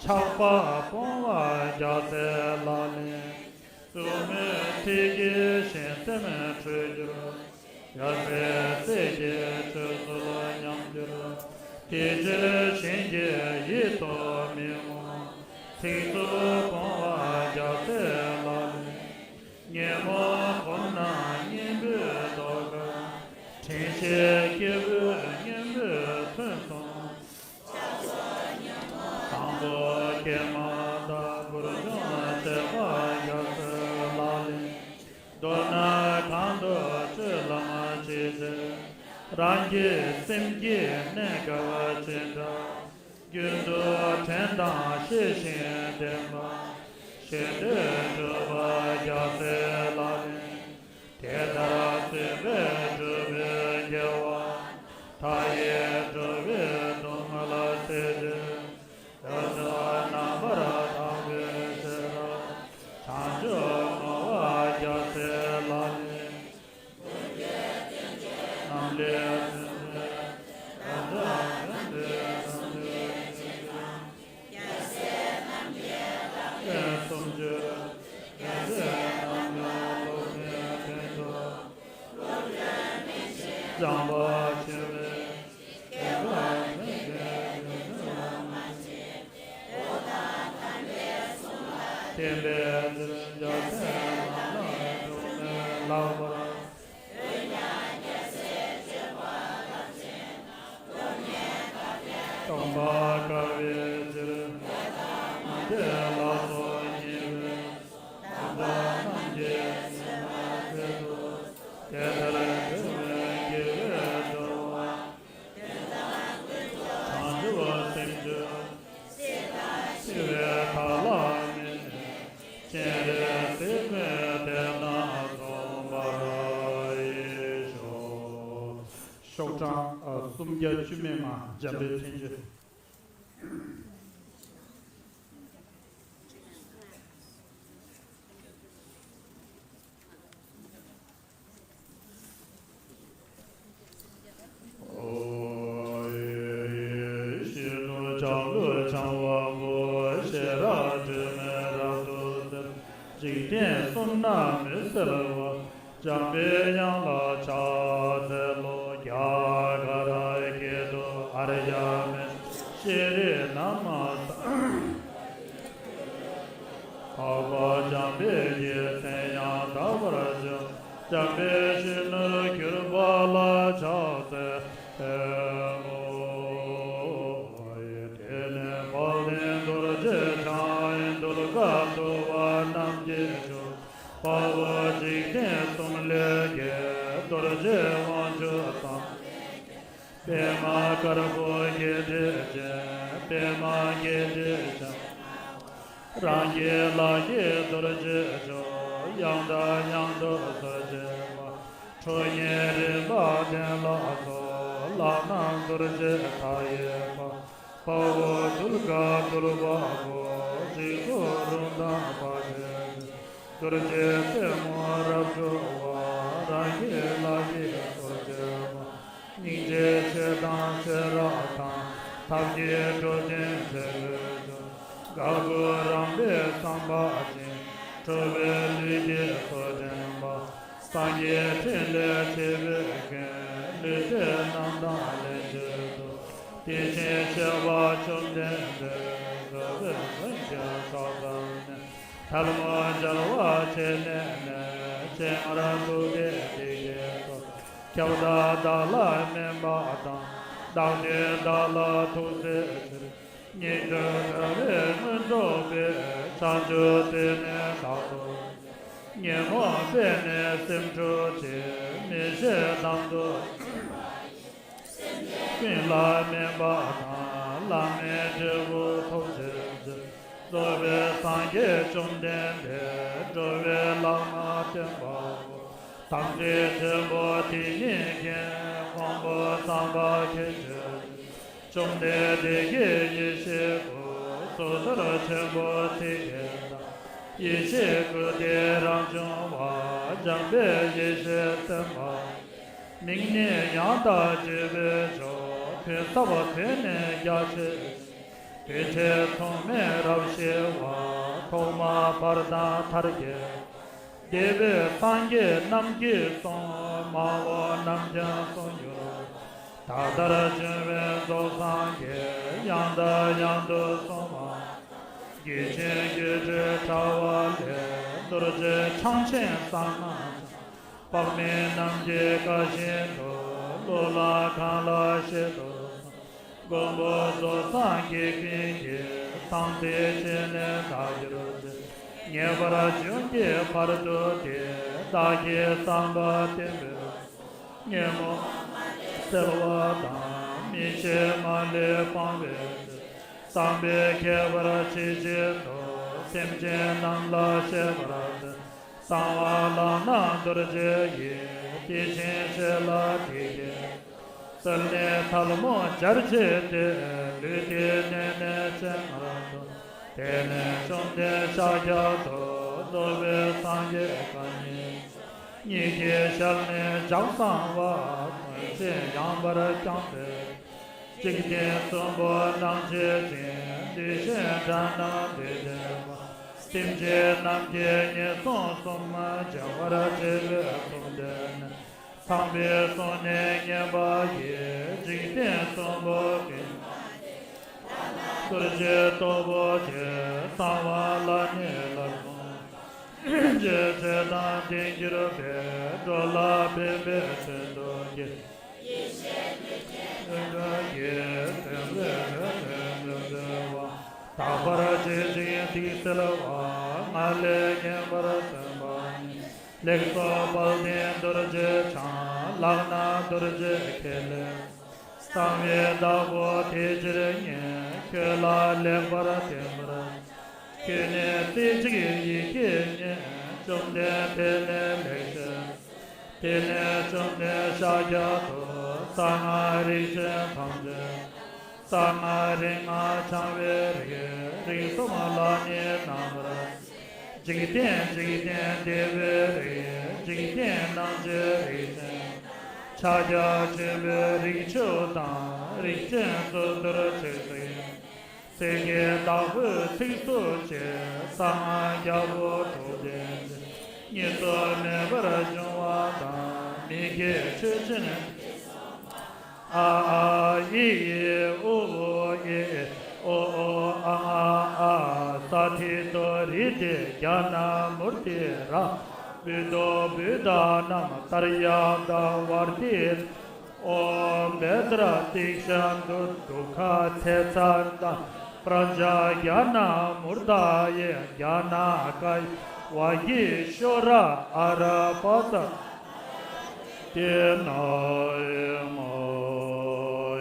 ཆགས་པ་སྤོང་བ་རྒྱལ་སྲས་ལག་ལེན། རྩུབ་མོའི་ཚིག་གིས་གཞན་སེམས་འཁྲུལ་འགྱུར། ཡ་མཚན་སྲེད་ཀྱི་ཆོས་ཚུལ་ཉམས་འགྱུར། དེ་ཕྱིར་གཞན་གྱི་ཡིད་དུ་མི་འོང་། ཚིག་རྩུབ་སྤོང་བ་རྒྱལ་སྲས་ལག་ལེན། ཉོན་མོངས་གོམས་ན་གཉེན་པོའི་རྡོ་ཁ། དྲན་ཤེས་སྐྱེས་བུའི་གཉེན་པོས་མཚོན་སོང་། དང་པོ་ཀྱེ་མ་དང་པོར་བྱུང་བྱེད་པ་རྒྱལ་སྲས་ལག་ལེན། མདོར་ན་གང་དུ་སྤྱོད་ལམ་ཇི་བཞིན། རང་གི་སེམས་ཀྱི་གནས་སྐབས་ཇི་འདྲ། རྒྱུན་དུ་དྲན་དང་ཤེས་བཞིན་བསྟེན་པ། གཞན་དོན་སྒྲུབ་པ་རྒྱལ་སྲས་ལག་ལེན། དེ་ལྟར་བརྩོན་པས་བསྒྲུབས་པའི་དགེ་བ། མཐའ་ཡས་འགྲོ་བའི་སྡུག་བསྔལ་སེལ་ཏེ། ཡོངས་སུ་རྣམ་པར་དག་པའི་ཤེས་རབ། བྱང་ཆུབ་བསྔོ་བ་རྒྱལ་སྲས་ལག་ལེན། རྣམ་ལས་བརྩོན་འགྲུས་ཡོངས་སུ་བརྩོན་པའི་བྱང་ཆུབ་ཀྱི། རྒྱལ་སྲས་རྣམས་ཀྱི་བདག་ཉིད་སུམ་ཅུ། རྒྱལ་སྲས་རྣམས་ལ་སློབ་དཔོན་ཕན་ཚུན། སློབ་དཔོན་མིན་ཕྱིར་སྦྱངས་པ་ཆེ་བས། དགེ་བ་འདི་ཡིས་རྒྱུད་ཚིམ་པ། བསྟན་པའི་ཕྱིར་རྒྱལ་སྲས་རྣམས་ལ་སྒྲུབ་མི་ལྷག་པར། སྟོན་པ་དཀའ་བའི་ཕྱིར། མུ་སྟེགས་ལ་སོགས་ཉེས་པའི་དགྲ་རྣམས་ཀྱིས་ཚིམ་པར་མཛད་དུ་གསོལ། དེ་ལྟར་འགྲོ་བའི་དགེ་བས་འགྲོ་བ། བྱང་ཆུབ་སེམས་མཆོག་སྲིད་པའི་མཐའ་ལ་སྨིན་ནས། སྤྱན་རས་གཟིགས་དཔལ་དེ་དང་མཚུངས་པར་ཤོག། ཤོག་གྲངས་ཨ་སུམ་བརྒྱ་བཅུ་མེད་ལྔ། འཇམ་དཔལ་མཚན་བརྗོད། ཨོ་ཡེ་ཡེ། ཤིན་ཏུ་ལྕགས་ཀླུ་འཆང་དབང་པོ། ཤེས་རབ་སྒྲོན་མེ་རབ་ཏུ་གསལ། འཇིག་རྟེན་གསུམ་ན་མི་གསལ་བ། འཇམ་པའི་དབྱངས་ལ་ཕྱག་འཚལ་ལོ། རྒྱ་གར་སྐད་དུ། ཨཱརྱ་མེ་ཤྲཱི་ནཱ་མ་ས། འཕགས་པ་འཇམ་དཔལ་གྱི་མཚན་ཡང་དག་པར་བརྗོད། འཇམ་དཔལ་གཞོན་ནུར་གྱུར་པ་ལ་ཕྱག་འཚལ་ལོ། དེ་ནས་དཔལ་ལྡན་རྡོ་རྗེ་འཆང་། གདུལ་དཀའ་འདུལ་བ་རྣམས་ཀྱི་མཆོག། དཔའ་བོ་འཇིག་རྟེན་གསུམ་ལས་རྒྱལ། རྡོ་རྗེ་དབང་ཕྱུག་དང་། པདྨ་དཀར་པོ་བརྒྱད་ཁྲི་ཅན། པདྨ་བརྒྱད་ཁྲི་ཅན། རང་གི་ལག་གིས་རྡོ་རྗེ་ཕྱོགས། ཡང་དང་ཡང་དུ་གསོལ་བྱེད་པ། ཁྲོ་གཉེར་རིམ་པ་བརྟན་ལ་སོགས། ལག་ན་རྡོ་རྗེ་མཐའ་ཡས་པ། དཔའ་བོ་གདུལ་དཀའ་གདུལ་བ་པོ། རྗེས་སུ་རུང་དང་བར་ཆད་ཀུན། རྡོ་རྗེ་རྩེ་མོ་རབ་འཁྲུགས་པ། རང་གི་ལག་གིས་གསོད་བྱེད་པ། སྙིང་རྗེ་ཆེ་དང་ཆེ་རབ་དང་། ཐབས་ཀྱིས་འགྲོ་དོན་བྱེད་པའི་མཆོག་དཀའ་བོས་རངས་པའི་བསམ་པ་ཅན། ཁྲོ་བོའི་ལུས་ཀྱི་སྲོག་འདྲེན་པ། སངས་རྒྱས་ཕྲིན་ལས་ཆེ་བའི་མགོན། ལུས་ཀྱི་རྣམ་ཐར་ལེན་བྱེད་དོ། དེ་བཞིན་གཤེགས་པ་བཅོམ་ལྡན་འདས། རྩོད་པའི་གཟིམ་ཁྱེར་ཕྱག་འཚལ་ནས། ཐལ་མོ་སྦྱར་བ་བྱས་ནས་ནི། སྤྱན་སྔར་ཐུགས་ཀྱི་བདེ་གཤེགས་སོ། ཁྱབ་བདག་བདག་ལ་སྨན་པ་དང་། བདག་མདུན་བདག་ལ་ཐུགས་བརྩེའི་ཕྱིར། སྙིགས་དུས་དགྲ་བོའི་མངོན་རྟོགས་པས། བྱང་ཆུབ་སྟོན་ནས་བདག་ཐུགས་རྗེ། ཉོན་མོངས་པས་ནི་སེམས་འཁྲུགས་བྱེད། མི་ཤེས་གཏམ་དུ་ཀུན་ལ་སྨན་པ་དང་། བླ་མེད་འབྲས་བུ་ཐོབ་བྱེད་ཕྱིར། རྫོགས་པའི་སངས་རྒྱས་བཅོམ་ལྡན་འདས། འགྲོ་བའི་ལམ་སྣ་སྟོན་པ་པོ། དམ་ཚིག་ཆེན་པོ་དེ་ཉིད་ཀྱིས། དབང་པོ་ཚངས་པ་མཁྱེན་བྱེད་ཕྱིར། བཅོམ་ལྡན་འདས་ཀྱི་ཡེ་ཤེས་སྐུ། སོ་ཐར་ཆེན་པོ་ཚིག་བརྒྱད་དང་། ཡེ་ཤེས་སྐུ་སྟེ་རང་བྱུང་བ། འཇམ་དཔལ་ཡེ་ཤེས་སེམས་དཔའ། མིང་ནི་ཡང་དག་རྗེད་པའི་མཆོག །གུན་གསབ་དོན་ནི་རྒྱ་ཆེ་ཞིང་། དོན་ཆེན་མཚུངས་མེད་རབ་ཞི་བ། ཐོག་མ་བར་དང་མཐར་གྱིས། འདས་པའི་སངས་རྒྱས་རྣམས་ཀྱིས་གསུངས། མ་འོངས་རྣམས་ཀྱང་གསུང་འགྱུར་བ། ད་ལྟར་བྱོན་པའི་རྫོགས་སངས་རྒྱས། ཡང་དང་ཡང་དུ་གསུངས་པ། རྒྱུད་ཆེན་སྒྱུ་འཕྲུལ་དྲ་བ་ལས། རྡོ་རྗེ་འཆང་ཆེན་གསང་སྔགས་འཆང་། དཔག་མེད་རྣམས་ཀྱི་བཀའ་བཞིན་དུ། གླུ་ལ་གང་ལ་བཞེད་དུ་གསོལ། མགོན་པོ་རྫོགས་སངས་རྒྱས་ཀུན་གྱི། གསང་ཚིག་ཆེན་ནི་བདག་གིར་བྱིན། ངེས་པར་འབྱུང་གི་བར་དུ་བདེ། བདག་གིས་བསམ་པ་བརྟན་པོས། ཉོན་མོངས་པ་སེལ་བ་དང་། མི་ཤེས་མ་ལུས་སྤང་བའི་ཕྱིར། བསམ་པའི་ཁྱད་པར་ཇི་བཞིན་དུ། སེམས་ཅན་རྣམས་ལ་བཤད་པར་འཚལ། གསང་བ་ལག་ན་རྡོ་རྗེ་ཡིས། དེ་བཞིན་གཤེགས་ལ་དེ་སྐད། གསོལ་ནས་ཐལ་མོ་སྦྱར་བྱས་ཏེ། ལུས་དེ་མནན་ནས་སྤྱན་སྔར་དུ། དེ་ནས་བཅོམ་ལྡན་ཤཱཀྱ་ཐུབ། རྫོགས་པའི་སངས་རྒྱས་བཀའ་ཉིད། གཉིས་ཀྱི་ཞལ་ནས་ལྗགས་བཟང་བ། དོན་ཆེན་ཡངས་པར་བརྐྱངས་པའི། འཇིག་རྟེན་གསུམ་པོ་སྣང་བྱེད་ཅིང་། འདུས་ཤིང་འདྲ་རྣམས་འདུས་བྱེད་པ། སེམས་ཅན་རྣམས་ཀྱི་ངན་སོང་གསུམ། སྦྱང་བར་བྱེད་པའི་གསུམ་འདི་ནི། ཚངས་པའི་གསུང་ནི་སྙན་པ་ཡིས། འཇིག་རྟེན་གསུམ་པོ་ཀུན། རྡོ་རྗེ་སྟུག་པོ་ཆེ། གསང་བ་ལ་ནི་སླར་གསུངས། འཇིགས་བྱེད་དང་ལྡན་གྱུར་པའི། འགྲོ་ལ་ཕན་པའི་དོན་དུ་བགྱི། ཡེ་ཤེས་ཀྱི་སྤྲིན་བྲལ་གྱི། དོན་ལས་འབྲས་དོན་དུ་འཛིན་པ། དག་པར་བྱེད་ཅིང་སྡིག་སེལ་བ། ང་ལས་ངན་པར་བརྩོན་པ་ཉིད། ལེགས་སོ་དཔལ་ལྡན་རྡོ་རྗེ་འཆང་། ལག་ན་རྡོ་རྗེ་ཁས་ལེན། གསང་བའི་བདག་པོ་དེ་ཕྱིར་ངས། ཁྱོད་ལ་ལེགས་པར་བསྟན་པར། ཁྱོད་ནི་རྩེ་གཅིག་ཡིད་ཀྱིས་མཉེས། བཅོམ་ལྡན་འདས་ནི་ལེགས་ཤེས། དེ་ནས་བཅོམ་ལྡན་ཤཱཀྱ་ཐུབ། གསང་སྔགས་རིགས་ཆེན་ཐམས་ཅད། གསང་སྔགས་རིག་སྔགས་འཆང་བའི་རིགས། རིགས་གསུམ་ལ་ནི་རྣམ་པར། འཇིག་རྟེན་འཇིག་རྟེན་བདེ་བའི་རིགས། འཇིག་རྟེན་སྣང་བྱེད་རིགས་ཆེན། ཕྱག་རྒྱ་ཆེན་པོའི་རིགས་བཅུ་དང་། རིགས་ཆེན་སུ་དུར་ཚིག་གསུམ། སྲས་ཀྱི་བདག་པོའི་ཚིགས་སུ་བཅད། གསང་སྔགས་རྒྱལ་པོ་དྲུག་ལྡན་ཅིང་། གཉིས་སུ་མེད་པར་འབྱུང་བ་དང་། མི་དགེ་ཆོས་ཅན། ཨ་ཨ་ཨི་ཨི་ཨུ་ཨུ་ཨི་ཨོ་ཨོ་ཨ་ང་ཨ། ས་ཐི་ཏོ་རི་ཏི་གྱ་ན་མུར་ཏི་ར། བུ་ཏོ་བུ་ད་ནམ་ཏར་ཡ་ད་ཝར་ཏི། ཨོམ་བེ་དྲ་ཏིག་ཤ་འདུ་དུ་ཁ་ཚེ་ཚ་ད་པྲ་ཛ་གྱ་ན་མུར་ད་ཡེ་གྱ་ན་ཀ་ཡེ་ཝ་གི་ཤོ་ར་ཨ་ར་པ་ཙ། ཏེ་ན་ཡེ་མ་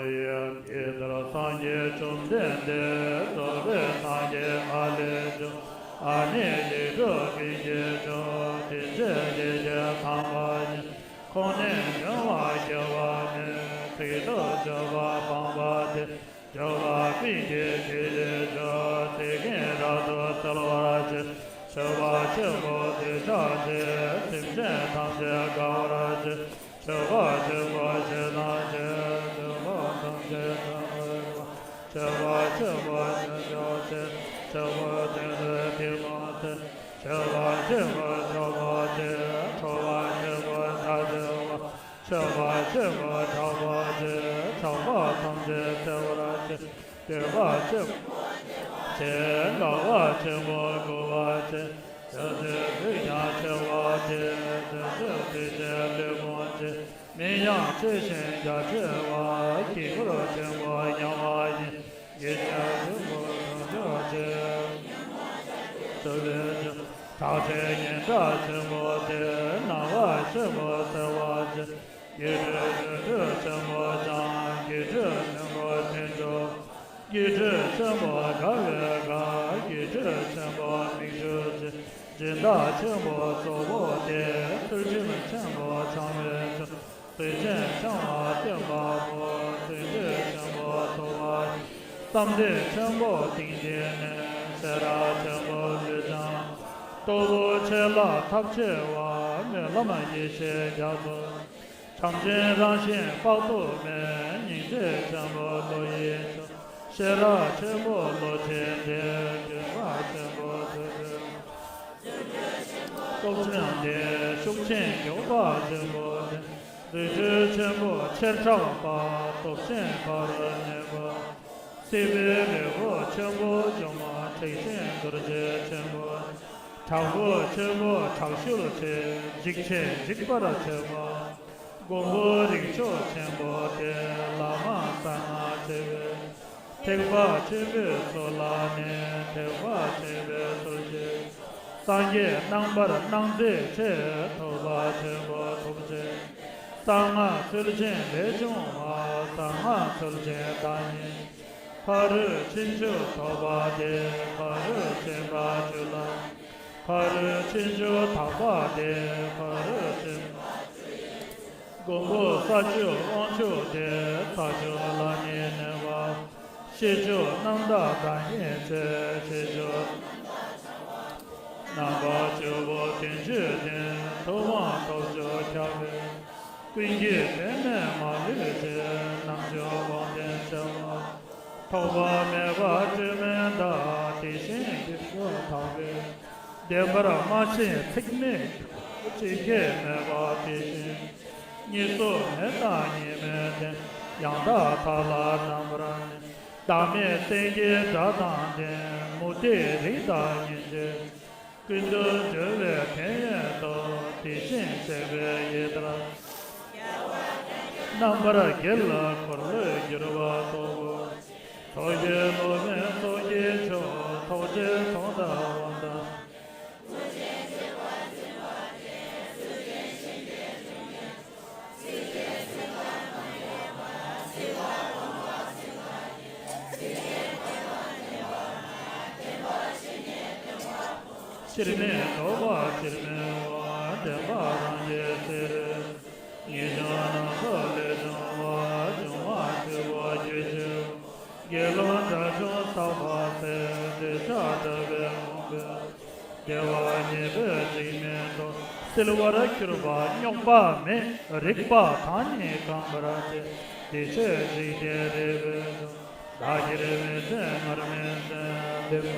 ཡེ། དེ་ལྟར་སངས་རྒྱས་བཅོམ་ལྡན་འདས། རྫོགས་པའི་སངས་རྒྱས་ཨ་ལས་བྱུང་། ཨ་ནི་ཡིག་དྲུག་ཀུན་གྱི་མཆོག་དེ་ཕྱིར་ཡེ་ཤེས་ཚངས་པ་ཉིད། ཁོང་ནས་འབྱུང་བ་སྐྱེ་བ་མེད། ཚིག་ཏུ་བརྗོད་པ་སྤངས་པ་སྟེ། སྐྱོབ་པ་ཀུན་གྱི་རྗེས་སུ་སྐྱོབ། ཚེ་གང་རབ་ཏུ་སེལ་བར་བྱེད། མཆོད་པ་ཆེན་པོ་འདི་ཕྱག་བྱས། སེམས་ཅན་ཐམས་ཅད་དགའ་བར་བྱེད། མཆོད་པ་ཆེན་པོ་ཞེ་སྡང་བྱེད། མཆོད་པ་ཐམས་ཅད་བྱང་བར་མཆོད། མཆོད་པ་ཆེན་པོ་ཞེས་བྱ་བ་ཆེ། མཆོད་པ་དོན་དུ་ཐིམ་པ་སྟེ། མཆོད་པ་ཆེན་པོ་ཆགས་པ་ཆེ། ཁྲོ་བ་ཆེན་པོ་ཕྱག་བྱེད་པ། མཆོད་པ་ཆེན་པོ་ཆགས་པ་ཆེ། ཆགས་པ་ཐམས་ཅད་སེལ་བར་བྱེད། འདོད་པ་ཆེན་པོ་ཆེ། དགའ་བ་ཆེན་པོ་མགུ་བ་ཆེ། བྱང་ཆུབ་ཀུན་ཀྱང་ཆེ་བ་ཆེ། བྱང་ཆུབ་ཐེག་ཆེན་ལུས་ཕུང་ཆེ། མིང་ཡང་ཆེ་ཞིང་རྒྱ་ཆེ་བ། དཀྱིལ་འཁོར་ཆེན་པོ་མཉམ་པ་ཉིད། དགེ་བཤེས་ཆེན་པོ་བྱང་ཆུབ་ཆེ། ཐུབ་པའི་ཕྱོགས། གྲགས་ཆེན་སྙན་གྲགས་ཆེན་པོ་སྟེ། སྣང་བ་ཆེན་པོ་གསལ་བ་ཆེ། སྒྱུ་འཕྲུལ་ཆོ་འཕྲུལ་ཆེན་པོ་འཆང་། སྒྱུ་འཕྲུལ་ཆེན་པོ་ཐེག་མཆོག་སྒྱུ་འཕྲུལ་ཆེན་པོ་དགའ་བའི་དགའ། སྒྱུ་འཕྲུལ་ཆེན་པོ་མིག་འཕྲུལ་ཆེ། སྦྱིན་བདག་ཆེན་པོ་གཙོ་བོ་སྟེ། ཚུལ་ཁྲིམས་ཆེན་པོ་འཆང་བའི་མཆོག་བརྩོན་ཅན་འཆང་བ་བསྟེན་པ་པོ། བརྩོན་འགྲུས་ཆེན་པོ་ཐོབ་པ། བསམ་གཏན་ཆེན་པོ་གཏིང་ཅན་ནས། ཤེས་རབ་ཆེན་པོ་ལུས་འཆང་། སྟོབས་པོ་ཆེ་ལ་ཐབས་ཆེ་བ། སྨོན་ལམ་ཡེ་ཤེས་རྒྱ་མཚོ། བྱམས་ཆེན་རང་བཞིན་དཔག་ཏུ་མེད། སྙིང་རྗེ་ཆེན་པོ་བློ་ཡི་མཆོག་ཤེས་རབ་ཆེན་པོ་བློ་ཆེན་ཏེ། ལྗོན་པ་ཆེན་པོ་ཐོད་པའི། སྟོབས་ཆེན་ཏེ། ཤུགས་ཆེན་མགྱོགས་པ་ཆེན་པོ་སྟེ། རྫུ་འཕྲུལ་ཆེན་པོ་ཆེར་གྲགས་པ། སྟོབས་ཆེན་ཕ་རོལ་གནོན་པ། སྲིད་པའི་རི་བོ་ཆེན་པོ་འཇོམས་པ། ཁྲེགས་ཆེན་རྡོ་རྗེ་ཆེན་པོ། དྲག་པོ་ཆེན་པོ་དྲག་ཤུལ་ཆེ། འཇིགས་ཆེན་འཇིགས་པར་བྱེད་པ། མགོན་པོ་རིགས་མཆོག་ཆེན་པོ་སྟེ། བླ་མ་གསང་སྔགས་ཆེ་བའི། ཐེག་པ་ཆེན་པོའི་ཚུལ་ལ་གནས། ཐེག་པ་ཆེན་པོའི་ཚུལ་གྱིས། སངས་རྒྱས་རྣམ་པར་སྣང་མཛད་ཆེ། ཐུབ་པ་ཆེན་པོ་ཐུགས་རྗེ། གསང་སྔགས་ཚུལ་ཆེན་ལས་བྱུང་བ། གསང་སྔགས་ཚུལ་ཆེན་བདག་ཉིད། ཕ་རོལ་ཕྱིན་བཅུ་ཐོབ་པ་སྟེ། ཕ་རོལ་ཕྱིན་པ་བཅུ་ལ། ཕ་རོལ་ཕྱིན་བཅུ་དག་པ་སྟེ། ཕ་རོལ་ཕྱིན་པ། མགོན་པོ་ས་བཅུ་དབང་ཕྱུག་སྟེ། ས་བཅུ་ལ་ནི་གནས་པ། ཤེས་བཅུ་རྣམ་དག་བདག་ཉིད་ཆེ། ཤེས་བཅུ་རྣམ་པ་བཅུ་པོ་བདུན་ཅུའི་སྟེང་། ཐུབ་དབང་ཐོབ་བཅུ་ཁྱབ་པའི། ཀུན་གྱི་དོན་མེད་མ་ལུས་ཆེ། རྣམ་བཅུ་དབང་ལྡན་ཆེ་བ། ཐོགས་པ་མེད་པ་སྤྲོས་མེད་བདག་དེ་བཞིན་གྱི་སྐུ་དག་པས། བདེན་པར་སྨྲ་ཞིང་ཚིག་མི་སྐྱོ། ཅི་སྐྱེ་མེད་པ་དེ་བཞིན། གཉིས་སུ་མེད་དང་གཉིས་མེད་བདེན། ཡང་དག་མཐའ་ལ་རྣམ་པར་གནས། བདག་མེད་སེམས་ཀྱི་སྒྲ་དང་ལྡན། མུ་སྟེགས་རིགས་དང་གཉེན་གཅིག་ཀུན་ཏུ་སྦྱོར་བའི་དོན་ཡོད་དོ། དེ་བཞིན་གཤེགས་པའི་ཡི་དམ། རྣམ་པར་རྒྱལ་ལ་འཁོར་ལོས་སྒྱུར་བ་ཐོབ་བོ། ཚོགས་ཀྱི་སློབ་དཔོན་ཚོགས་ཀྱི་མཆོག་ཐོགས་བཅས་ཐོག་མཐའ་དབང་དང་། སྤྱིར་མི་ལྡོག་པ་སྤྱིར་མི་གཡོ་བ། བདེན་པ་རང་རྒྱལ་གསེར། ངེས་འབྱུང་སྣ་ཚོགས་ལས་བྱུང་བ། འབྱུང་བ་འཁྲུལ་པ་རྒྱུ་ཆེ། དགེ་སློང་དགྲ་བཅོམ་ཟག་པ་ཟད། འདོད་ཆགས་དགྲ་བོས་ངོམས་པའི། བདེ་བ་རྙེད་པའི་འཇིགས་མེད་དོ། བསིལ་བར་གྱུར་པ་རྙོག་པ་མེད། རིག་པ་དང་ནི་གང་བར་བྱེད། བདེ་གཤེགས་འཇིག་རྟེན་རིག་པའི་མཆོག་བདག་གིར་མི་བརྩོན་ངར་མི་བརྩོན། བདེ་བ་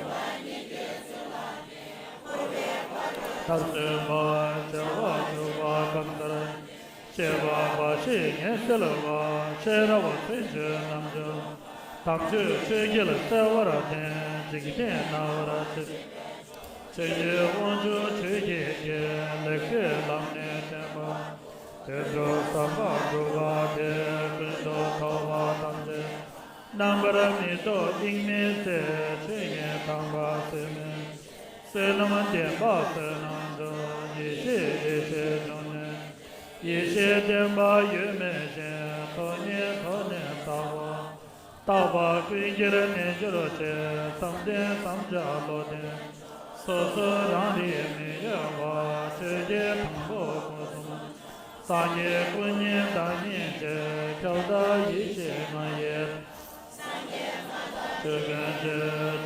མཐར་སོན་པ། བྱ་བ་བཅུ་པ་གང་ལྟར། བཅས་པ་འབའ་ཞིག་ངེས་གསལ་བ། ཤེས་རབ་མཚོན་བྱེད་རྣམ་བཅུ། དམ་ཆོས་ཆོས་དཀྱིལ་གསལ་བར་བསྟན། འཇིག་རྟེན་སྣང་བར་བྱེད། ཆོས་ཀྱི་དབང་ཕྱུག་ཆོས་ཀྱི་རྒྱལ། ལེགས་པའི་ལམ་ནི་བསྟན་པ། དོན་གྲུབ་ཟབ་པ་སྒྲུབ་པ་སྟེ། ཀུན་ཏུ་ཐོབ་པ་ཐམས་ཅད། རྣམ་པར་མི་རྟོག་དབྱིངས་མི་ཟད། ཆོས་ཉིད་དམ་པ་བསོད་མིན། བསོད་ནམས་ལྡན་པ་བསོད་ནམས་འཇུག་ཡེ་ཤེས་ཡེ་ཤེས་འབྱུང་གནས། ཡེ་ཤེས་ལྡན་པ་ཡོད་མེད་ཞེན། ཐོབ་ཉིད་ཐོབ་ནས་རྟག་པ། རྟག་པ་ཀུན་གྱིས་གནས་གྱུར་ཅིག་བསམ་གཏན་བསམ་བྱ་བློ་ལྡན། སོ་སོ་རང་རིག་མི་གཡོ་བ། ཆོས་ཀྱི་དང་པོ་སྐུ་གསུམ། སངས་རྒྱས་སྐུ་བརྙེས་བདག་ཉིད་ཅེས། ཁྱབ་བདག་ཡེ་ཤེས་ང་ཡི། སངས་རྒྱས་ ཆོས་ཀུན་ཆེ་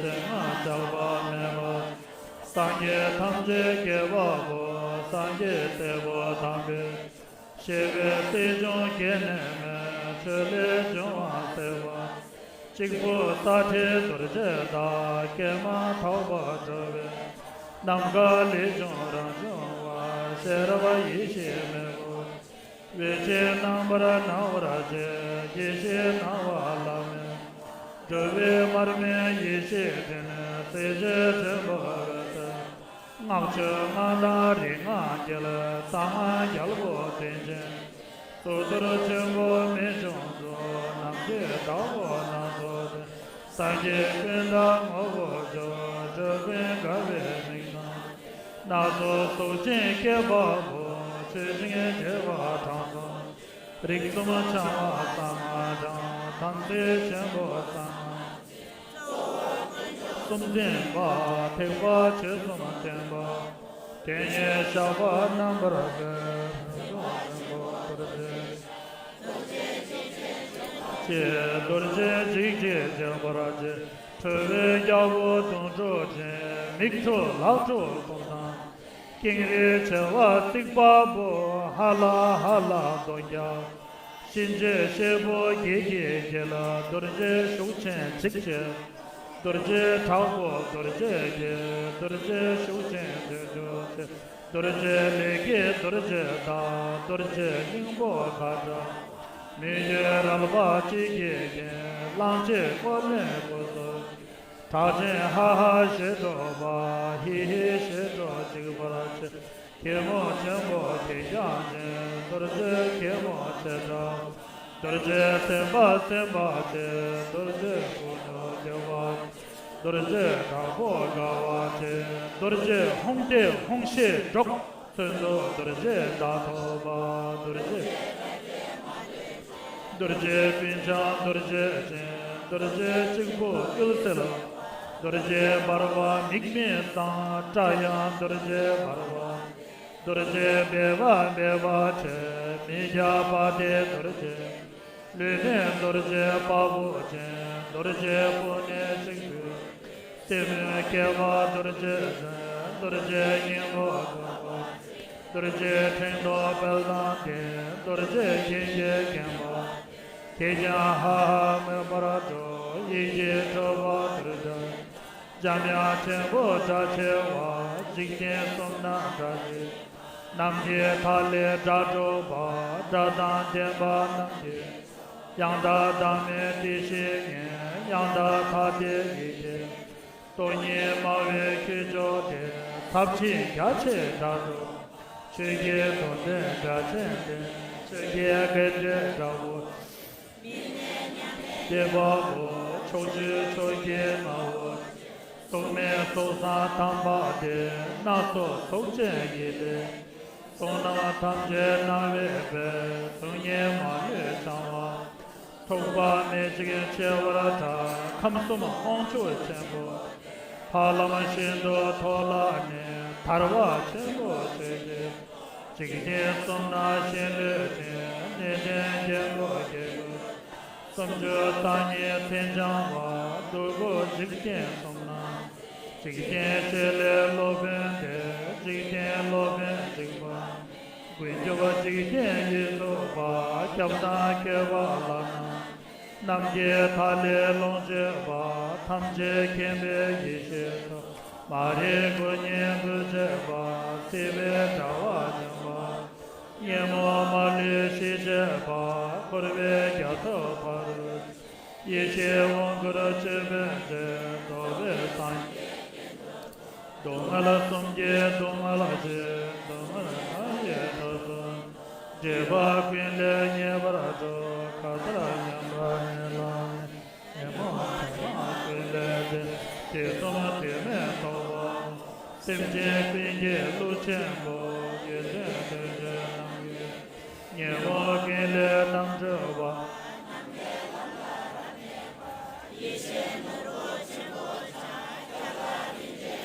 ཆེ་ང་ཆགས་པ་མེད་པ། སངས་རྒྱས་ཐམས་ཅད་དགྱེས་པ་པོ། སངས་རྒྱས་སྲས་པོ་དམ་པའི། ཞེས་པའི་སྲིད་འབྱུང་སྐྱེ་གནས་མེད། ཆོས་ལས་བྱུང་བ་སྲིད་པ། གཅིག་པུ་ས་ཁྲའི་རྡོ་རྗེ་དག་སྐྱེས་མ་ཐག་པ་གྲོལ་བའི། ནམ་མཁའ་ལས་བྱུང་རང་བྱུང་བ། ཤེས་རབ་ཡེ་ཤེས་མེ་བོ། འོད་ཆེན་རྣམ་པར་སྣང་བར་བྱེད། ཡེ་ཤེས་སྣང་བ་ལ་མེད། འགྲོ་བའི་མར་མེ་ཡེ་ཤེས་སྤྲིན། སྲིད་ཞིའི་ཆེན་པོ་འོད་ཟེར། སྔགས་ཆོས་སྔགས་དང་རིག་སྔགས་ཀྱི། གསང་སྔགས་རྒྱལ་པོ་དྲིན་ཆེན། གཙུག་ཏོར་ཆེན་པོ་རྨད་བྱུང་གཙུག་ནམ་མཁའི་བདག་པོ་སྣ་ཚོགས་སྟེ། སངས་རྒྱས་ཀུན་བདག་ངོ་བོ་མཆོག་སྤྲུལ་སྐུ་དགའ་བའི་མིག་དང་། སྣ་ཚོགས་གཟུགས་ཅན་སྐྱེད་པ་པོ། མཆོད་ཅིང་བརྗོད་པ་དྲང་སྲོང་། རིགས་གསུམ་འཆང་བ་གསང་སྔགས་འཆང་། དམ་ཚིག་ཆེན་པོ་གསང་སྔགས། སུམ་འཛིན་པ། ཐེག་པ་ཆོས་གསུམ་སྟོན་པ། དོན་གཉིས་ཞགས་པ་རྣམ་པར་རྒྱལ། ཕུན་ཚོགས་ཆེན་པོ་རྡོ་རྗེ། རྡོ་རྗེ་འཇིགས་བྱེད་འཇིགས་པར་བྱེད། ཁྲོ་བོའི་རྒྱལ་པོ་དུང་སྒྲོག་ཅན། མིག་འཕྲུལ་ལག་འཕྲུལ་ཐོབ་དང་། ཀེང་རུས་བྱེ་བ་གཙིགས་པ་པོ། ཧ་ལ་ཧ་ལ་རྡོ་རྒྱ། གཤིན་རྗེའི་གཤེད་པོ་བགེགས་ཀྱི་རྒྱལ། རྡོ་རྗེ་ཤུགས་ཆེན་འཇིགས་བྱེད། རྡོ་རྗེ་དྲག་པོ་རྡོ་རྗེ་རྒྱལ། རྡོ་རྗེ་ཤུགས་ཆེན་བདུད་འཇོམས་མཛད། རྡོ་རྗེ་ལས་ཀྱི་རྡོ་རྗེ་བདག་རྡོ་རྗེ་སྙིང་པོ་མཁའ་འགྲོ། མི་བསྐྱོད་རལ་པ་གཅིག་གིས་བརྒྱན། གླང་ཆེན་ཀོ་ལན་སྦུབས་སུ། གྲགས་ཅན་ཧ་ཧ་ཞེས་སྒྲོག་པ། ཧི་ཧི་ཞེས་སྒྲོག་འཇིགས་པར་བྱེད། གད་མོ་ཆེན་པོ་གད་རྒྱངས་ཅན། རྡོ་རྗེ་གད་མོ་ཆེ་དྲགས། རྡོ་རྗེ་སེམས་དཔའ་སེམས་དཔའ་ཆེ། རྡོ་རྗེ་དཀོན་མཆོག་རྒྱལ་བ། རྡོ་རྗེ་དྲག་པོ་དགའ་བ་ཆེ། རྡོ་རྗེ་ཧཱུྃ་ཏེ་ཧཱུྃ་ཞེས་སྒྲོག་ཚོན་མདོག་རྡོ་རྗེ་བདག་ཐོབ་པ། རྡོ་རྗེ། རྡོ་རྗེ་སྤུན་ཆ་རྡོ་རྗེ་ཅན། རྡོ་རྗེ་གཅིག་པུ་དབུལ་སེལ། རྡོ་རྗེ་འབར་བ་མིག་མི་གཙང་། སྐྲ་ཡང་རྡོ་རྗེ་འབར་བ། རྡོ་རྗེ་སྦལ་པ་སྦལ་པ་ཆེ། མི་བརྒྱ་པ་སྟེ་རྡོ་རྗེ། ལུས་ནི་རྡོ་རྗེ་དཔའ་བོ་ཅན། རྡོ་རྗེའི་སྤུ་ནི་གཅིག་པུས། རྩེ་མོའི་སྐེད་པ་རྡོ་རྗེ་ཅན། རྡོ་རྗེའི་སྙིང་པོ་དཀར་པོ། རྡོ་རྗེའི་ཕྲེང་རྡོག་དཔལ་དང་ལྡན། རྡོ་རྗེ་སྐྱེ་འཆི་མཁན་པོ། དེས་ཀྱང་ཧ་ཧ་མོས་པར་སྒྲོག་ཡིད་ཀྱི་ཁྲོ་བོ་རྡོ་རྗེ། འཇམ་དབྱངས་ཆེན་པོ་སྒྲ་ཆེ་བ། འཇིག་རྟེན་གསུམ་ན་སྒྲ་ཆེ། ནམ་མཁའི་མཐའ་ཀླས་སྒྲ་སྒྲོག་པ། སྒྲ་དང་ལྡན་པ་རྣམས་ཀྱི། ཡང་དག་བདག་མེད་བདེ་གཤེགས་ཉིད། ཡང་དག་མཐའ་བརྟན་ཡིད་བརྟན། སྟོང་ཉིད་སྨྲ་བའི་ཁྱུ་མཆོག་སྟེ། ཚབས་ཆེན་རྒྱ་ཆེའི་སྒྲ་སྒྲོག་ཆོས་ཀྱི་དོན་ལྡན་སྒྲ་ཆེན་ལྡན། ཆོས་ཀྱི་སྐད་སྒྲའི་སྒྲ་སྐུ། མི་གནས་མཉམ་མེད་བདེ་བ་པོ། ཕྱོགས་བཅུའི་ཕྱོགས་ཀྱི་སྨྲ་བ། གཟུགས་མེད་གཟུགས་བཟང་དམ་པ་སྟེ། སྣ་ཚོགས་གཟུགས་ཅན་ཡིད་ལྡན། གཟུགས་རྣམས་ཐམས་ཅད་སྣང་བའི་དཔལ། གཟུགས་བརྙན་མ་ལུས་འཆང་བ། ཐུབ་པ་སྨད་ཅིང་ཆེ་བར་གྲགས། ཁམས་གསུམ་དབང་ཕྱུག་ཆེན་པོ། ཕ་ལམ་ཤིན་ཏུ་མཐོ་ལ་གནས། ཐར་པ་ཆེན་པོ་ཆོས་ཀྱི། འཇིག་རྟེན་གསུམ་ན་གཤིན་ལུས་ཅན། གནས་བརྟན་རྒྱལ་པོ་རྒྱལ་པོ། སུམ་ཅུ་རྩ་གཉིས་མཚན་འཆང་བ། སྡུག་གུ་འཇིག་རྟེན་གསུམ་ན། འཇིག་རྟེན་བྱེད་ལས་སློབ་དཔོན་ཏེ། འཇིག་རྟེན་སློབ་དཔོན་འཇིགས་པ། མགོན་སྐྱོབ་འཇིག་རྟེན་ཡིད་འཚོ་བ། སྐྱབས་དང་མཁས་པ་བླ་ན། ནམ་མཁའི་མཐའ་ཀླས་ལོངས་སྤྱོད་པ། ཐམས་ཅད་མཁྱེན་པའི་ཡེ་ཤེས་མཚོ། མ་རིག་དགུ་ཉིད་འདུལ་བྱེད་པ། སྲིད་པའི་དྲ་བ་འཇོམས་པ། ཉོན་མོངས་མ་ལུས་ཞི་བྱེད་པ། འཁོར་བའི་རྒྱ་མཚོ་ཕ་རོལ། ཡེ་ཤེས་དབང་བསྐུར་ཅོད་པན་ཅན། རྫོགས་པའི་སངས་རྒྱས། སྡུག་བསྔལ་གསུམ་གྱི་སྡུག་བསྔལ་ཞི། སྡུག་བསྔལ་མཐའ་ཡས་མཐའ་སྟོངས། སྒྲིབ་པ་ཀུན་ལས་ངེས་པར་གྲོལ། མཁའ་ལྟར་མཉམ་པ་ཉིད་ལ་ཉོན་མོངས་དྲི་མ་ཀུན་ལས་འདས། དུས་གསུམ་དུས་མེད་རྟོགས་པ། སེམས་ཅན་ཀུན་གྱི་གླུ་ཆེན་པོ། རྒྱལ་མཚན་དོན་ཆེན་རྣམ་དགའི། ཉོན་མོངས་ཀུན་ལས་རྣམ་གྲོལ་བ།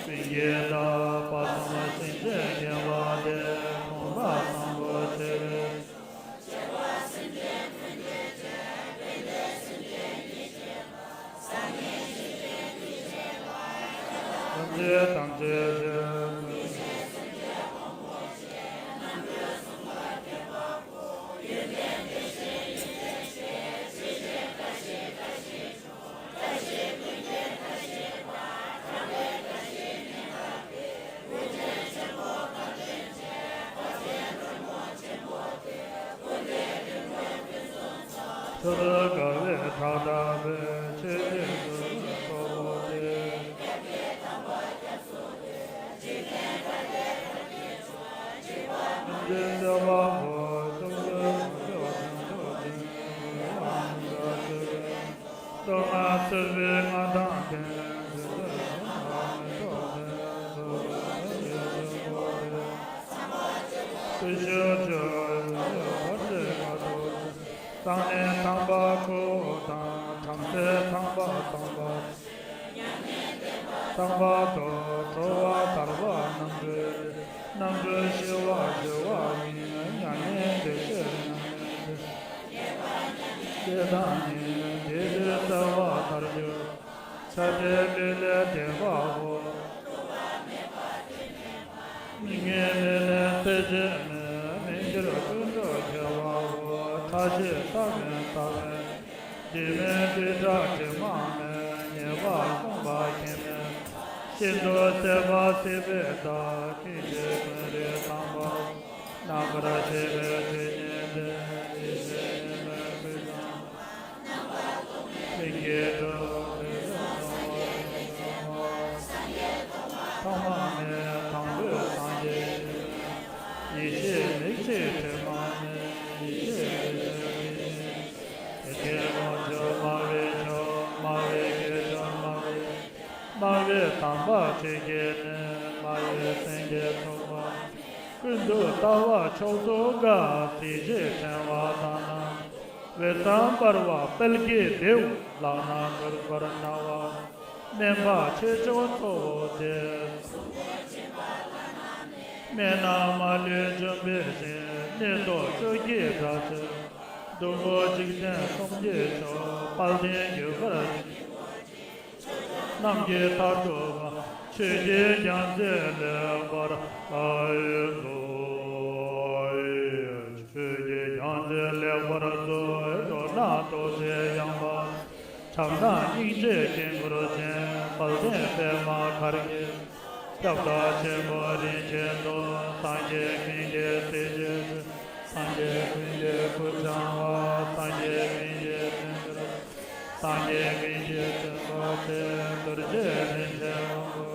ཀུན་གྱི་བདག་དཔག་བསམ་ཤིང་རྗེ་མཁྱེན་པ་སྟེ། མངོན་པར་བཟང་པོ་ཆེ་བའི། ཆོས་ཐམས་ཅད་ཀྱི། ཆོས་དགའ་བའི་ཕྲག་དོག་པས་ཆོས་ཀྱི་འགྲོ་དོན་ཐོབ་པོ་སྟེ། འཇིག་རྟེན་གསལ་བ་པོ་ཕྱོགས་བཅུའི་དཀོན་མཆོག་དང་མཆོག་ཅན་གུ་རུ་ཨ་ནུ་ཟེར་བའི། སྟོབས་ལྔ་ཚུད་པའི་མངའ་ཐང་ལྡན། འཇིག་རྟེན་ལ་མི་འཕྲོགས་པའི་ཚོགས་ཀྱི་ཆོས་ཀྱི་ཆོས་འཁོར་དེ། བརྟུལ་ཞུགས་སྤྱོད་ཡུལ་བར་ཆད་མ་ཐོབ་ཅིང་། གསང་གནས་དམ་པ་ཁོ་བོ་དང་། བྲམ་ཟེ་ཚངས་པ་དམ་པ། ཚངས་པ་དང་ཁྲོ་བོ་ཐར་པ་རྣམ་གྲོལ་ཏེ། རྣམ་གྲོལ་ཞི་བ་ཞི་བ་ཉིད། མྱ་ངན་འདས་ཞི་མྱ་ངན་འདས། སྐྱེ་དང་ཉེ་འབྲས་དེ་གསལ་བ་ལྟར་གྱུར། ཆགས་བྲལ་ལུས་ལས་འདས་པའོ། མི་མངོན་མི་གནས་ཚད་ཅན་མེད། མི་འགྱུར་ཀུན་འགྲོ་རྒྱལ་བའོ། ཕྲ་ཞིང་ཚ་བའི་ཚ་བའི། དྲི་མེད་དྲི་བྲལ་དྲི་མ་མེད། ཉེས་པ་སྤངས་པ་སྐྱེ་མེད། ཤིན་ཏུ་སད་པ་སྲིད་པའི་མཐའ། སྐད་ཅིག་ཀུན་རིག་དྭངས་པ། རྣམ་པར་ཤེས་པའི་ཆོས་ཉིད་དེ། ཡེ་ཤེས་ཉིད་ལ་གུས་ཀྱང་། ལྷན་སྐྱེས་གྲུབ་པའི་ལྷ་ཚངས་པ་ཐོག་མ་མེད་དང་པོའི་སངས་རྒྱས་ཡེ་ཤེས་མིག་གཅིག་དྲི་མ་མེད་ཡེ་ཤེས་རིག་པའི་དེ་བཞིན་དེ་ལོངས་སྤྱོད་སྨྲ་བའི་མཆོག་སྨྲ་བའི་སྐད་ཅོར་སྨྲ་བའི་སྨྲ་བའི་དམ་པ་ཆོས་ཀྱི་གནས་སྨྲ་བའི་སེང་གེ་ཐོགས་པ། ཀུན་ཏུ་ལྟ་བ་མཆོག་ཏུ་དགའ། གཟི་བརྗིད་ཕྲེང་བ་དང་ནམ། འོད་ཟེར་འབར་བ་དཔལ་གྱི་མདེའུ། ལག་ན་གདུག་པར་སྣང་བ། སྨན་པ་ཆོས་མཆོག་གཙོ་བོ་སྟེ། སྨན་རྣམས་མ་ལུས་འཇོམས་པའི་ཞིང་། ནད་གདོན་བཅོ་བརྒྱད་དགྲ་བཅོམ། སྡུག་པོ་འཇིག་རྟེན་གསུམ་གྱི་མཆོག་དཔལ་ལྡན་རྒྱུ་སྐར་རྣམས་ཀྱི་མཐར་ཐུག་པ། ཆོས་ཀྱི་རྒྱལ་མཚན་ལེགས་པར་རྫོགས། ཆོས་ཀྱི་རྒྱལ་མཚན་ལེགས་པར་རྫོགས། འགྲོ་ལ་ཐུགས་རྗེ་ཡངས་པ། བྱམས་དང་སྙིང་རྗེའི་དཀྱིལ་འཁོར་ཅན། དཔལ་ལྡན་པདྨ་གར་གྱི། ཁྱབ་བདག་ཆེན་པོ་རིན་ཆེན་ཏོག་སངས་རྒྱས་ཀུན་གྱི་སྲས་ཀྱི་སྤྱི། སངས་རྒྱས་ཀུན་གྱི་སྐུ་འཆང་བ། སངས་རྒྱས་ཀུན་གྱི་བསྟན་འགྲོ། སངས་རྒྱས་ཀུན་གྱི་སྤྱི་ནོར་ཆེ། རྡོ་རྗེ་རིན་ཆེན་དབང་པོ།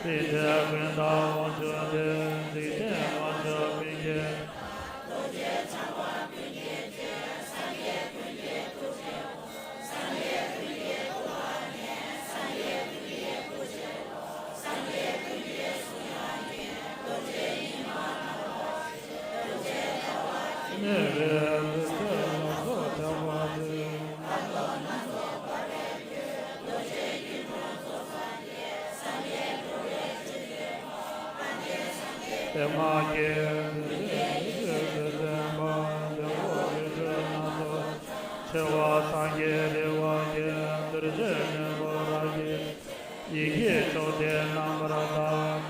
རིན་ཆེན་ཀུན་བདག་དབང་ཕྱུག་སྟེ། འཇིག་རྟེན་དབང་ཕྱུག་ཀུན་གྱི། གནས་པའི་ལུས་རྩལ་ལ་སོགས་ཐེག་པ་ཆེ། པདྨ་དགྱེས་རྡོ་རྗེ་ཡེ་ཤེས་ཀྱི་སེམས་དཔའ། འཇམ་དཔལ་སྤྲུལ་སྣ་ཚོགས། ཆེ་བ་སངས་རྒྱས་རིག་པ་བརྒྱད། རྡོ་རྗེ་སྙིང་པོ་རབ་བརྒྱད། ཡི་གེ་མཆོག་སྟེ་རྣམ་པར་དག་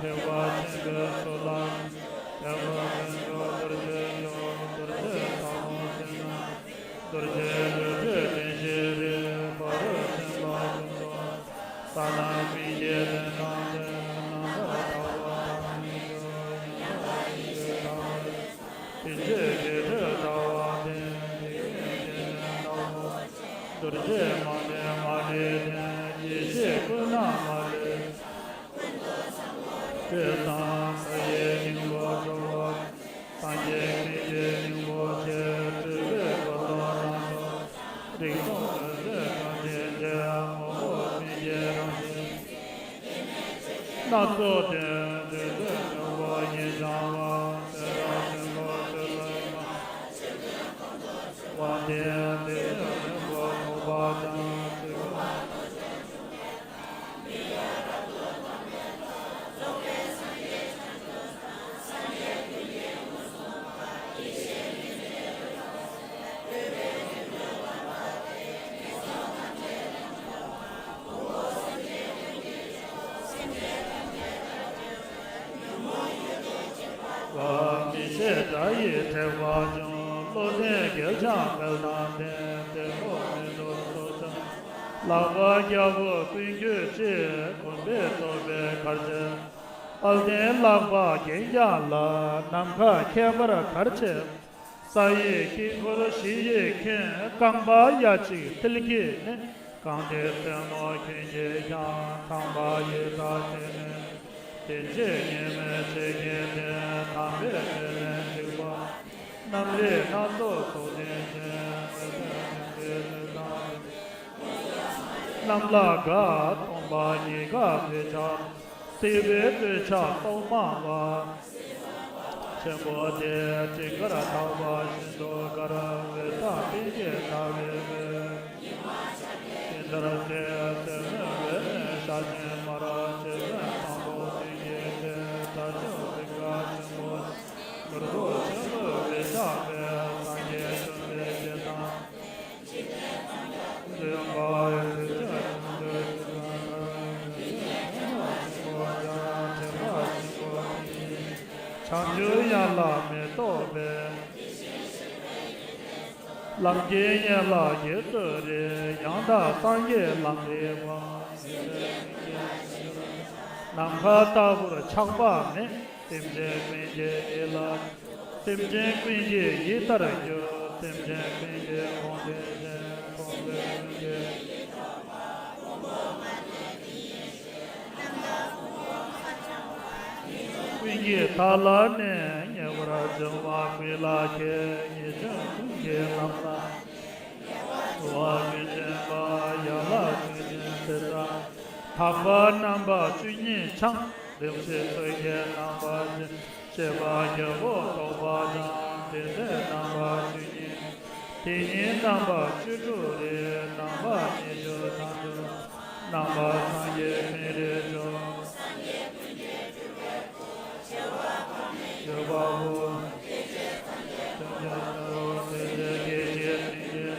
ཐེག་པ་ཆེན་པོའི་ཚུལ་ལ། ཐེག་པ་ཆེན་པོའི་རྡོ་རྗེ་མཆོག་རྡོ་རྗེ་ཟབ་མོ་ཆེ་ན། རྡོ་རྗེ་ལུས་རྩལ་བདེན་བཞིའི་རིགས། ཕ་རོལ་ཕྱིན་པ་ཀུན་ཏུ། ས་རྣམས་ཀུན་གྱི་གནས་དང་ལྡན། རྣམ་པར་དག་པ་དང་ནི་སྐྱོ། ཡང་དག་ཡེ་ཤེས་དག་པའི། བདེ་གཤེགས་ཀྱི་སྤྲུལ་ཟླ་བ་སྟེ། དེ་ཡི་སྐྱེ་གནས་ལྟ་བུ། རྡོ་རྗེ་མ་ལུས་མ་ལུས་ལྡན། ཡེ་ཤེས་ཀུན་ལ་མ་ལུས། ཆོས་ཐམས་ཅད་མཐའ་ཡས་སྙིང་པོར་གྲོལ་བ། སངས་རྒྱས་ཀུན་གྱི་སྙིང་པོ་ཆེ། སྤྲུལ་པའི་འཁོར་ལོ་རྣམ་གསུམ། རིགས་གསུམ་དོན་བྱེད་དྲུང་ཆེན་ཆེ། ངོ་བོ་སྨིན་བྱེད་རང་བཞིན། སྣ་ཚོགས་ལྡན། འབྲས་བུ་ནོར་བུ་ཉིད་འཆང་བ། སེམས་དཔའ་ཆེན་པོ་ཆོས་ལ་སྤྱོད་པ། དབང་ལྡན་བདེ་གཤེགས་སྙིང་པོ་ཐོགས་པ་དང་། ཚེ་འགུགས། བ་བྱུང་། བློ་ལྡན་རྒྱལ་བྱང་འཕེལ་དང་ལྡན། དེ་ལོ་མི་འདུག་སོ་ཆང་། ལག་པ་རྒྱལ་པོ་ཀུན་གྱུར་ཅན། གོམ་པའི་རྡོ་པའི་གར་བྱེད། དཔལ་ལྡན་ལག་པ་རྒྱན་རྐྱང་ལ། ནམ་མཁའ་ཁྱད་པར་གར་བྱེད། ས་ཡི་དཀྱིལ་འཁོར་བཞི་ཡི་ཁྱོན། རྐང་པ་གཡས་གཅིག་མཐིལ་གྱིས་མནན། རྐང་མཐིལ་སེན་མོ་ཁྱོན་གྱིས་བཞེངས། ཚངས་པ་ཡི་དྭགས་ཁྱོན་ནས། དེ་ཕྱིར་ཉི་མའི་ཆུ་སྐྱེས་ལྡན། དམ་པའི་ཆོས་ལས་འཇིགས་པ། རྣམ་རིག་སྣ་ཚོགས་ཚོགས་ཆེན་ཅན། མི་ཕམ་ཉི་ཟེར་ཆུ་དང་། གནམ་ལ་དགའ་སྟོང་པ་ཉིད་དགའ་བའི་ཆ། སྲིད་པའི་སྤྲོས་བཅས་རྟོག་མང་བ། ཆེན་པོ་དེ་སྤྲིན་དཀར་དག་པ་བཞིན་དུ་དཀར། འོད་དཔག་མེད་ཀྱི་ཟླ་བའི་དཔལ། ཉི་མ་ཤར་གྱི་ཟེར་མོའི་འོད་ནི་ཤ་ཆེན་དམར། སྤྱི་དཔོན་དང་པོ་དེ་ཉིད་དེ། དལ་འབྱོར་རིགས་དཀར་ཆེན་པོ། ནོར་བུ་ཆེན་པོས་འོད་ཆགས་པའི། སངས་རྒྱས་བྱོན་པའི་རྗེས་དང་། འཇིག་རྟེན་ཐམས་ཅད་ཀུན་འདུས་པ། དེ་ཕྱིར་ཆེན་པོའི་ཆུ་ཚན་ལྟར། དེ་ནས་ཆེན་པོ་ཆེན་པོ་ཡང་། དྲན་པ་ཆེན་པོ་དེ་ཉིད། བྱང་ཆུབ་ཡན་ལག་མི་རྟོག་པའི། ལམ་གྱི་ཡན་ལག་བརྒྱད་སུ་རེག། ཡང་དག་སངས་རྒྱས་ལམ་རིག་པ། ནམ་མཁའ་ལྟ་བུར་ཆགས་པ་མེད། སེམས་ཅན་ཀུན་གྱི་ཡིད་ལ། སེམས་ཅན་ཀུན་གྱི་ཡིད་ལྟར་གྱུར། སེམས་ཅན་ཀུན་གྱི་ཁོང་དོན་ཅན། ཁོང་དོན་ཀུན་གྱི། ཀུན་གྱི་མཐའ་ལ་གནས། ཉེ་བར་སྦྱོར་བ་ཀུན་ལ་མཁས། ངེས་འབྱུང་ཀུན་གྱི་ལམ་ལ། བ་ཀུན་འདྲེན་པ། ཡན་ལག་ཀུན་འདྲེན་ཚེ་དང་། དག་པ་རྣམ་པ་བཅུ་གཉིས་འཆང་། བདེན་བཞིའི་ཚུལ་གྱིས་རྣམ་པར་འབྱེད། བྱེད་པ་རྒྱལ་པོ་རྟོགས་པ་དང་། དེ་ཚེ་རྣམ་པ་བཅུ་གཉིས། དེ་ཉིད་རྣམ་པ་བཅུ་དྲུག་རེ། རྣམ་པ་ཉི་ཤུ་ཐམ་དུ། རྣམ་པ་སངས་རྒྱས་ཀུན་རེ་འབྱུང་། སངས་རྒྱས་ཀུན་གྱི་སྤྲུལ་པའི་སྐུ། བྱེ་བ་ཕྲག་བརྒྱ་པ་པོ།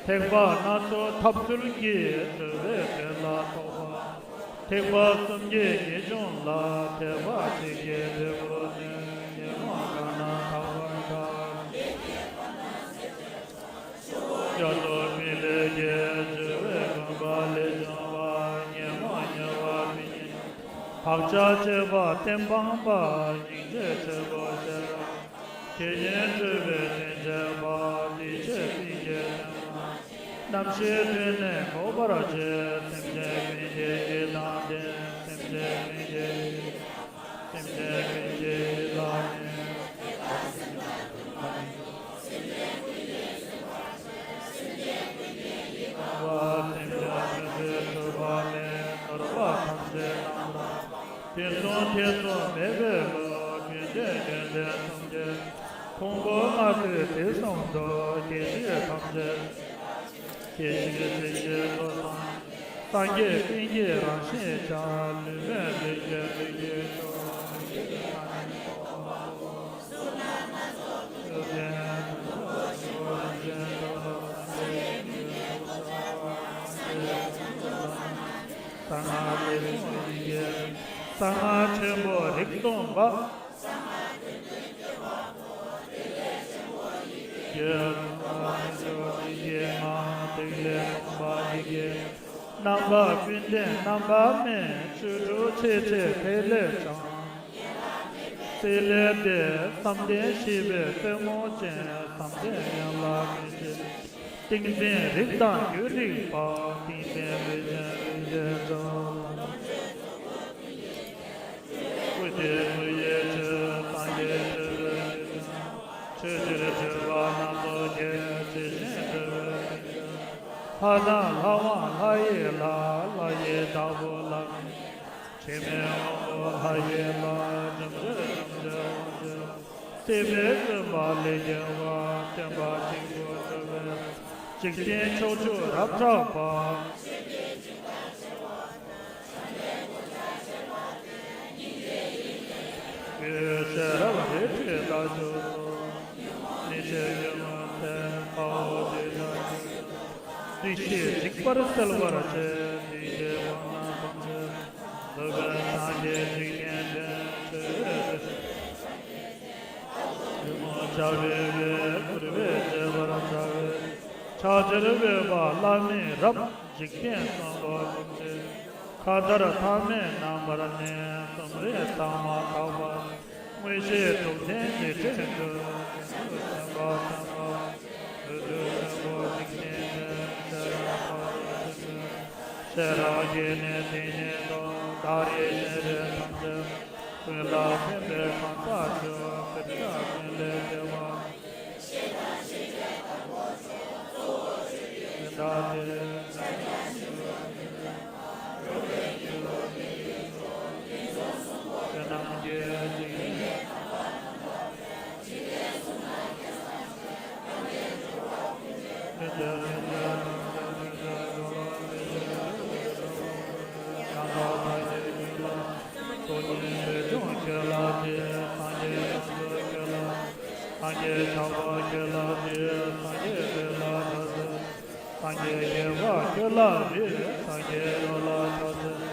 ཐེག་པ་སྣ་ཚོགས་ཐབས་ཚུལ་གྱིས། སྤྲུལ་པའི་དོན་ལ་རྟོག་པ། ཐེག་པ་གསུམ་གྱི་ངེས་འབྱུང་ལ། ཐེག་པ་གཅིག་གི་འབྲས་བུར་གནས། ཉོན་མོངས་གང་རྣམས་དག་པར་ཤར། ཡ་སོ་མི་ལས་སྐྱེས། སྤྱོད་པའི་གོམས་པ་ལས་བྱུང་བ། ཉོན་མོངས་ཉེ་བར་མི་རྙེད། བག་ཆགས་བཅས་པ་གཏན་སྤངས་པ། སྙིང་རྗེ་ཆེན་པོ་ཤེས་རབ། དེ་ཉིད་སྤྲུལ་པའི་དོན་བྱེད་པ། དེ་ཕྱིར་སེམས་ཅན་ཐམས་ཅད། རྣམ་ཤེས་མཐུ་ནི་འགོག་པར་བྱེད། སེམས་ཅན་ཀུན་གྱི་ཡིད་དང་ལྡན། སེམས་ཅན་ཀུན་གྱི་ཡིད། སེམས་ཅན་ཀུན་གྱི་ཡིད་ལ་ནི། སེམས་ཅན་ཀུན་གྱི་ཡིད་དང་བ། སེམས་ཅན་ཀུན་གྱི་སྤྲུལ་པ་མེད། ནོར་བ་ཐམས་ཅད་རྣམ་དག་དེ་གསུང་ཐོས་བསམ་མེད་པའི་བློ། ཀུན་ལྡན་ཡོན་ཏན་སངས་རྒྱས། ཕུང་པོ་ལྔ་བསྡུས་དེ་གསུམ་དུ། སྐྱེ་མཆེད་ཐམས་ཅད། སྐྱེ་མཆེད་སེམས་ཅན་ཚོགས་སངས། སངས་རྒྱས་ཀུན་གྱི་རང་བཞིན་འཆང་། ལུས་མེད་ལུས་ཅན་ལུས་ཀྱི་མཆོག་གསང་སྔགས་ལས་བྱུང་ཡི་གེ། གསང་སྔགས་ཆེན་པོ་རིགས་སྟོང་པ། ཡི་གེ་ལྔ། ཐིག་ལེ་སྟོང་པ་ཡི་གེ། རྣམ་པ་ཀུན་ལྡན་རྣམ་པ་མེད། བཅུ་དྲུག་ཕྱེད་ཕྱེད་ཐིག་ལེ་འཆང་། རྩེ་ལས་འདས་བསམ་གཏན་བཞི་པའི་རྩེ་མོ་ཅན། བསམ་གཏན་ཡན་ལག་ཀུན་གྱི། ཏིང་འཛིན་རིགས་དང་རྒྱུ་རིག་པ། ཏིང་འཛིན་ལུས་ཅན་ལུས་ཅན་འདྲ། སྐུ་སྟེ་སྐུ་ཡི་ཆོས། སངས་རྒྱས་སྤྲུལ་པའི་ཆོས། ཆོས་ཕྱིར་སྤྲུལ་པ་སྣ་ཚོགས་ཀྱི། ཆོས་བཞིན་སྤྲུལ་པའི་ཆོས། ལྷ་དང་ལྷ་དབང་ལྷ་ཡི་ལྷ། ལྷ་ཡི་བདག་པོ་ལྷ་མིན། དྲི་མེད་དབང་པོ་ལྷ་ཡི་ལྷ། འཇོམས་བྱེད་འཇོམས་བྱེད་དབང་བྱེད། སྲིད་པའི་བཙོན་པ་ལས་རྒྱལ་བ། བསྟན་པ་གཅིག་པུ་སྒྲུབ་པའི། འཇིག་རྟེན་ཕྱོགས་བཅུར་རབ་གྲགས་པ། སྐུའི་ཤེས་རབ་རལ་གྲིའི་རྟ་མཆོག་སོགས། ཉེས་སྤྱོད་སྐྱོན་མེད་མཚན་དཔའ་བོ་དེ་དག་གི། བདེ་གཤེགས་འཇིགས་པར་གསལ་བར་བྱེད། བདེ་གཤེགས་དབང་རྣོན་ཐམས་ཅད་རྫོགས་པའི་སངས་རྒྱས་འཇིག་རྟེན་མཁྱེན། ཆོས་ཉོན་མོངས་ བྱ་བའི་བས་བསྐུར་བས་བྱེད་པར་བྱ་བའི་ཕྱག་ཕྱིར་འོས་པ་བླ་མེད་རབ་འཇིག་རྟེན་གསུམ་པོ་ཐམས་ཅད་མཁའ་ལྟར་ཐ་མལ་རྣམ་པར་གནས། གསུམ་རེ་ཐ་མ་དག་པ་མངོན་ཤེས་ཐུབ་བསྟན་འཇིག་རྟེན་དུ། དེ་ཚུལ་སེམས་དཔའ་ཐམས་ཅད་དུ་དུས་དུས་ཆེན་པོ་འཇིག་རྟེན་ཆེ་ཡང་འཕགས་པའི་ཚུལ་དུ། ཤེས་རབ་ཀྱི་གནས་དེ་ཉིད་དུ་བདག་རིག་སྤྱན་རས་གཟིགས་ཀྱི་ཀུན་ལ་ཕན་པའི་གང་ཟག་ཚུལ་ཕུན་ཚོགས་ཀུན་ལས་བདེ་བ། དེ་དག་དེ་རྣམས་ཀྱི་འཇིག་རྟེན། སངས་རྒྱས་ཆགས་པ་ཁྱོད་ལ་འདུད། སངས་རྒྱས་འདོད་ལ་ཐོས་ཚུལ། སངས་རྒྱས་དགེ་བ་ཁྱོད་ལ་འདུད། སངས་རྒྱས་འགྲོ་ལ་ཐོས་ཚུལ།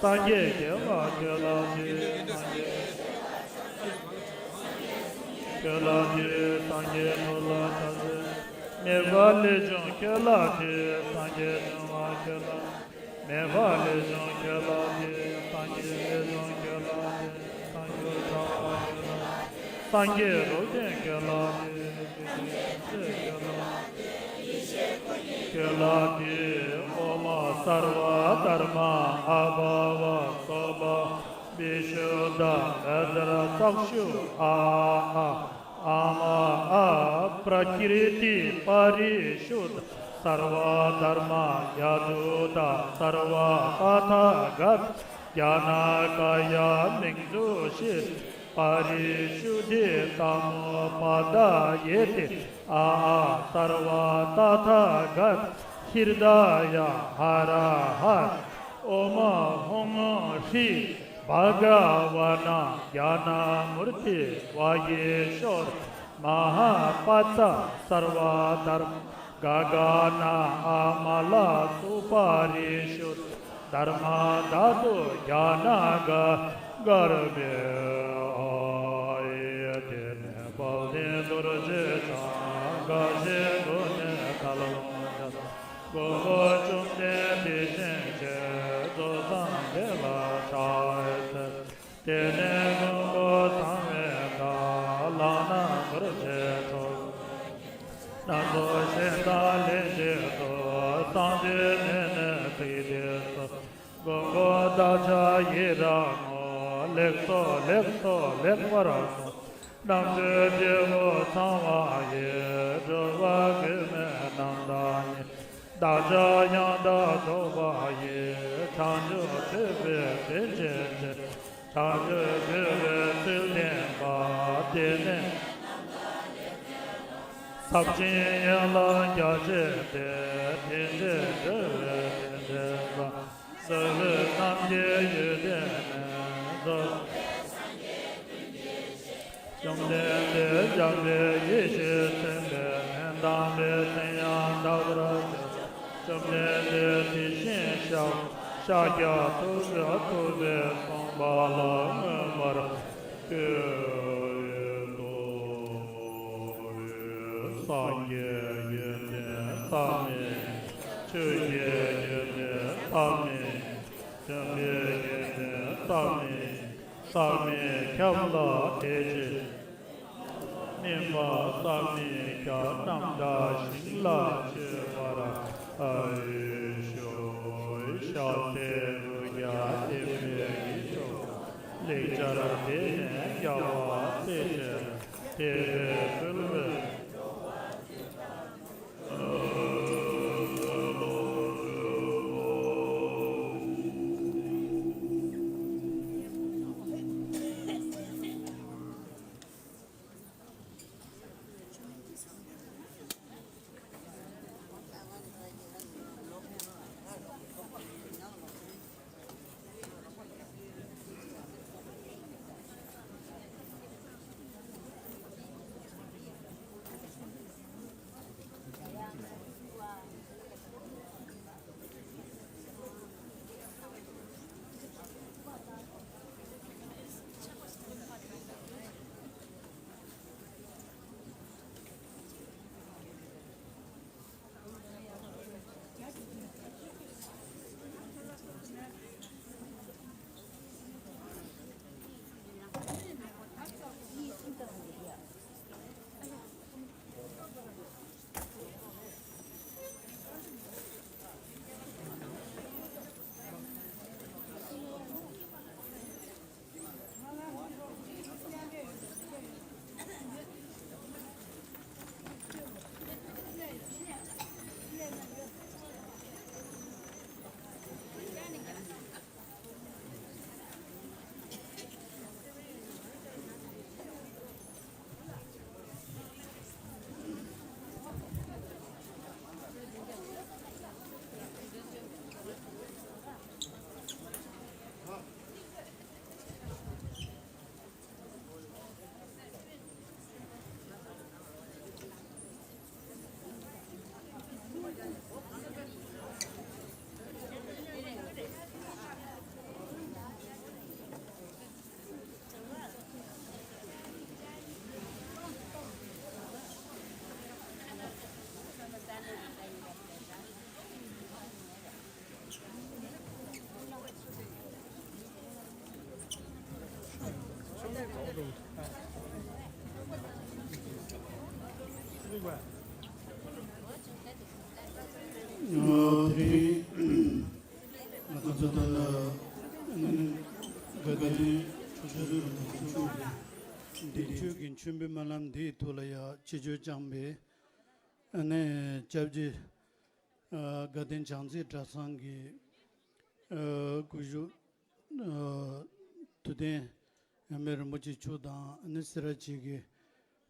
སངས་རྒྱས་དགེ་བ་ཁྱོད་ལ་འདུད། སངས་རྒྱས་ཁྱོད་ལ་འདུད། སངས་རྒྱས་འགྲོ་ལ་ཐོས་ཚུལ། དམིགས་པ་ལས་བྱུང་ཁྱོད་ལ་འདུད། སངས་རྒྱས་འབྱུང་བ་ཁྱོད་ལ། མེད་པ་ལས་བྱུང་ཁྱོད་ལ་འདུད། སངས་རྒྱས་ལས་བྱུང་ཁྱོད་ལ་འདུད། སངས་རྒྱས་ཆགས་པ་ཁྱོད་ལ། སངས་རྒྱས་རབ་བརྟན་ཁྱོད་ལ་འདུད། ཁྱོད་ལ་འདུད། ཨོཾ་སརྦ་དྷརྨ་ཨ་བྷ་ཝ་སྭ་བྷ་བི་ཤུདྡྷ་བཛྲ་ཙཀྵུ་ཨ་ཨ་ཨ་མ་ཨ་པྲ་ཀྲི་ཏི་པ་རི་ཤུདྡྷ་སརྦ་དྷརྨ་ཡ་དུ་ད་སརྦ་ཏ་ཐཱ་ག་ཏ་ཛྙཱ་ན་ཀཱ་ཡ་མིང་ཚུལ་ཤེས་པ་རི་ཤུདྡྷི་དྷརྨ་པ་དཱ་ཡེ་ཏི་ཨ་ཨ་སརྦ་ཏ་ཐཱ་ག་ཏ་ཧྲྀ་ད་ཡ་ཧ་ར་ཧ་ཨོཾ་ཧཱུྃ་ཧྲཱིཿ་བྷ་ག་ཝ་ན་ཛྙཱ་ན་མུརྟི་ཝཱ་གི་ཤྭ་ར་མ་ཧཱ་པ་ཙ་སརྦ་དྷརྨ་ག་ག་ན་ཨ་མ་ལ་སུ་པ་རི་ཤུདྡྷ་དྷརྨ་དྷཱ་ཏུ་ཛྙཱ་ན་ག་གརྦྷེ་ཨཱ་ཡེ། དེ་ནས་དཔལ་ལྡན་རྡོ་རྗེ་འཆང་དགའ་བཞིའི་སྒོ་ནས་མཐའ་ལ་ལྷུང་བྱས། མགོན་པོ་བཅོམ་ལྡན་དེ་བཞིན་གཤེགས་རྫོགས་སངས་རྒྱས་ལ་ཕྱག་འཚལ། དེ་ནས་མགོན་པོ་ཚངས་པའི་མདའ་ལག་ན་རྡོ་རྗེ་ཁྲོ་བོ། སྣ་ཚོགས་ཞིང་དང་ལྷན་ཅིག་ཏུ། སངས་རྒྱས་ནས་ནི་ཚིག་འདི་གསུངས། མགོན་པོ་བདག་ཅག་ཡི་རང་ངོ་། ལེགས་སོ་ལེགས་སོ་ལེགས་པར་གསུངས། རྣམ་ཐོས་སྐྱེས་བུ་ཚངས་པ་ཡི། སྒྲུབ་པ་གོས་མེད་རྣམ་དག་ཉིད། བདག་ཅག་ཡང་དག་རྫོགས་པ་ཡི། བྱང་ཆུབ་ཐོབ་པའི་དོན་བྱེད་ཅིང་། བྱང་ཆུབ་སྤྱོད་པའི་ཚུལ་བསྟན་པ། དེ་ནས་ཟབ་ཅིང་ཡན་ལག་རྒྱ་ཆེ་སྟེ། དེ་འདྲའི་འགྲོ་བའི་དོན་བྱེད་པ། བསོད་པའི་རྣམ་རྒྱལ་ཡོན་ཏན་ནི། རྫོགས། བཅོམ་ལྡན་འདས་འཇམ་དཔལ་དགྱེས་ཤིང་མཚན་དཔལ། དོན་དམ་པའི་མཚན་ཡང་དག་པར་བརྗོད། བཅོམ་ལྡན་འདས་དེ་བཞིན་གཤེགས་པ་ཤཱཀྱ་ཐུབ་པས་ཐུབ་པས་གསུངས་པ་ལ་མངོན་པར་བསྟོད་དོ། སངས་རྒྱས་ཡོན་ཏན་བསམ་མི་ཁྱབ། ཆོས་ཀྱི་ཡོན་ཏན་བསམ་མི་ཁྱབ། དམ་པའི་ཡོན་ཏན་བསམ་མི་ཁྱབ། བསམ་མི་ཁྱབ་ལ་དད་ཅིང་སྨོན་པ་བསམ་མི་ཁྱབ། རྣམ་དག་ཞིང་ལ་སྤྱོད་པར་ཞུ། ཤཱཀྱའི་དབུ་རྒྱན་ལྡན་པའི་ཡིད་འཕྲོག་ལེགས་སྦྱར་དེ་ནས་རྒྱལ་བ་སྲས་བཅས་དད་པས་བསྐུལ་བའི། ཨ། དེ་རིང་ང་ཚོ་ད་ལྟ་དགའ་ལྡན་ཆོས་རྗེ་རིན་པོ་ཆེ་མཆོག་གི་བདེན་བརྗོད་ཀྱི་མཆོད་འབུལ་སྨོན་ལམ་འདིའི་ཐོག་ལ་ཡ་ཆིབས་བསྒྱུར་བསྐྱངས་པའི་ཨ་ནི་སྐྱབས་རྗེ་ཨ་དགའ་ལྡན་བྱང་རྩེ་གྲྭ་ཚང་གི་ཨ་སྐུ་ཞབས་ཨ་ཐུབ་བསྟན་ཡར་མེ་རིན་པོ་ཆེ་མཆོག་དང་ཨ་ནི་སེ་ར་བྱེས་ཀྱི་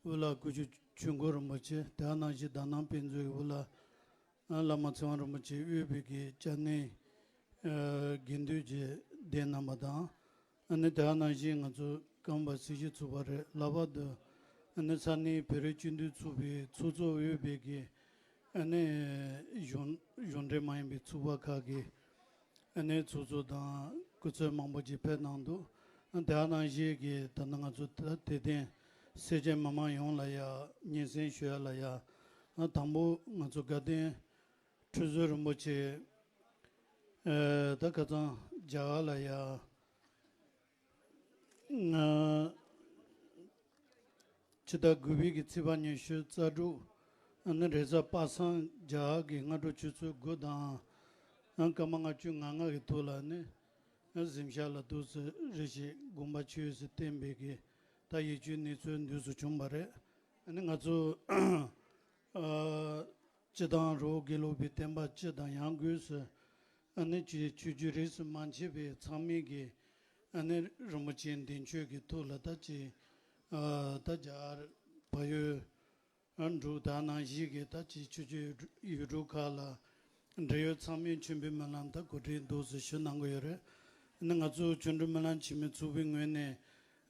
དབུ་བླ་སྐུ་ཞབས་ཆོས་འཁོར་རིན་པོ་ཆེ། དེ་ནང་བཞིན་དག་སྣང་དཔེ་མཛོད་ཀྱི་དབུ་བླ་ཨ་བླ་མ་ཚེ་དབང་རིན་པོ་ཆེ་དབུས་པའི་གི་སྐྱབས་གནས་ཨ་དགེ་འདུན་གྱི་སྡེ་རྣམ་པ་དང་། ཨ་ནི་དེ་ནང་བཞིན་ང་ཚོ་ཀམ་པ་སྲིད་སྤྱི་ཚོགས་པ་རེད། ལྷག་པར་དུ་ཨ་ནི་ས་གནས་བོད་རིགས་སྤྱི་མཐུན་ཚོགས་པའི་ཚོགས་གཙོ་དབུས་པའི་གི་ཨ་ནི་གཞུང་གཞུང་འབྲེལ་མ་ཡིན་པའི་ཚོགས་པ་ཁག་གི་ཨ་ནི་ཚོགས་གཙོ་དང་སྐུ་ཚབ་མང་པོ་ཅིག་ཕེབས་གནང་འདུག། ཨ་དེ་ནང་བཞིན་གི་ད་ནི་ང་ཚོ་ད་དེ་ཐེངས་སེར་བྱེས་མི་མང་ཡོངས་ལ་ཡ་སྙན་སེང་ཞུ་ཡ་ལ་ཡ། ཨ་དང་པོ་ང་ཚོ་དགའ་ལྡན་ཁྲི་ཟུར་རིན་པོ་ཆེ་ཨ་ད་ཁ་སང་རྒྱ་གར་ལ་ཡ་ཨ་ཕྱི་ཟླ་དགུ་པའི་གི་ཚེས་པ་ཉི་ཤུ་རྩ་དྲུག། ཨ་ནི་རེས་གཟའ་པ་སངས་རྒྱ་གར་གྱི་སྔ་དྲོ་ཆུ་ཚོད་དགུ་དང་ཨ་སྐར་མ་ལྔ་བཅུ་ང་ལྔ་གི་ཐོག་ལ་ནི་ཨ་གཟིམ་ཤག་ལ་འདུག་སེ་རེ་ཞིག་དགོངས་པ་ཆོས་སུ་བསྟན་པའི་གི་ད་ཡིད་སྐྱོའི་གནས་ཚུལ་འདུག་སེ་བྱུང་བ་རེད། ཨ་ནི་ང་ཚོ་ཨ་སྤྱི་བཏང་རི་བོ་དགེ་ལུགས་པའི་བསྟན་པ་སྤྱི་དང་ཡང་སྒོས་སུ་ཨ་ནི་ཆོས་ཆོས་བརྒྱུད་རིས་སུ་མ་ཆད་པའི་ཚང་མས་ཀྱི་ཨ་ནི་རིན་པོ་ཆེའི་བདེན་བརྗོད་ཀྱི་ཐོག་ལ་ད་ཅི་ཨ་ད་རྒྱ་གར་བལ་ཡུལ་ཨ་འབྲུག་དེ་ནང་བཞིན་གྱི་ད་ཅི་ཆོས་བརྒྱུད་ཡུལ་གྲུ་ཁག་ལ་འབྲེལ་ཡོད་ཚང་མས་མཆོད་འབུལ་སྨོན་ལམ་ད་གོ་སྒྲིག་འདུག་སེ་ཞུ་གནང་གི་ཡོད་རེད། ཨ་ནི་ང་ཚོ་ཆོ་འཕྲུལ་སྨོན་ལམ་ཆེན་མོའི་ཚོགས་པའི་ངོས་ནས་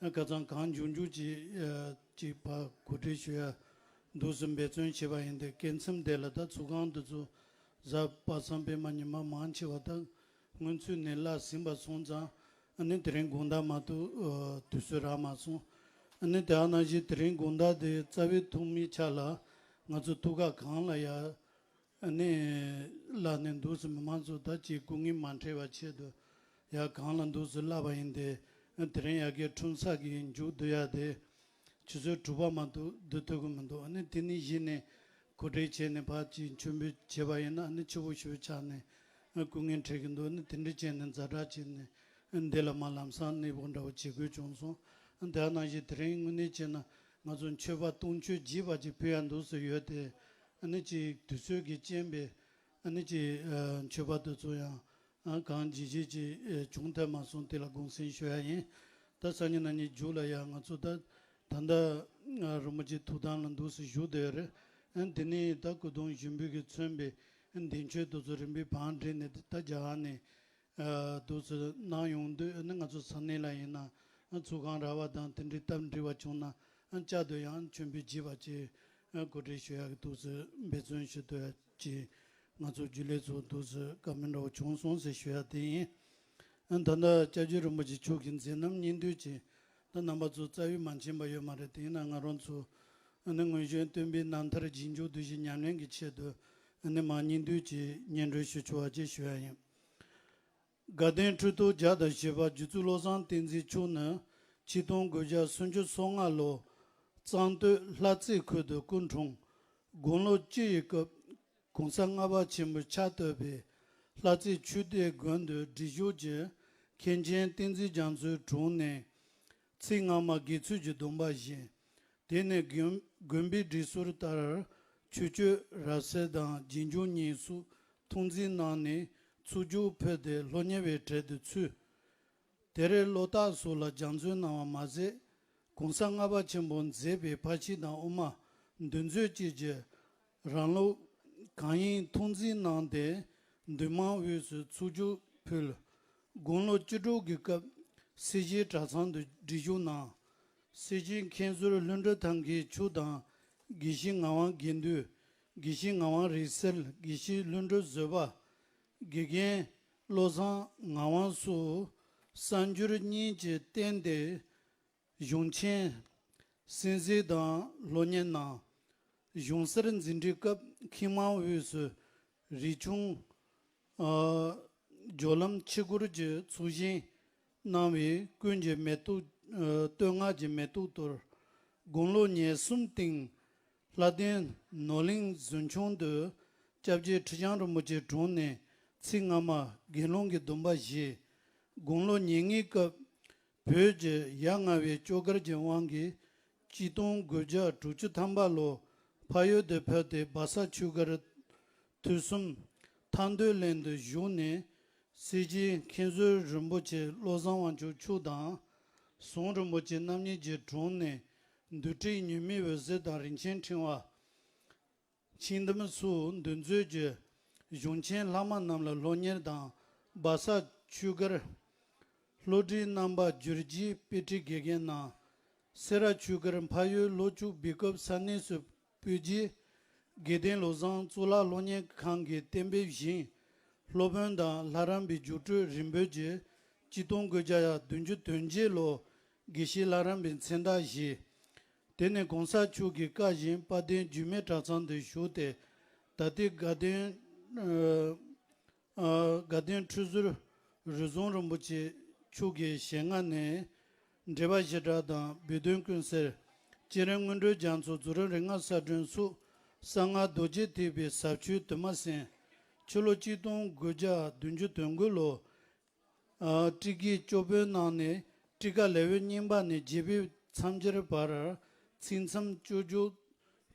ཨ་ཁ་སང་གང་མགྱོགས་མགྱོགས་ཅིག་ཨ་ཅིག་ཕར་གོ་སྒྲིག་ཞུ་ཡ་འདུག་སེ་འབད་བརྩོན་བྱས་པ་ཡིན་ཏེ། སྐབས་མཚམས་དེ་ལ་ད་ཚོགས་ཁང་དེ་ཚོ་གཟའ་པ་སངས་པད་མ་ཉི་མ་མང་ཆེ་བ་ད་སྔོན་ཚུད་ནས་གླ་ཟིན་པ་སོང་ཙང་ཨ་ནི་དེ་རིང་དགོང་དག་མ་གཏོགས་ཨ་དུས་ཚོད་རག་མ་སོང་། ཨ་ནི་དེ་ནང་བཞིན་དེ་རིང་དགོང་དག་དེ་རྩ་བའི་ཐོག་མའི་ཆ་ལ་ང་ཚོ་ཐུགས་ཁག་གང་ལ་ཡ་ཨ་ནི་ལ་ནས་འདུག་སེ་མི་མང་ཚོ་ད་ཅིག་སྐུ་ངལ་མ་འཕྲད་པ་ཆེད་དུ་ཡ་གང་ལ་འདུག་སེ་བསླབས་པ་ཡིན་ཏེ། དེ་རིང་ཡ་གི་འཁྲུངས་ས་གི་མཇུག་བསྡུ་ཡ་དེ་ཆུ་ཚོད་དྲུག་པ་མ་གཏོགས་བསྡུ་ཐུབ་ཀྱི་མི་འདུག། ཨ་ནི་དེ་ནས་གཞི་ནས་གོ་སྒྲིག་བྱས་ནས་ཕར་ཅིག་མཆོད་འབུལ་བྱས་པ་ཡིན་ན་ཨ་ནི་ཕྱི་པོ་ཞིག་ཆགས་ནས་སྐུ་ངལ་འཕྲད་ཀྱི་འདུག། ཨ་ནི་དེ་འདྲ་བྱས་ནས་ཛ་དྲག་བྱས་ནས་འདི་ལ་མར་ལམ་སང་གནས་སྤོ་འདྲ་བོ་བྱེད་དགོས་བྱུང་སོང་། ཨ་དེ་ནང་བཞིན་དེ་རིང་དངོས་གནས་བྱས་ན་ང་ཚོ་མཆོད་པ་སྟོང་མཆོད་རྒྱས་པ་ཅིག་ཕུལ་ཡ་འདུག་སེ་ཡོད་དེ། ཨ་ནི་ཅིག་དུས་ཚོད་ཀྱི་རྐྱེན་པས་ཨ་ནི་ཅིག་ཨ་མཆོད་པ་དེ་ཚོ་ཡང་ཨ་གང་ཇི་བཞིན་ཅིག་ཨ་བྱུང་ཐལ་མ་སོང་། དེ་ལ་དགོངས་སེལ་ཞུ་ཡ་ཡིན། ད་སང་ཉིན་གནངས་ཉིན་མཇུག་ལ་ཡང་ང་ཚོ་ད་ད་ལྟ་ཨ་རིན་པོ་ཆེ་ཐུགས་དམ་ལ་འདུག་སེ་བཞུགས་བསྡད་ཡོད་རེད། ཨ་འདི་ནས་ད་སྐུ་གདུང་ཞུགས་འབུལ་གྱིས་མཚོན་པའི་ཨ་གདན་ཆོས་དེ་ཚོ་རིམ་པས་བང་བསྒྲིགས་ནས་ད་རྒྱ་གར་ནས་ཨ་འདུག་སེ་གནང་ཡོང་དུས། ཨ་ནི་ང་ཚོ་ས་གནས་ལ་ཡིན་ན་ཨ་ཚོགས་ཁང་ར་བ་དང་དེ་འདྲའི་སྟབས་འགྲིག་པ་བྱུང་ན་ཨ་བསྐྱར་དུ་ཡང་མཆོད་འབུལ་བགྱིས་པ་བཅས་ཨ་གོ་སྒྲིག་ཞུ་ཡག་གི་འདུག་སེ་འབད་བརྩོན་ཞུ་འདོད་ཡ་ཅིག། ང་ཚོ་རྒྱུན་ལས་ཚོ་འདུག་སེ་བཀའ་མོལ་འདྲ་བོ་བྱུང་སོང་ཟེར་ཞུ་ཡ་དེ་ཡིན། ཨ་ད་ལྟ་སྐྱབས་རྗེ་རིན་པོ་ཆེ་མཆོག་གི་མཛད་རྣམ་སྙིང་བསྡུས་ཅིག་ད་རྣམ་པ་ཚོ་རྩ་བའི་མ་མཁྱེན་པ་ཡོད་མ་རེད། དེ་ཡིན་ན་ང་རང་ཚོ་ཨ་ནི་སྔོན་བྱོན་སྟོན་པའི་རྣམ་ཐར་རྗེས་འཇུག་བསྡུས་གཞི་ཉམས་ལེན་གྱི་ཆེད་དུ་ཨ་ནི་མར་སྙིང་བསྡུས་ཀྱི་སྙན་སྒྲོན་ཞུ་ཆོག་པ་ཅིག་ཞུ་ཡ་ཡིན། དགའ་ལྡན་ཁྲི་ཐོག་བརྒྱ་དང་བཞི་པ་རྗེ་བཙུན་བློ་བཟང་བསྟན་འཛིན་མཆོག་ནི་ཆིག་སྟོང་དགུ་བརྒྱ་སུམ་ཅུ་སོ་ལྔ་ལོ་གཙང་སྟོད་ལྷ་རྩེ་ཁུལ་དུ་སྐུ་འཁྲུངས། དགུང་ལོ་བཅུ་ཡི་སྐབས་གོང་ས་ལྔ་པ་ཆེན་པོས་ཕྱག་བཏབ་པའི་ལྷ་རྩེ་ཆོས་སྡེ་དགོན་དུ་སྒྲིག་ཞུགས་ཀྱིས་མཁན་ཆེན་བསྟན་འཛིན་རྒྱ་མཚོའི་དྲུང་ནས་ཚིག་སྔ་མ་དགེ་ཚུལ་གྱི་སྡོམ་པ་བཞེས། དེ་ནས་དགོན་དགོན་པའི་སྒྲིག་སྲོལ་ལྟར་ཆོས་སྤྱོད་རབ་གསལ་དང་རྗེས་འཇུག་གཉིས་སུ་ཐུགས་འཛིན་གནང་ནས་ཚོགས་རྒྱུགས་ཕུལ་ཏེ་སློབ་གཉེར་བའི་གྲལ་དུ་ཚུད། དེར་བློ་རྟགས་སོགས་ལ་སྦྱང་བརྩོན་གནང་བ་མ་ཟད། གོང་ས་ལྔ་པ་ཆེན་པོས་མཛད་པའི་ཕར་ཕྱིན་དང་དབུ་མ་འདུལ་མཛོད་བཅས་ཀྱི་རང་ལུགས་གང་ཡིན་ཐུགས་འཛིན་གནང་སྟེ། འདུས་མང་དབུས་སུ་ཚོགས་རྒྱུགས་ཕུལ། དགུང་ལོ་བཅུ་དྲུག་གི་སྐབས་སེར་བྱེས་གྲྭ་ཚང་དུ་སྒྲིག་ཞུགས་གནང་། སེར་བྱེས་མཁན་ཟུར་ལྷུན་གྲུབ་ཐང་གིས་མཆོག་དང་དགེ་བཤེས་ངག་དབང་དགེ་འདུན། དགེ་བཤེས་ངག་དབང་རིག་གསལ། དགེ་བཤེས་ལྷུན་གྲུབ་བཟོད་པ། དགེ་རྒན་བློ་བཟང་ངག་དབང་སོགས་གསར་འགྱུར་གཉིས་ཀྱི་སྟེང་དེ་གཞུང་ཆེན་གསན་གཟིགས་དང་སློབ་གཉེར་གནང་། གཞུང་གསར་འཛིན་གྲྭའི་སྐབས་མཁས་མང་དབུས་སུ་རིགས་ཆུང་ཨ་སྦྱོར་ལམ་ཆོས་སྒོར་གྱི་ཚོགས་ཞིང་གནང་བས་ཀུན་གྱི་མེ་ཏོག་ཨ་བསྟོད་བསྔགས་ཀྱི་མེ་ཏོག་གཏོར། དགུང་ལོ་ཉེར་གསུམ་སྟེང་ ལྷ་ལྡན་ནོར་གླིང་གཟིམ་ཆུང་དུ་སྐྱབས་རྗེ་ཁྲི་བྱང་རིན་པོ་ཆེའི་དྲུང་ནས་ཚིག་སྔ་མ་དགེ་སློང་གི་སྡོམ་པ་བཞེས། དགུང་ལོ་ཉེར་ལྔའི་སྐབས་བོད་ཀྱི་ཡ་ང་བའི་སྐྱོ་གར་གྱི་དབང་གིས་གཅིག་སྟོང་དགུ་བརྒྱ་དྲུག་ཅུ་ཐམ་པ་ལོ་ཕ་ཡུལ་དུ་ཕེབས་ཏེ་སྦ་ས་ཆོས་སྒར་དུས་གསུམ་ཐར་འདོད་གླིང་དུ་བཞུགས་ནས། སྲས་ཀྱི་མཁན་ཟུར་རིན་པོ་ཆེ་བློ་བཟང་དབང་ཕྱུག་མཆོག་དང་། ཟུང་རིན་པོ་ཆེ་རྣམ་གཉིས་ཀྱི་དྲུང་ནས་འདུལ་ཁྲིད་ཉི་མའི་འོད་ཟེར་དང་རིན་ཆེན་ཕྲེང་བ། ཆིངས་འདུམ་སོགས་འདུལ་མཛོད་ཀྱི་གཞུང་ཆེན་ལྷག་མ་རྣམས་ལ་སློབ་གཉེར་དང་། སྦ་ས་ཆོས་སྒར་བློ་གྲོས་རྣམ་པ་བསྒྱུར་རྒྱུའི་དཔེ་ཁྲིད་དགེ་རྒན་གནང་། སེ་ར་ཆོས་སྒར་འཕགས་ཡུལ་ལྷོ་ཕྱོགས་སྦེལ་ཀོབ་ས་གནས་སུ་སྤོས་རྗེས། དགེ་ལྡན་བློ་བཟང་གཙུག་ལག་སློབ་གཉེར་ཁང་གི་གཏན་འབེབས་བཞིན། སློབ་དཔོན་དང་ལྷ་རམས་པའི་རྒྱུགས་སྤྲོད་རིམ་པོ་བརྒྱུད། གཅིག་སྟོང་དགུ་བརྒྱ་བདུན་ཅུ་དོན་བརྒྱད་ལོ་དགེ་བཤེས་ལྷ་རམས་པའི་མཚན་རྟགས་བཞེས། དེ་ནས་གོང་ས་མཆོག་གི་བཀའ་བཞིན་དཔལ་ལྡན་འགྱུར་མེད་གྲྭ་ཚང་དུ་བཞུགས་ཏེ། ད་ལྟའི་དགའ་ལྡན། ཨ། དགའ་ལྡན་ཁྲི་ཟུར་རུ་ཟུང་རིན་པོ་ཆེ་མཆོག་གི་ཞལ་སྔ་ནས། འགྲེལ་པ་བཞི་སྦྲགས་དང་བོད་དོན་ཀུན་གསལ། བསྐྱེད་རིམ་སྔོན་འགྲོའི་རྒྱ་མཚོ། རྫོགས་རིམ་རིགས་ལྔ་གསལ་སྒྲོན་སོགས་གསང་སྔགས་རྡོ་རྗེ་ཐེག་པའི་ཟབ་ཆོས་དུ་མ་གསན། ཕྱི་ལོ་གཅིག་སྟོང་དགུ་བརྒྱ་བདུན་ཅུ་དོན་དགུ་ལོ། ཨ། ཊཱིཀ་གི་སྐྱོར་དཔོན་གནང་ནས་ཊཱིཀ་ལེའུ་གཉིས་པ་ནས་བརྒྱད་པའི་མཚམས་སྦྱོར་བར་ཚིག་མཚམས་བཅུ་བཅུ་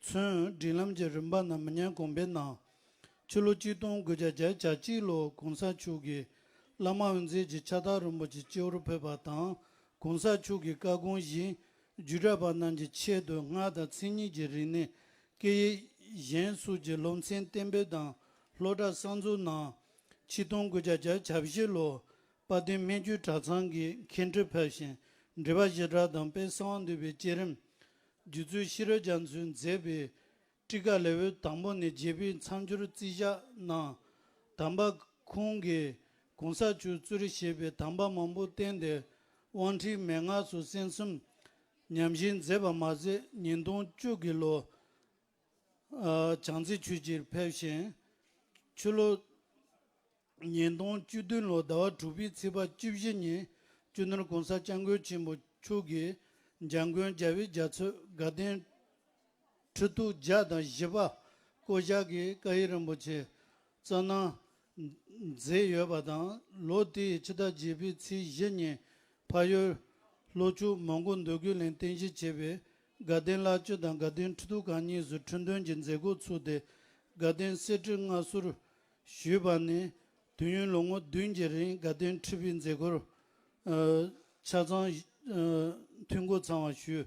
ཚུན་སྒྲིག་ལམ་གྱི་རིམ་པ་རྣམས་མི་ཉམས་གོང་འཕེལ་གནང་། ཕྱི་ལོ་གཅིག་སྟོང་དགུ་བརྒྱ་བརྒྱད་ཅུ་གྱ་གཅིག་ལོ་གོང་ས་མཆོག་གིས་བླ་མ་དབུ་མཛད་ཀྱི་ཕྱག་རྟགས་རིན་པོ་ཆེ་སྤྱི་བོར་ཕུལ་བ་དང་། གོང་ས་མཆོག་གི་བཀའ་དགོངས་བཞིན་རྒྱུད་གྲྭ་པ་རྣམས་ཀྱི་ཆེད་དུ་སྔགས་དང་མཚན་ཉིད་ཀྱི་རིག་གནས། སྐད་ཡིག་གཞན་སོགས་ཀྱི་སློབ་ཚན་གཏན་འབེབས་དང་སློབ་གྲྭ་གསར་འཛུགས་གནང་། ཆིག་སྟོང་དགུ་བརྒྱ་བརྒྱད་ཅུ་གྱ་བཞི་ལོ་དཔལ་ལྡན་སྨན་བཅོས་གྲྭ་ཚང་གི་མཁན་ཁྲི་ཕེབས་ཤིང་། འགྲེལ་པ་བཞི་སྦྲགས་དང་དཔལ་གསང་བ་འདུས་པའི་བསྐྱེད་རིམ། རྗེ་བཙུན་ཤེས་རབ་རྒྱ་མཚོས་མཛད་པའི་ཊཱིཀ་ལེའུ་དང་པོ་ནས་བརྒྱད་པའི་མཚམས་སྦྱོར་རྩིས་བཞག་གནང་། དམ་པ་ཁོང་གིས་གོང་ས་མཆོག་གཙོས་བྱས་པའི་དམ་པ་མང་པོ་བསྟེན་ཏེ། དབང་ཁྲིད་མན་ངག་སོགས་གསན་གསུམ་ཉམས་བཞེས་མཛད་པ་མ་ཟད། ཉིས་སྟོང་བཅུ་གི་ལོ། ཨ། བྱང་རྩེ་ཆོས་རྗེར་ཕེབས་ཤིང་། ཕྱི་ལོ་ཉིས་སྟོང་བཅུ་བདུན་ལོ་ཟླ་བ་དྲུག་པའི་ཚེས་པ་བཅུ་བཞི་ཉིན་སྤྱི་ནོར་༸གོང་ས་༸སྐྱབས་མགོན་ཆེན་པོ་མཆོག་གིས་འཇམ་མགོན་རྒྱལ་བའི་རྒྱ་མཚོས་དགའ་ལྡན་ཁྲི་གདུགས་བརྒྱ་དང་བཞི་པ་བསྐོ་བཞག་གི་བཀའ་ཡིག་རིན་པོ་ཆེ་བསྩལ་གནང་མཛད་ཡོད་པ་དང་། ལོ་དེའི་ཕྱི་ཟླ་བརྒྱད་པའི་ཚེས་བཞི་ཉིན་ཕ་ཡུལ་ལྷོ་ཕྱོགས་མོན་གྷོ་འདོད་རྒུ་གླིང་རྟེན་གཞི་བྱས་པའི་དགའ་ལྡན་བླ་སྤྱི་དང་དགའ་ལྡན་ཁྲི་གདུགས་ཁག་གཉིས་སུ་ཁྲི་འདོན་གྱི་མཛད་སྒོ་ཚུགས་ཏེ། དགའ་ལྡན་གསེར་ཁྲི་མངའ་གསོལ་ཞུས་པ་ནས། དུས་ཡུན་ལོ་ངོ་བདུན་གྱི་རིང་དགའ་ལྡན་ཁྲི་པའི་མཛད་སྒོར། ཨ། ཆ་ཚང་། ཨ། འཐུས་སྒོ་ཚང་བ་ཞུས།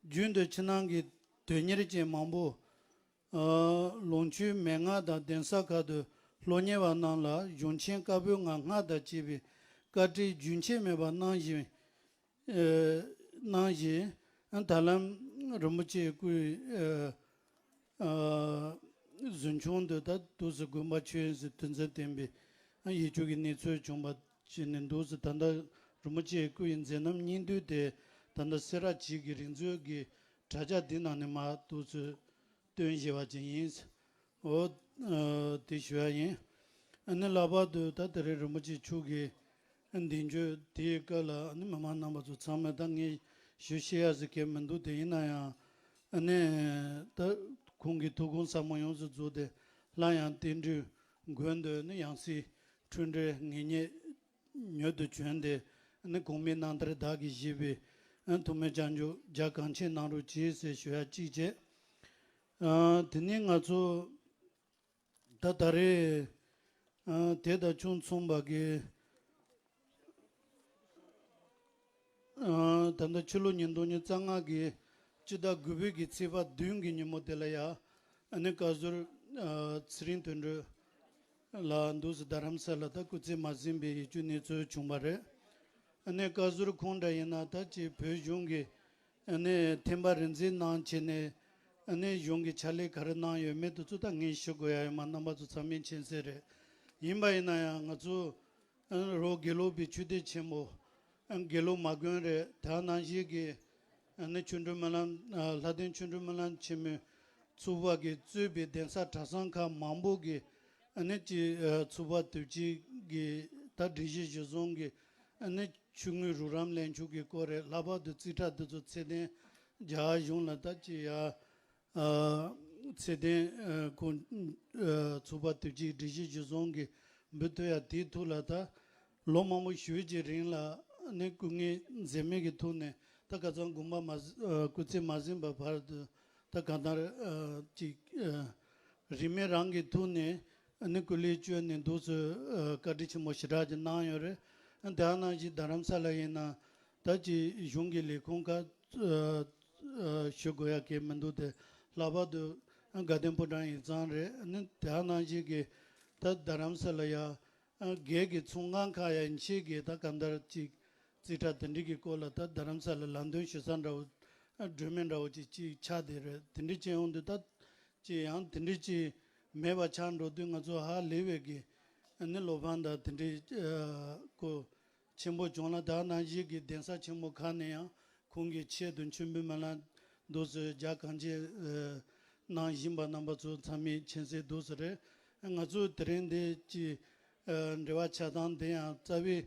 རྒྱུན་དུ་ཕྱི་ནང་གི་དོན་གཉེར་ཅན་མང་པོ། ཨ། ལོངས་སྤྱོད་མན་ངག་དང་གདན་ས་ཁག་ཏུ་སློབ་གཉེར་བ་རྣམས་ལ་གཞུང་ཆེན་བཀའ་པོད་ལྔ་སྔགས་དང་བཅས་པའི་བཀའ་ཁྲིད་རྒྱུན་ཆད་མེད་པར་གནང་བཞིན། ཨ། གནང་བཞིན། ད་ལམ་རིན་པོ་ཆེའི་སྐུའི། ཨ། ཨ། གཟིམ་ཆུང་དུ་ད་འདུག་སེ་དགོན་པ་ཆོས་དབྱིངས་སུ་ཐུགས་འཛིན་བསྟན་པའི་ཡིག་རྒྱུགས་ཀྱི་གནས་ཚུལ་བྱུང་བ་བྱས་ནས་འདུག་སེ། ད་ལྟ་རིན་པོ་ཆེའི་སྐུ་ཡི་མཛད་རྣམ་སྙིང་བསྡུས་དེ་ད་ལྟ་སེ་ར་བྱེས་ཀྱི་རིག་མཛོད་ཀྱི་དྲ་རྒྱ་འདི་ནང་ནས་མར་འདུག་སེ་སྟོན་བཞིན་པ་ཅིག་ཡིན། འོ། ཨ། དེ་ཞུ་ཡ་ཡིན། ཨ་ནི་ལྷག་པར་དུ་ད་དེ་རིང་རིན་པོ་ཆེ་མཆོག་གི་གདན་ཆོས་དེའི་སྐབས་ལ་ཨ་ནི་མི་མང་རྣམ་པ་ཚོ་ཚང་མས་ད་ངས་ཞུ་ཤེས་ཡ་ཟེར་མཁན་མི་འདུག་དེ་ཡིན་ན་ཡང་ཨ་ནི་ད་ཁོང་གི་ཐུགས་དགོངས་ཟབ་མོ་ཡོངས་སུ་རྫོགས་ཏེ། སླར་ཡང་རྟེན་འབྲེལ་དགོན་དུ་ཨ་ནི་ཡང་སྲིད་འཁྲུལ་འགྲེལ་ངེས་རྙེད་མྱུར་དུ་བྱོན་ཏེ། ཨ་ནི་གོང་མའི་རྣམ་ཐར་བདག་གིས་བཞེས་པའི་ཨ་ཐུགས་སྨོན་སྐྱབས་འཇུག་རྒྱ་གང་ཆེ་གནང་རོགས་གྱིས་ཟེར་ཞུ་ཡ་གཅིག་བྱས། ཨ། དེ་ནས་ང་ཚོ་ད་ད་རེས། ཨ། དེ་དང་ཅུང་མཚུངས་པ་གི། ཨ། ད་ལྟ་ཕྱི་ལོ་ཉིས་སྟོང་ཉི་ཤུ་རྩ་ལྔ་གི་སྤྱི་ཟླ་དགུ་པའི་གི་ཚེས་པ་བདུན་གྱི་ཉིན་མོ་དེ་ལ་ཡ། ཨ་ནི་བཀའ་ཟུར། ཨ། ཚེ་རིང་དོན་གྲུབ་ལགས་འདུག་སེ་རྡ་རམ་ས་ལ་ད་སྐུ་ཚེ་མ་ཟིན་པའི་ཡིད་སྐྱོའི་གནས་ཚུལ་བྱུང་བ་རེད། ཨ་ནི་བཀའ་ཟུར་ཁོང་འདྲ་ཡིན་ན་ད་ཅིག་བོད་གཞུང་གི་ཨ་ནི་ཐེམ་པ་རིག་འཛིན་གནང་བྱས་ནས། ཨ་ནི་གཞུང་གི་ཕྱག་ལས་ག་རེ་གནང་ཡོད་མེད་དེ་ཚོ་ད་ངས་ཞུ་དགོས་ཡ་ཡོད་མ། རྣམ་པ་ཚོ་ཚང་མས་མཁྱེན་གསལ་རེད། ཡིན་པ་ཡིན་ན་ཡང་ང་ཚོ་ཨ་ནི་རོགས་དགེ་ལུགས་པའི་ཆོས་སྡེ་ཆེན་མོ། ཨ་ནི་དགེ་ལུགས་མ་དགོན་རེད། དེ་ནང་བཞིན་གྱི་ཨ་ནི་ཆོ་འཕྲུལ་སྨོན་ལམ། ཨ། ལྷ་ལྡན་ཆོ་འཕྲུལ་སྨོན་ལམ་ཆེན་མོའི་ཚོགས་པ་གིས་གཙོས་པའི་གདན་ས་གྲྭ་ཚང་ཁག་མང་པོ་གི་ཨ་ནི་ཅིག་ཨ། ཚོགས་པ་དུས་ཆེན་གྱི་ད་སྒྲིག་གཞི་གཞིར་བཟུང་གི་ཨ་ནི་ཆུ་དངུལ་རོགས་རམ་ལེན་ཕྱོགས་ཀྱི་སྐོར་རེད། ལྷག་པར་དུ་རྩིས་ཁྲ་འདི་ཚོ་ཚད་ལྡན་རྒྱ་གར་གཞུང་ལ་ད་ཅིག་ཡ་ ཨ་ཚེ་བརྟན་ཨ་ཁོང་ཨ་ཚོགས་པ་དེ་གའི་སྒྲིག་གཞི་གཞིར་བཟུང་གིས་འབུལ་ཐུབ་ཡ་དེའི་ཐོག་ལ། ད་ལོ་མང་པོ་ཞེ་པོ་ཅིག་རིང་ལ་ནི་སྐུ་ངལ་འཛེམས་མེད་ཀྱི་ཐོག་ནས། ད་ཁ་སང་དགོངས་པ་མ་ཨ་སྐུ་ཚེ་མ་ཟིན་པ་བར་དུ། ད་གང་ལྟར་ཨ་ཅིག་ཨ་རིན་མེད་རང་གི་ཐོག་ནས་ནི་སྐུ་ལས་བསྐྱོན་ནས་འདུག་སེ་ཨ་བཀའ་དྲིན་ཆེན་པོ་ཞེ་དྲག་ཅིག་གནང་ཡོད་རེད། དེ་ནང་བཞིན་རྡ་རམ་ས་ལ་ཡིན་ན། ད་ཅིག་གཞུང་གི་ལས་ཁུངས་ཁག་ཨ་ཨ་ཞུ་དགོས་ཡ་གང་ཡང་མི་འདུག་སྟེ། ལྷག་པར་དུ་དགའ་ལྡན་ཕོ་བྲང་ཡིག་ཚང་རེད། ནི་དེ་ནང་བཞིན་གྱི་ད་རྡ་རམ་ས་ལ་ཡ་ཨ་སྒེར་གྱི་ཚོང་ཁང་ཁག་ཡན་ཆད་ཀྱིས་ད་གང་ལྟར་ཅིག་རྩིས་ཁྲ་དེ་འདྲ་གི་སྐོར་ལ། ད་རྡ་རམ་ས་ལ་ལམ་སྟོན་ཞུ་ས་འདྲ་བོ་ཨ་སྒྲོན་མེ་འདྲ་བོ་ཅིག་ཅིག་ཆགས་བསྡད་རེད། དེ་འདྲ་བྱས་ཡོང་དུས། ད་ཅིག་ཡང་དེ་འདྲ་ཅིག་མེད་པ་ཆགས་འགྲོ་དུས། ང་ཚོ་ཧ་ལས་པའི་གི་ཨ་ནི་བློ་ཕམ་དང་དེ་འདྲའི་ཨ་སྐོར་ཆེན་པོ་བྱུང་ལ། དེ་ནང་བཞིན་གྱི་གདན་ས་ཆེན་མོ་ཁག་ནས་ཡང་ཁོང་གི་ཆེད་དུ་མཆོད་འབུལ་སྨོན་ལམ་འདུག་སེ་རྒྱ་གང་ཆེ་ཨ་གནང་བཞིན་པ། རྣམ་པ་ཚོ་ཚང་མས་མཁྱེན་གསལ་འདུག་སེ་རེད། ང་ཚོ་དེ་རིང་འདི་ཅིག་ཨ་འབྲེལ་བ་ཆགས་སྟངས་དེ་ཡང་རྩ་བའི་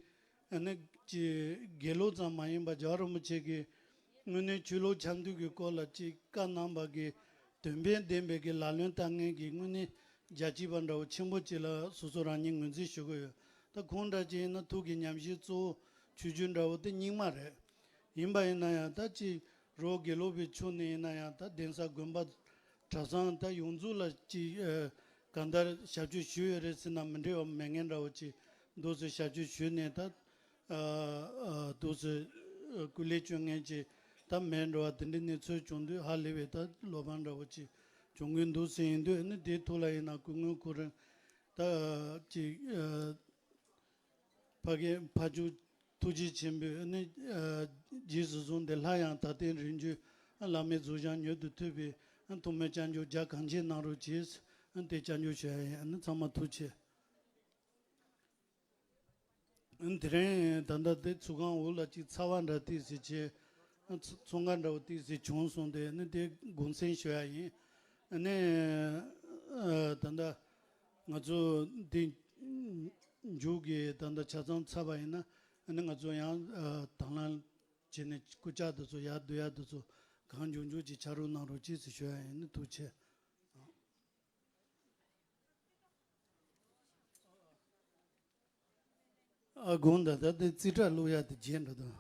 ཨ་ནི་ཅིག་དགེ་ལུགས་ཙམ་མ་ཡིན་པ། རྒྱལ་བ་རིན་པོ་ཆེ་གིས་དངོས་གནས་ཆོས་ལུགས་ཆབ་མདོ་གི་སྐོར་ལ་ཅིག་བཀའ་གནང་བ་གི་དོན་ཕན་ལྡན་པའི་གི་ལག་ལེན་བསྟར་མཁན་གྱི་དངོས་གནས་རྒྱལ་གཅེས་པ་འདྲ་བོ་ཆེན་པོ་ཅིག་ལ་སོ་སོ་རང་ཉིད་ངོས་འཛིན་ཞུ་གི་ཡོད། ད་ཁོང་འདྲ་ཅིག་ཡིན་ན་ཐུགས་ཀྱི་ཉམས་ཞིབ་གཙོ་བོ་ཆོས་བརྒྱུད་འདྲ་བོ་དེ་རྙིང་མ་རེད། ཡིན་པ་ཡིན་ན་ཡང་། ད་ཅིག་རོགས་དགེ་ལུགས་པའི་ཕྱོགས་ནས་ཡིན་ན་ཡང་། ད་གདན་ས་དགོན་པ་གྲྭ་ཚང་ད་ཡོངས་རྫོགས་ལ་ཅིག་ཨ་གང་ལྟར་ཞབས་ཕྱི་ཞུས་ཡོད་རེད་ཟེར་ན་མི་འགྲིག་པ་མེད་མཁན་འདྲ་བོ་ཅིག་འདུག་སེ་ཞབས་ཕྱི་ཞུས་ནས། ད་ཨ་ཨ་འདུག་སེ་ཨ་སྐུ་ལས་བསྐྱོན་མཁན་ཅིག་ད་མེད་འགྲོ་བ་དེ་འདྲའི་གནས་ཚུལ་བྱུང་དུས། ཧ་ལས་པའི་ད་བློ་ཕམ་འདྲ་བོ་ཅིག་བྱུང་གི་འདུག་སེ་ཡིན་དུས། ཨ་ནི་དེའི་ཐོག་ལ་ཡིན་ན་སྐུ་ངོ་ཁོ་རང་ད་ཅིག་ཨ་ཕ་གི་ཕ་ཇོ་ཐུགས་རྗེ་ཆེན་པོས་ནི་ཨ་རྗེས་སུ་བཟུང་སྟེ། སླར་ཡང་ད་ལྟའི་རིང་བརྒྱུད་བླ་མའི་གཟུགས་བྱད་མྱུར་དུ་ཐུབ་པའི་ཐུགས་སྨོན་སྐྱབས་འཇུག་རྒྱ་གང་ཆེ་གནང་རོགས་གྱིས། དེ་སྐྱབས་འཇུག་ཞུ་ཡ་ཡིན། ཚང་མ་ཐུགས་རྗེ་ཆེ། དེ་རིང་ད་ལྟ་དེ་ཚོགས་ཁང་འོག་ལ་ཅིག་ཚ་བ་འདྲ་ཏོག་ཙམ་བྱས། ཚོང་ཁང་འདྲ་བོ་ཏོག་ཙམ་བྱུང་སོང་སྟེ། ནི་དེ་དགོངས་སེལ་ཞུ་ཡ་ཡིན། ནི་ཨ་ད་ལྟ་ང་ཚོ་འདི་མཇུག་གི་ད་ལྟ་ཆ་ཚང་ཚར་བ་ཡིན་ན། ནི་ང་ཚོ་ཡང་ཨ་དང་བླངས་བྱས་ནས་སྐུ་ཕྱག་དེ་ཚོ་ཡར་བསྡུ་ཡ་དེ་ཚོ་གང་མགྱོགས་མགྱོགས་ཀྱིས་ཕྱག་རོགས་གནང་རོགས་གྱིས་ཟེར་ཞུ་ཡ་ཡིན། ནི་ཐུགས་རྗེ་ཆེ། ཨ་དགོངས་དག། ད་ལྟ་རྩིས་ཁྲ་བླུག་ཡ་དེ་བརྗེད་འགྲོ་འདུག།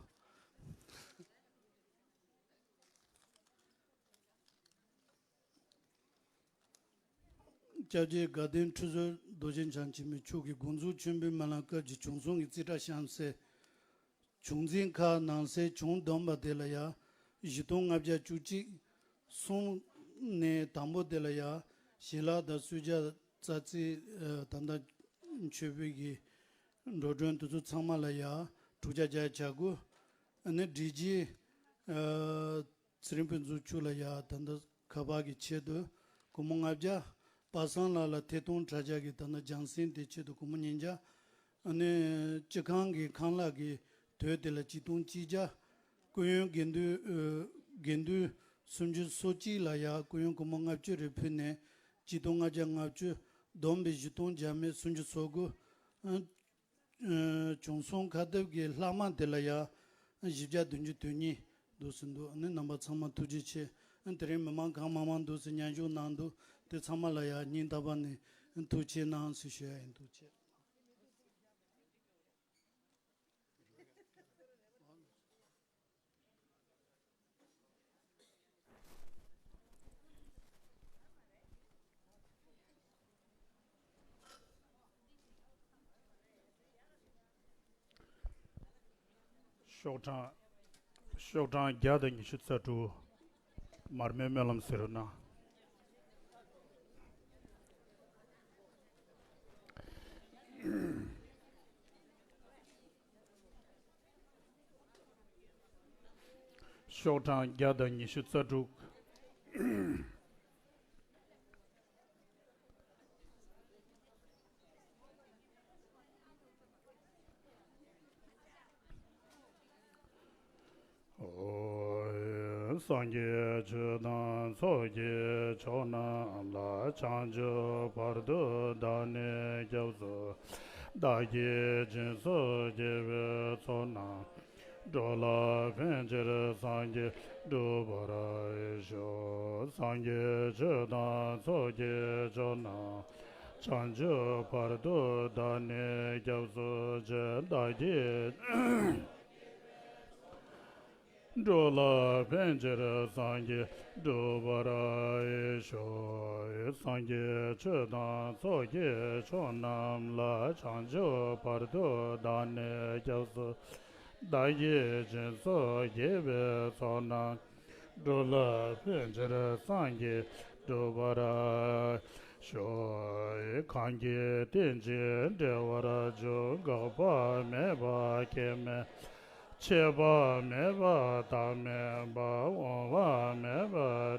སྐྱབས་རྗེ་དགའ་ལྡན་ཁྲི་ཟུར་རྡོ་རྗེ་འཆང་འཆི་མེད་མཆོག་གི་དགོངས་རྫོགས་མཆོད་འབུལ་སྨོན་ལམ་སྐབས་ཀྱི་བྱུང་སོང་གི་རྩིས་ཁྲ་བཤམས་གསལ། བྱུང་འཛིན་ཁག་ནང་གསེས་བྱུང་བསྡོམས་པ་དེ་ལ་ཡ་བཞི་སྟོང་ལྔ་བརྒྱ་བཅུ་གཅིག། གསུམ་ནས་དང་པོ་དེ་ལ་ཡ་ཞལ་ལག་དང་གསོལ་ཇ་རྩ་རྩེ་ཨ་ད་ལྟ་མཆོད་འབུལ་གྱི་འགྲོ་གྲོན་དེ་ཚོ་ཚང་མ་ལ་ཡ་དྲུག་བརྒྱ་བརྒྱ་བྱ་དགུ། ཨ་ནི་སྒྲིག་གཞི་ཨ་ཚེ་རིང་ཕུན་ཚོགས་མཆོག་ལ་ཡ་ད་ལྟ་ཁ་པར་གྱི་ཆེད་དུ་སྒོར་མོ་ལྔ་བརྒྱ། པ་སངས་ལགས་ལ་ཐད་གཏོང་དྲ་རྒྱ་གི་ད་ལྟ་རྒྱང་སྲིང་དེ་ཆེད་དུ་སྒོར་མོ་ཉིས་བརྒྱ། ཨ་ནི་སྤྱི་ཁང་གི་ཁང་གླ་གི་དོད་དེ་ལ་ཆིག་སྟོང་གཅིག་བརྒྱ། སྐུ་ཡོན་དགེ་འདུན་ཨ་དགེ་འདུན་སུམ་ཅུ་སོ་གཅིག་ལ་ཡ་སྐུ་ཡོན་སྒོར་མོ་ལྔ་བཅུ་རེ་ཕུལ་ནས་ཆིག་སྟོང་ལྔ་བརྒྱ་ལྔ་བཅུ། བསྡོམས་པས་བཞི་སྟོང་བརྒྱ་མེད་སུམ་ཅུ་སོ་དགུ། ཨ་ཨ་བྱུང་སོང་ཁ་གཏད་ཀྱི་ལྷག་མ་དེ་ལ་ཡ་བཞི་བརྒྱ་བདུན་ཅུ་དོན་གཉིས་འདུག་སེ་འདུག། ཨ་ནི་རྣམ་པ་ཚང་མ་ཐུགས་རྗེ་ཆེ། ཨ་དེ་རིང་མི་མང་གང་མང་མང་འདུག་སེ་མཉམ་ཞུགས་གནང་འདུག། དེ་ཚང་མ་ལ་ཡ་སྙིང་ཐག་པ་ནས་ཐུགས་རྗེ་གནང་ཟེར་ཞུ་ཡ་ཡིན། ཐུགས་རྗེ་ཆེ། ཤོག་གྲངས་ཤོག་གྲངས་བརྒྱ་དང་ཉི་ཤུ་རྩ་དྲུག། མར་མེའི་སྨོན་ལམ་ཟེར་ན། ཤོག་གྲངས་བརྒྱ་དང་ཉི་ཤུ་རྩ་དྲུག། ཨོ། སངས་རྒྱས་ཆོས་དང་ཚོགས་ཀྱི་མཆོག་རྣམས་ལ། བྱང་ཆུབ་བར་དུ་བདག་ནི་སྐྱབས་སུ། བདག་གིས་སྦྱིན་སོགས་བགྱིས་པའི་ཚོགས་རྣམས། འགྲོ་ལ་ཕན་ཕྱིར་སངས་རྒྱས་འགྲུབ་པར་ཤོག། སངས་རྒྱས་ཆོས་དང་ཚོགས་ཀྱི་མཆོག་རྣམས། བྱང་ཆུབ་བར་དུ་བདག་ནི་སྐྱབས་སུ་མཆི། བདག་གིས་འགྲོ་ལ་ཕན་ཕྱིར་སངས་རྒྱས་འགྲུབ་པར་ཤོག། སངས་རྒྱས་ཆོས་དང་ཚོགས་ཀྱི་མཆོག་རྣམས་ལ། བྱང་ཆུབ་བར་དུ་བདག་ནི་སྐྱབས་སུ། བདག་གིས་སྦྱིན་སོགས་བགྱིས་པའི་ཚོགས་རྣམས། འགྲོ་ལ་ཕན་ཕྱིར་སངས་རྒྱས་འགྲུབ་པར་ཤོག། གང་གིས་རྟེན་ཅིང་འབྲེལ་བར་འབྱུང་། འགག་པ་མེད་པ་སྐྱེ་མེད། ཆད་པ་མེད་པ་བདག་མེད་པ། འོང་བ་མེད་པ་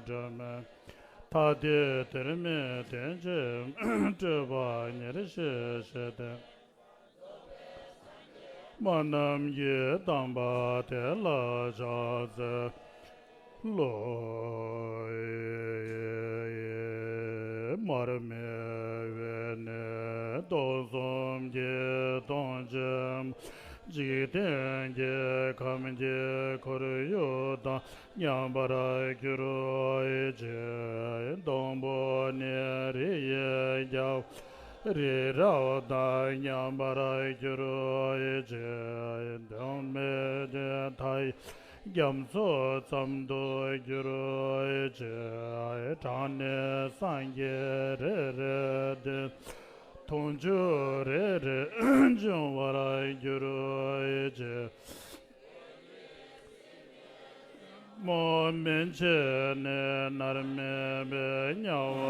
འགྲོ་མེད། ཐ་དད་དོན་མེད་དོན་གཅིག། སྤྲོས་པ་ཉེར་ཞི་ཞི་སྟེ། མ་རྣམས་ཀྱིས་བསྟན་པ་དེ་ལ་ཕྱག་འཚལ་ལོ། མར་མེ་བས་ནི་སྟོང་གསུམ་གྱི་སྟོང་ཆེན། འཇིག་རྟེན་གྱི་ཁམས་ཀྱི་ཁོར་ཡུག་དང་མཉམ་པར་གྱུར་ཅིག། སྡོང་པོ་ནི་རི་ཡི་རྒྱབ། རི་རབ་དང་མཉམ་པར་གྱུར་ཅིག། སྡོང་མེད་མཐའ་ཡས་རྒྱ་མཚོ་ཙམ་དུ་གྱུར་ཅིག། གྲངས་ནི་སངས་རྒྱས་རེ་རེ་སྟེ། དུང་ཕྱུར་རེ་རེ་འབྱུང་བར་གྱུར་ཅིག། མོ་མན་ཆད་ནས་མནར་མེད་པའི་དམྱལ་བ་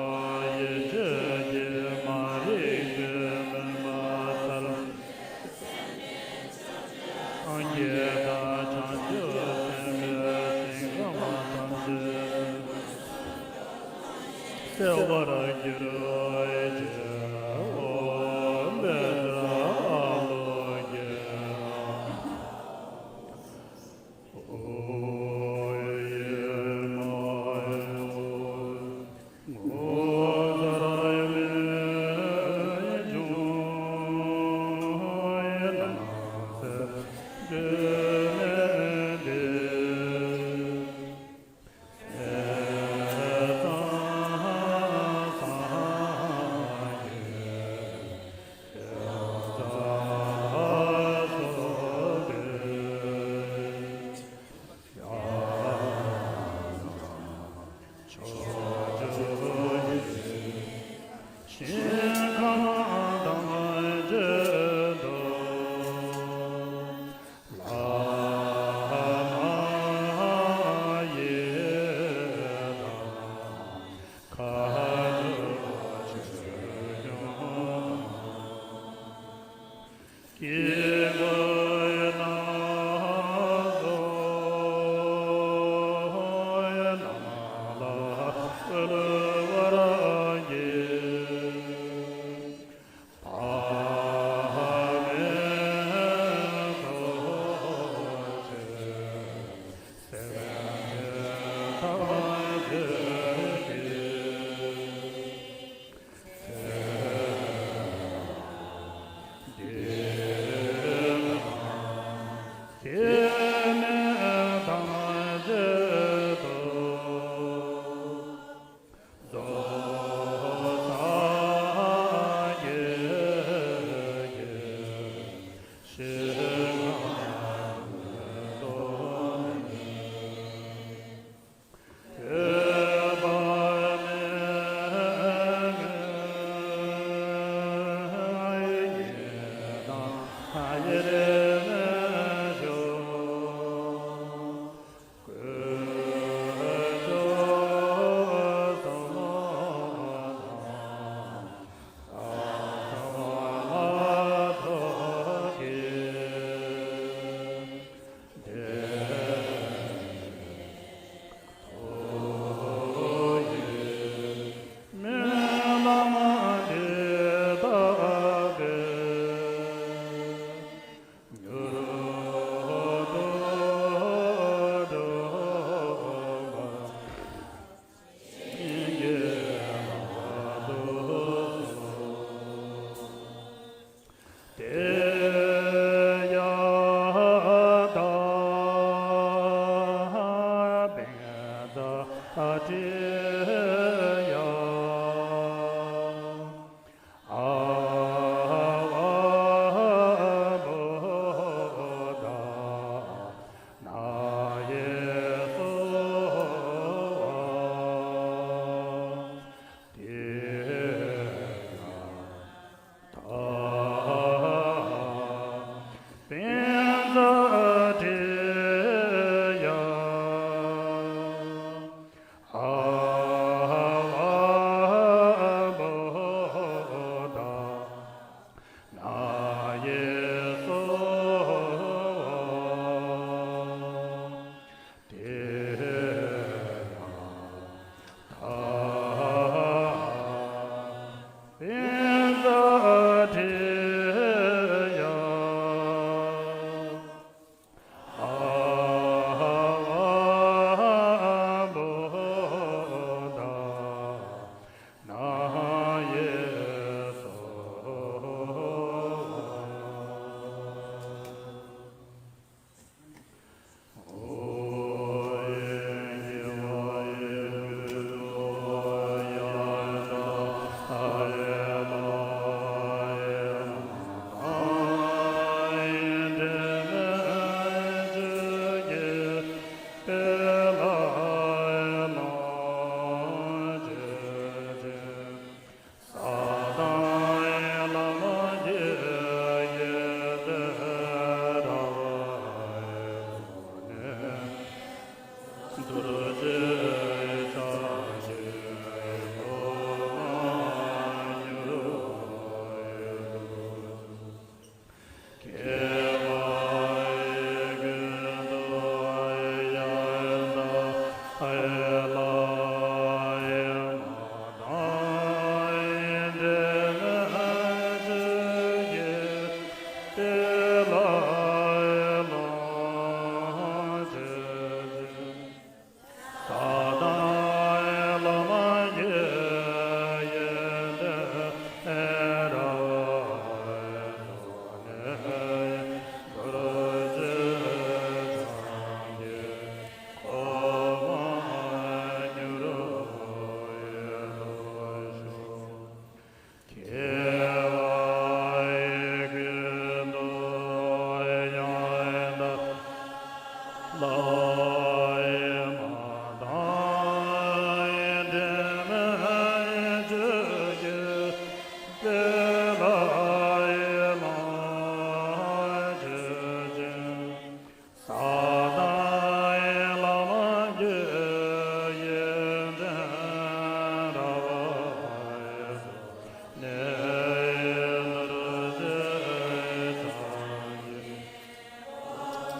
ཡེ་ཤེས་ཀྱི་མ་རིག་པའི་མུན་པ་བསལ། སངས་རྒྱས་དང་བྱང་ཆུབ་སེམས་དཔའི་ཞིང་ཁམས་ཐམས་ཅད་གསལ་བར་གྱུར་ཅིག། ཨོཾ་པཉྩ་ཨཱ་ལོ་ཀེ།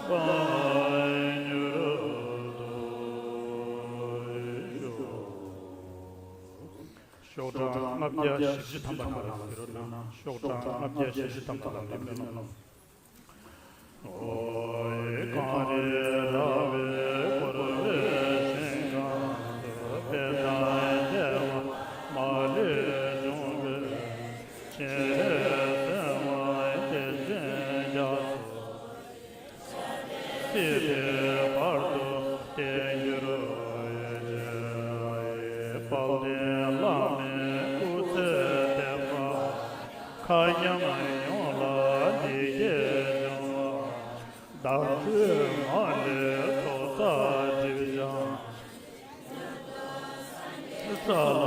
ཤོག་གྲངས་ལྔ་བརྒྱ་བཞི་བཅུ་ཐམ་པ་ནང་ལ་ཟེར་རོ་ན། ཤོག་གྲངས་ལྔ་བརྒྱ་བཞི་བཅུ་ཐམ་པ་ལ་འདེམས་ལ། ཨོ་ཡེ་གངས་རི་ར་བས་བསྐོར་བའི་ཞིང་ཁམས་སུ། དཔལ་དང་བདེ་བ་མ་ལུས་འབྱུང་བའི་སྤྱན་རས་གཟིགས་དབང་བསྟན་འཛིན་རྒྱ་མཚོ། སྲིད་མཐའི་བར་དུ་བརྟན་གྱུར་ཅིག། དཔལ་ལྡན་བླ་མའི་སྐུ་ཚེ་བརྟན་པ། མཁའ་མཉམ་ཡོངས་ལ་བདེ་སྐྱིད་འབྱུང་བ། བདག་རྒྱུད་མ་ལུས་ཚོགས་བསགས་སྒྲིབ་སྦྱངས། ས་ལ་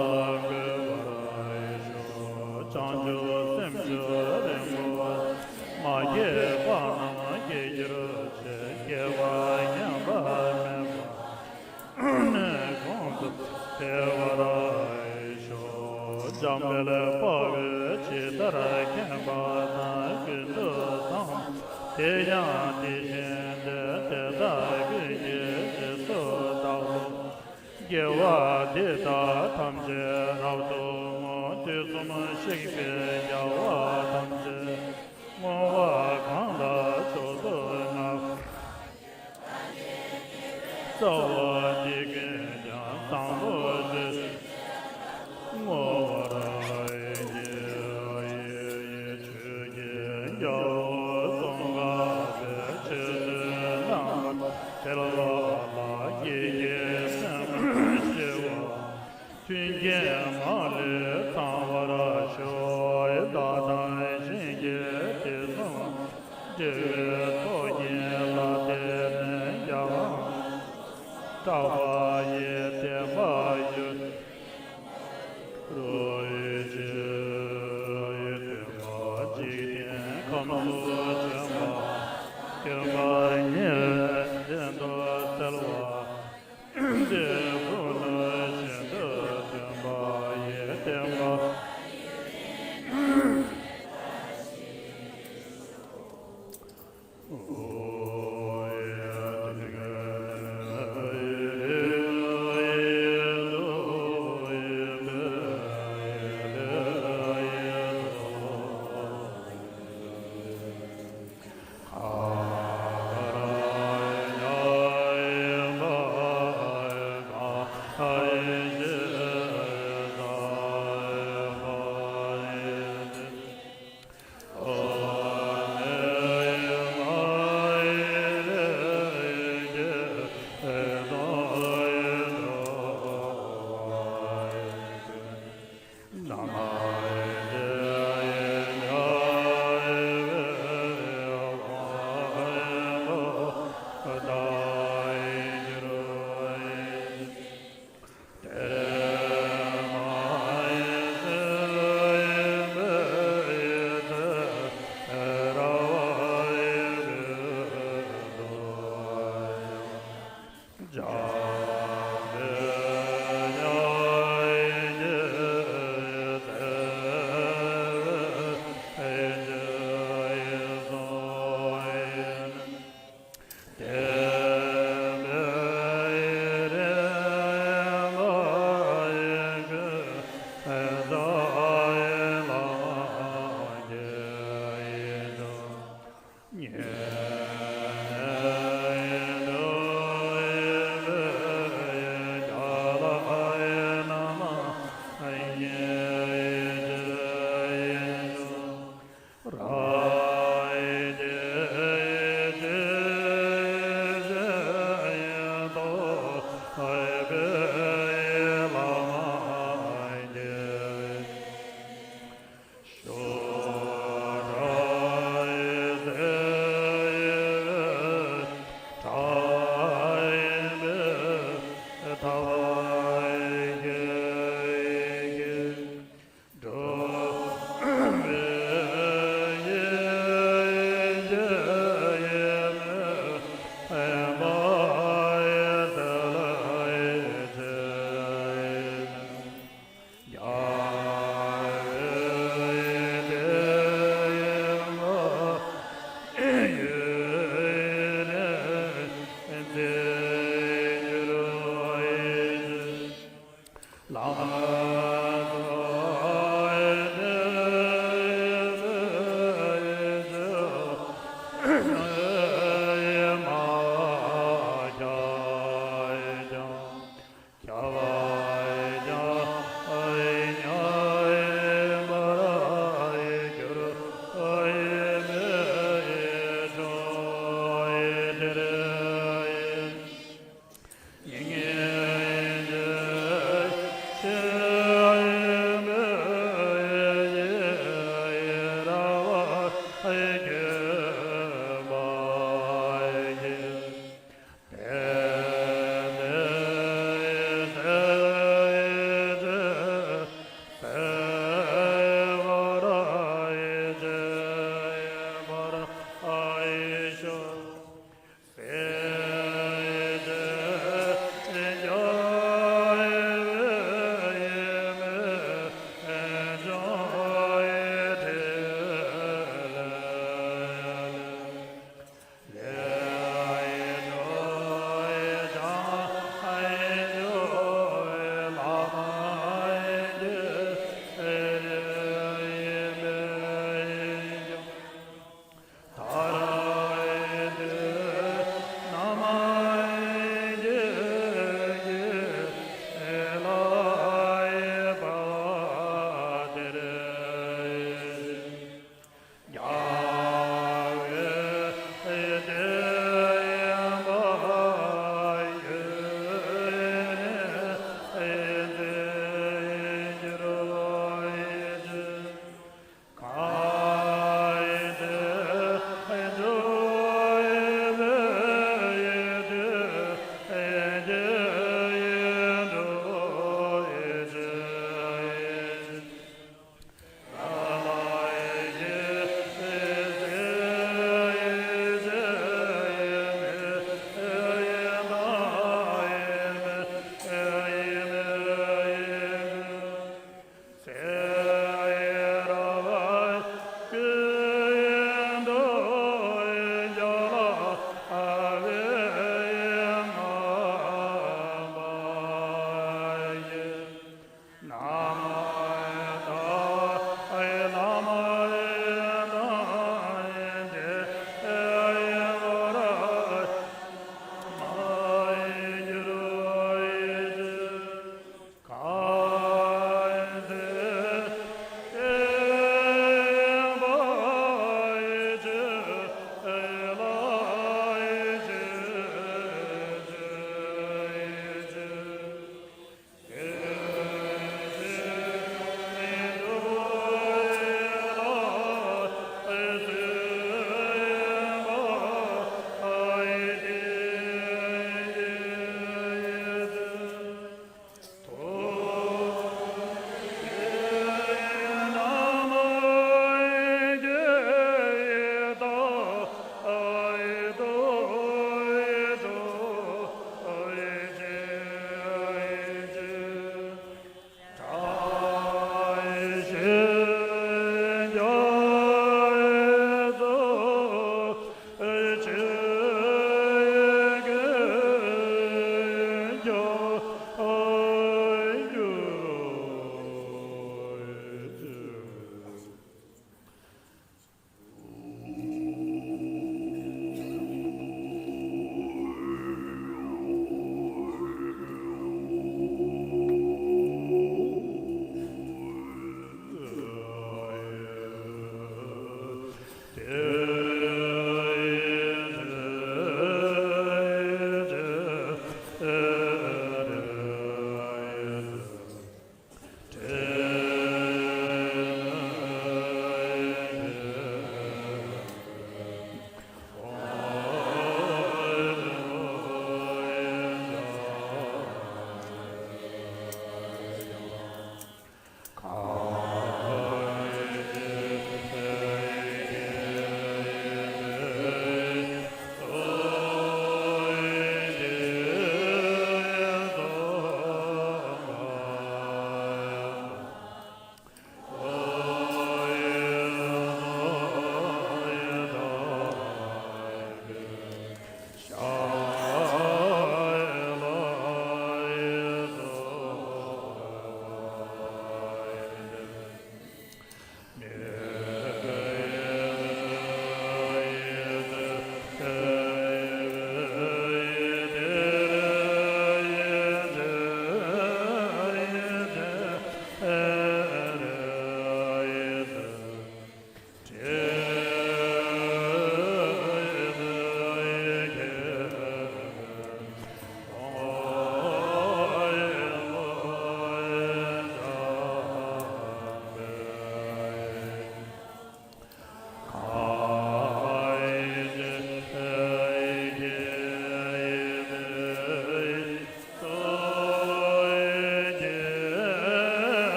འགོད་པར་ཤོག། བྱང་ཆུབ་སེམས་མཆོག་རིན་པོ་ཆེ། མ་སྐྱེས་པ་རྣམས་སྐྱེ་གྱུར་ཅིག། སྐྱེས་པ་ཉམས་པ་མེད་པ། གོང་དུ་འཕེལ་བར་ཤོག། འཇམ་དཔལ་དཔའ་བོས་ཇི་ལྟར་མཁྱེན་པ་དང་། ཀུན་ཏུ་བཟང་པོ་དེ་ཡང་དེ་བཞིན་ཏེ། དེ་དག་ཀུན་གྱི་རྗེས་སུ་བདག་སློབ། དགེ་བ་འདི་དག་ཐམས་ཅད་རབ་ཏུ་བསྔོ། དུས་གསུམ་གཤེགས་པའི་རྒྱལ་བ་ཐམས་ཅད་བསྔོ་བ་གང་ལ་མཆོག་ཏུ་བསྔགས། རྩ་བ་འདི་ཀུན་ཀྱང་བཟང་པོ་སྤྱོད་ཅིང་བསྔོ་བར་བགྱི། ཆོས་ཀྱི་རྒྱལ་པོ་ཙོང་ཁ་པས་ཆོས་ཚུལ་རྣམ་པར་འཕེལ་བ་ལ་བགྱི་བགྱི་སེམས་ཤེས་པ། མཐུན་རྐྱེན་མ་ལུས་ཚང་བར་ཤོག། བདག་དང་གཞན་གྱི་དུས་གསུམ་འབྲེལ་བའི་ཚོགས་རྒྱན་ལ་བརྟེན་ནས་རྒྱལ་བ་གྲགས་པ་ཡི་བསྟན་པ་ཡུན་རིང་རོལ་ཅིག། སྟོན་པ་འཇིག་རྟེན་ཁམས་སུ་བྱོན་པ། སྟོན་པ་ཉེ་བའི་གདན་དུ་གསལ་བ། འབྲས་བུ་ནི་གཞན་དུ་སྟོན་པ་ཡི་བསྟན་པ།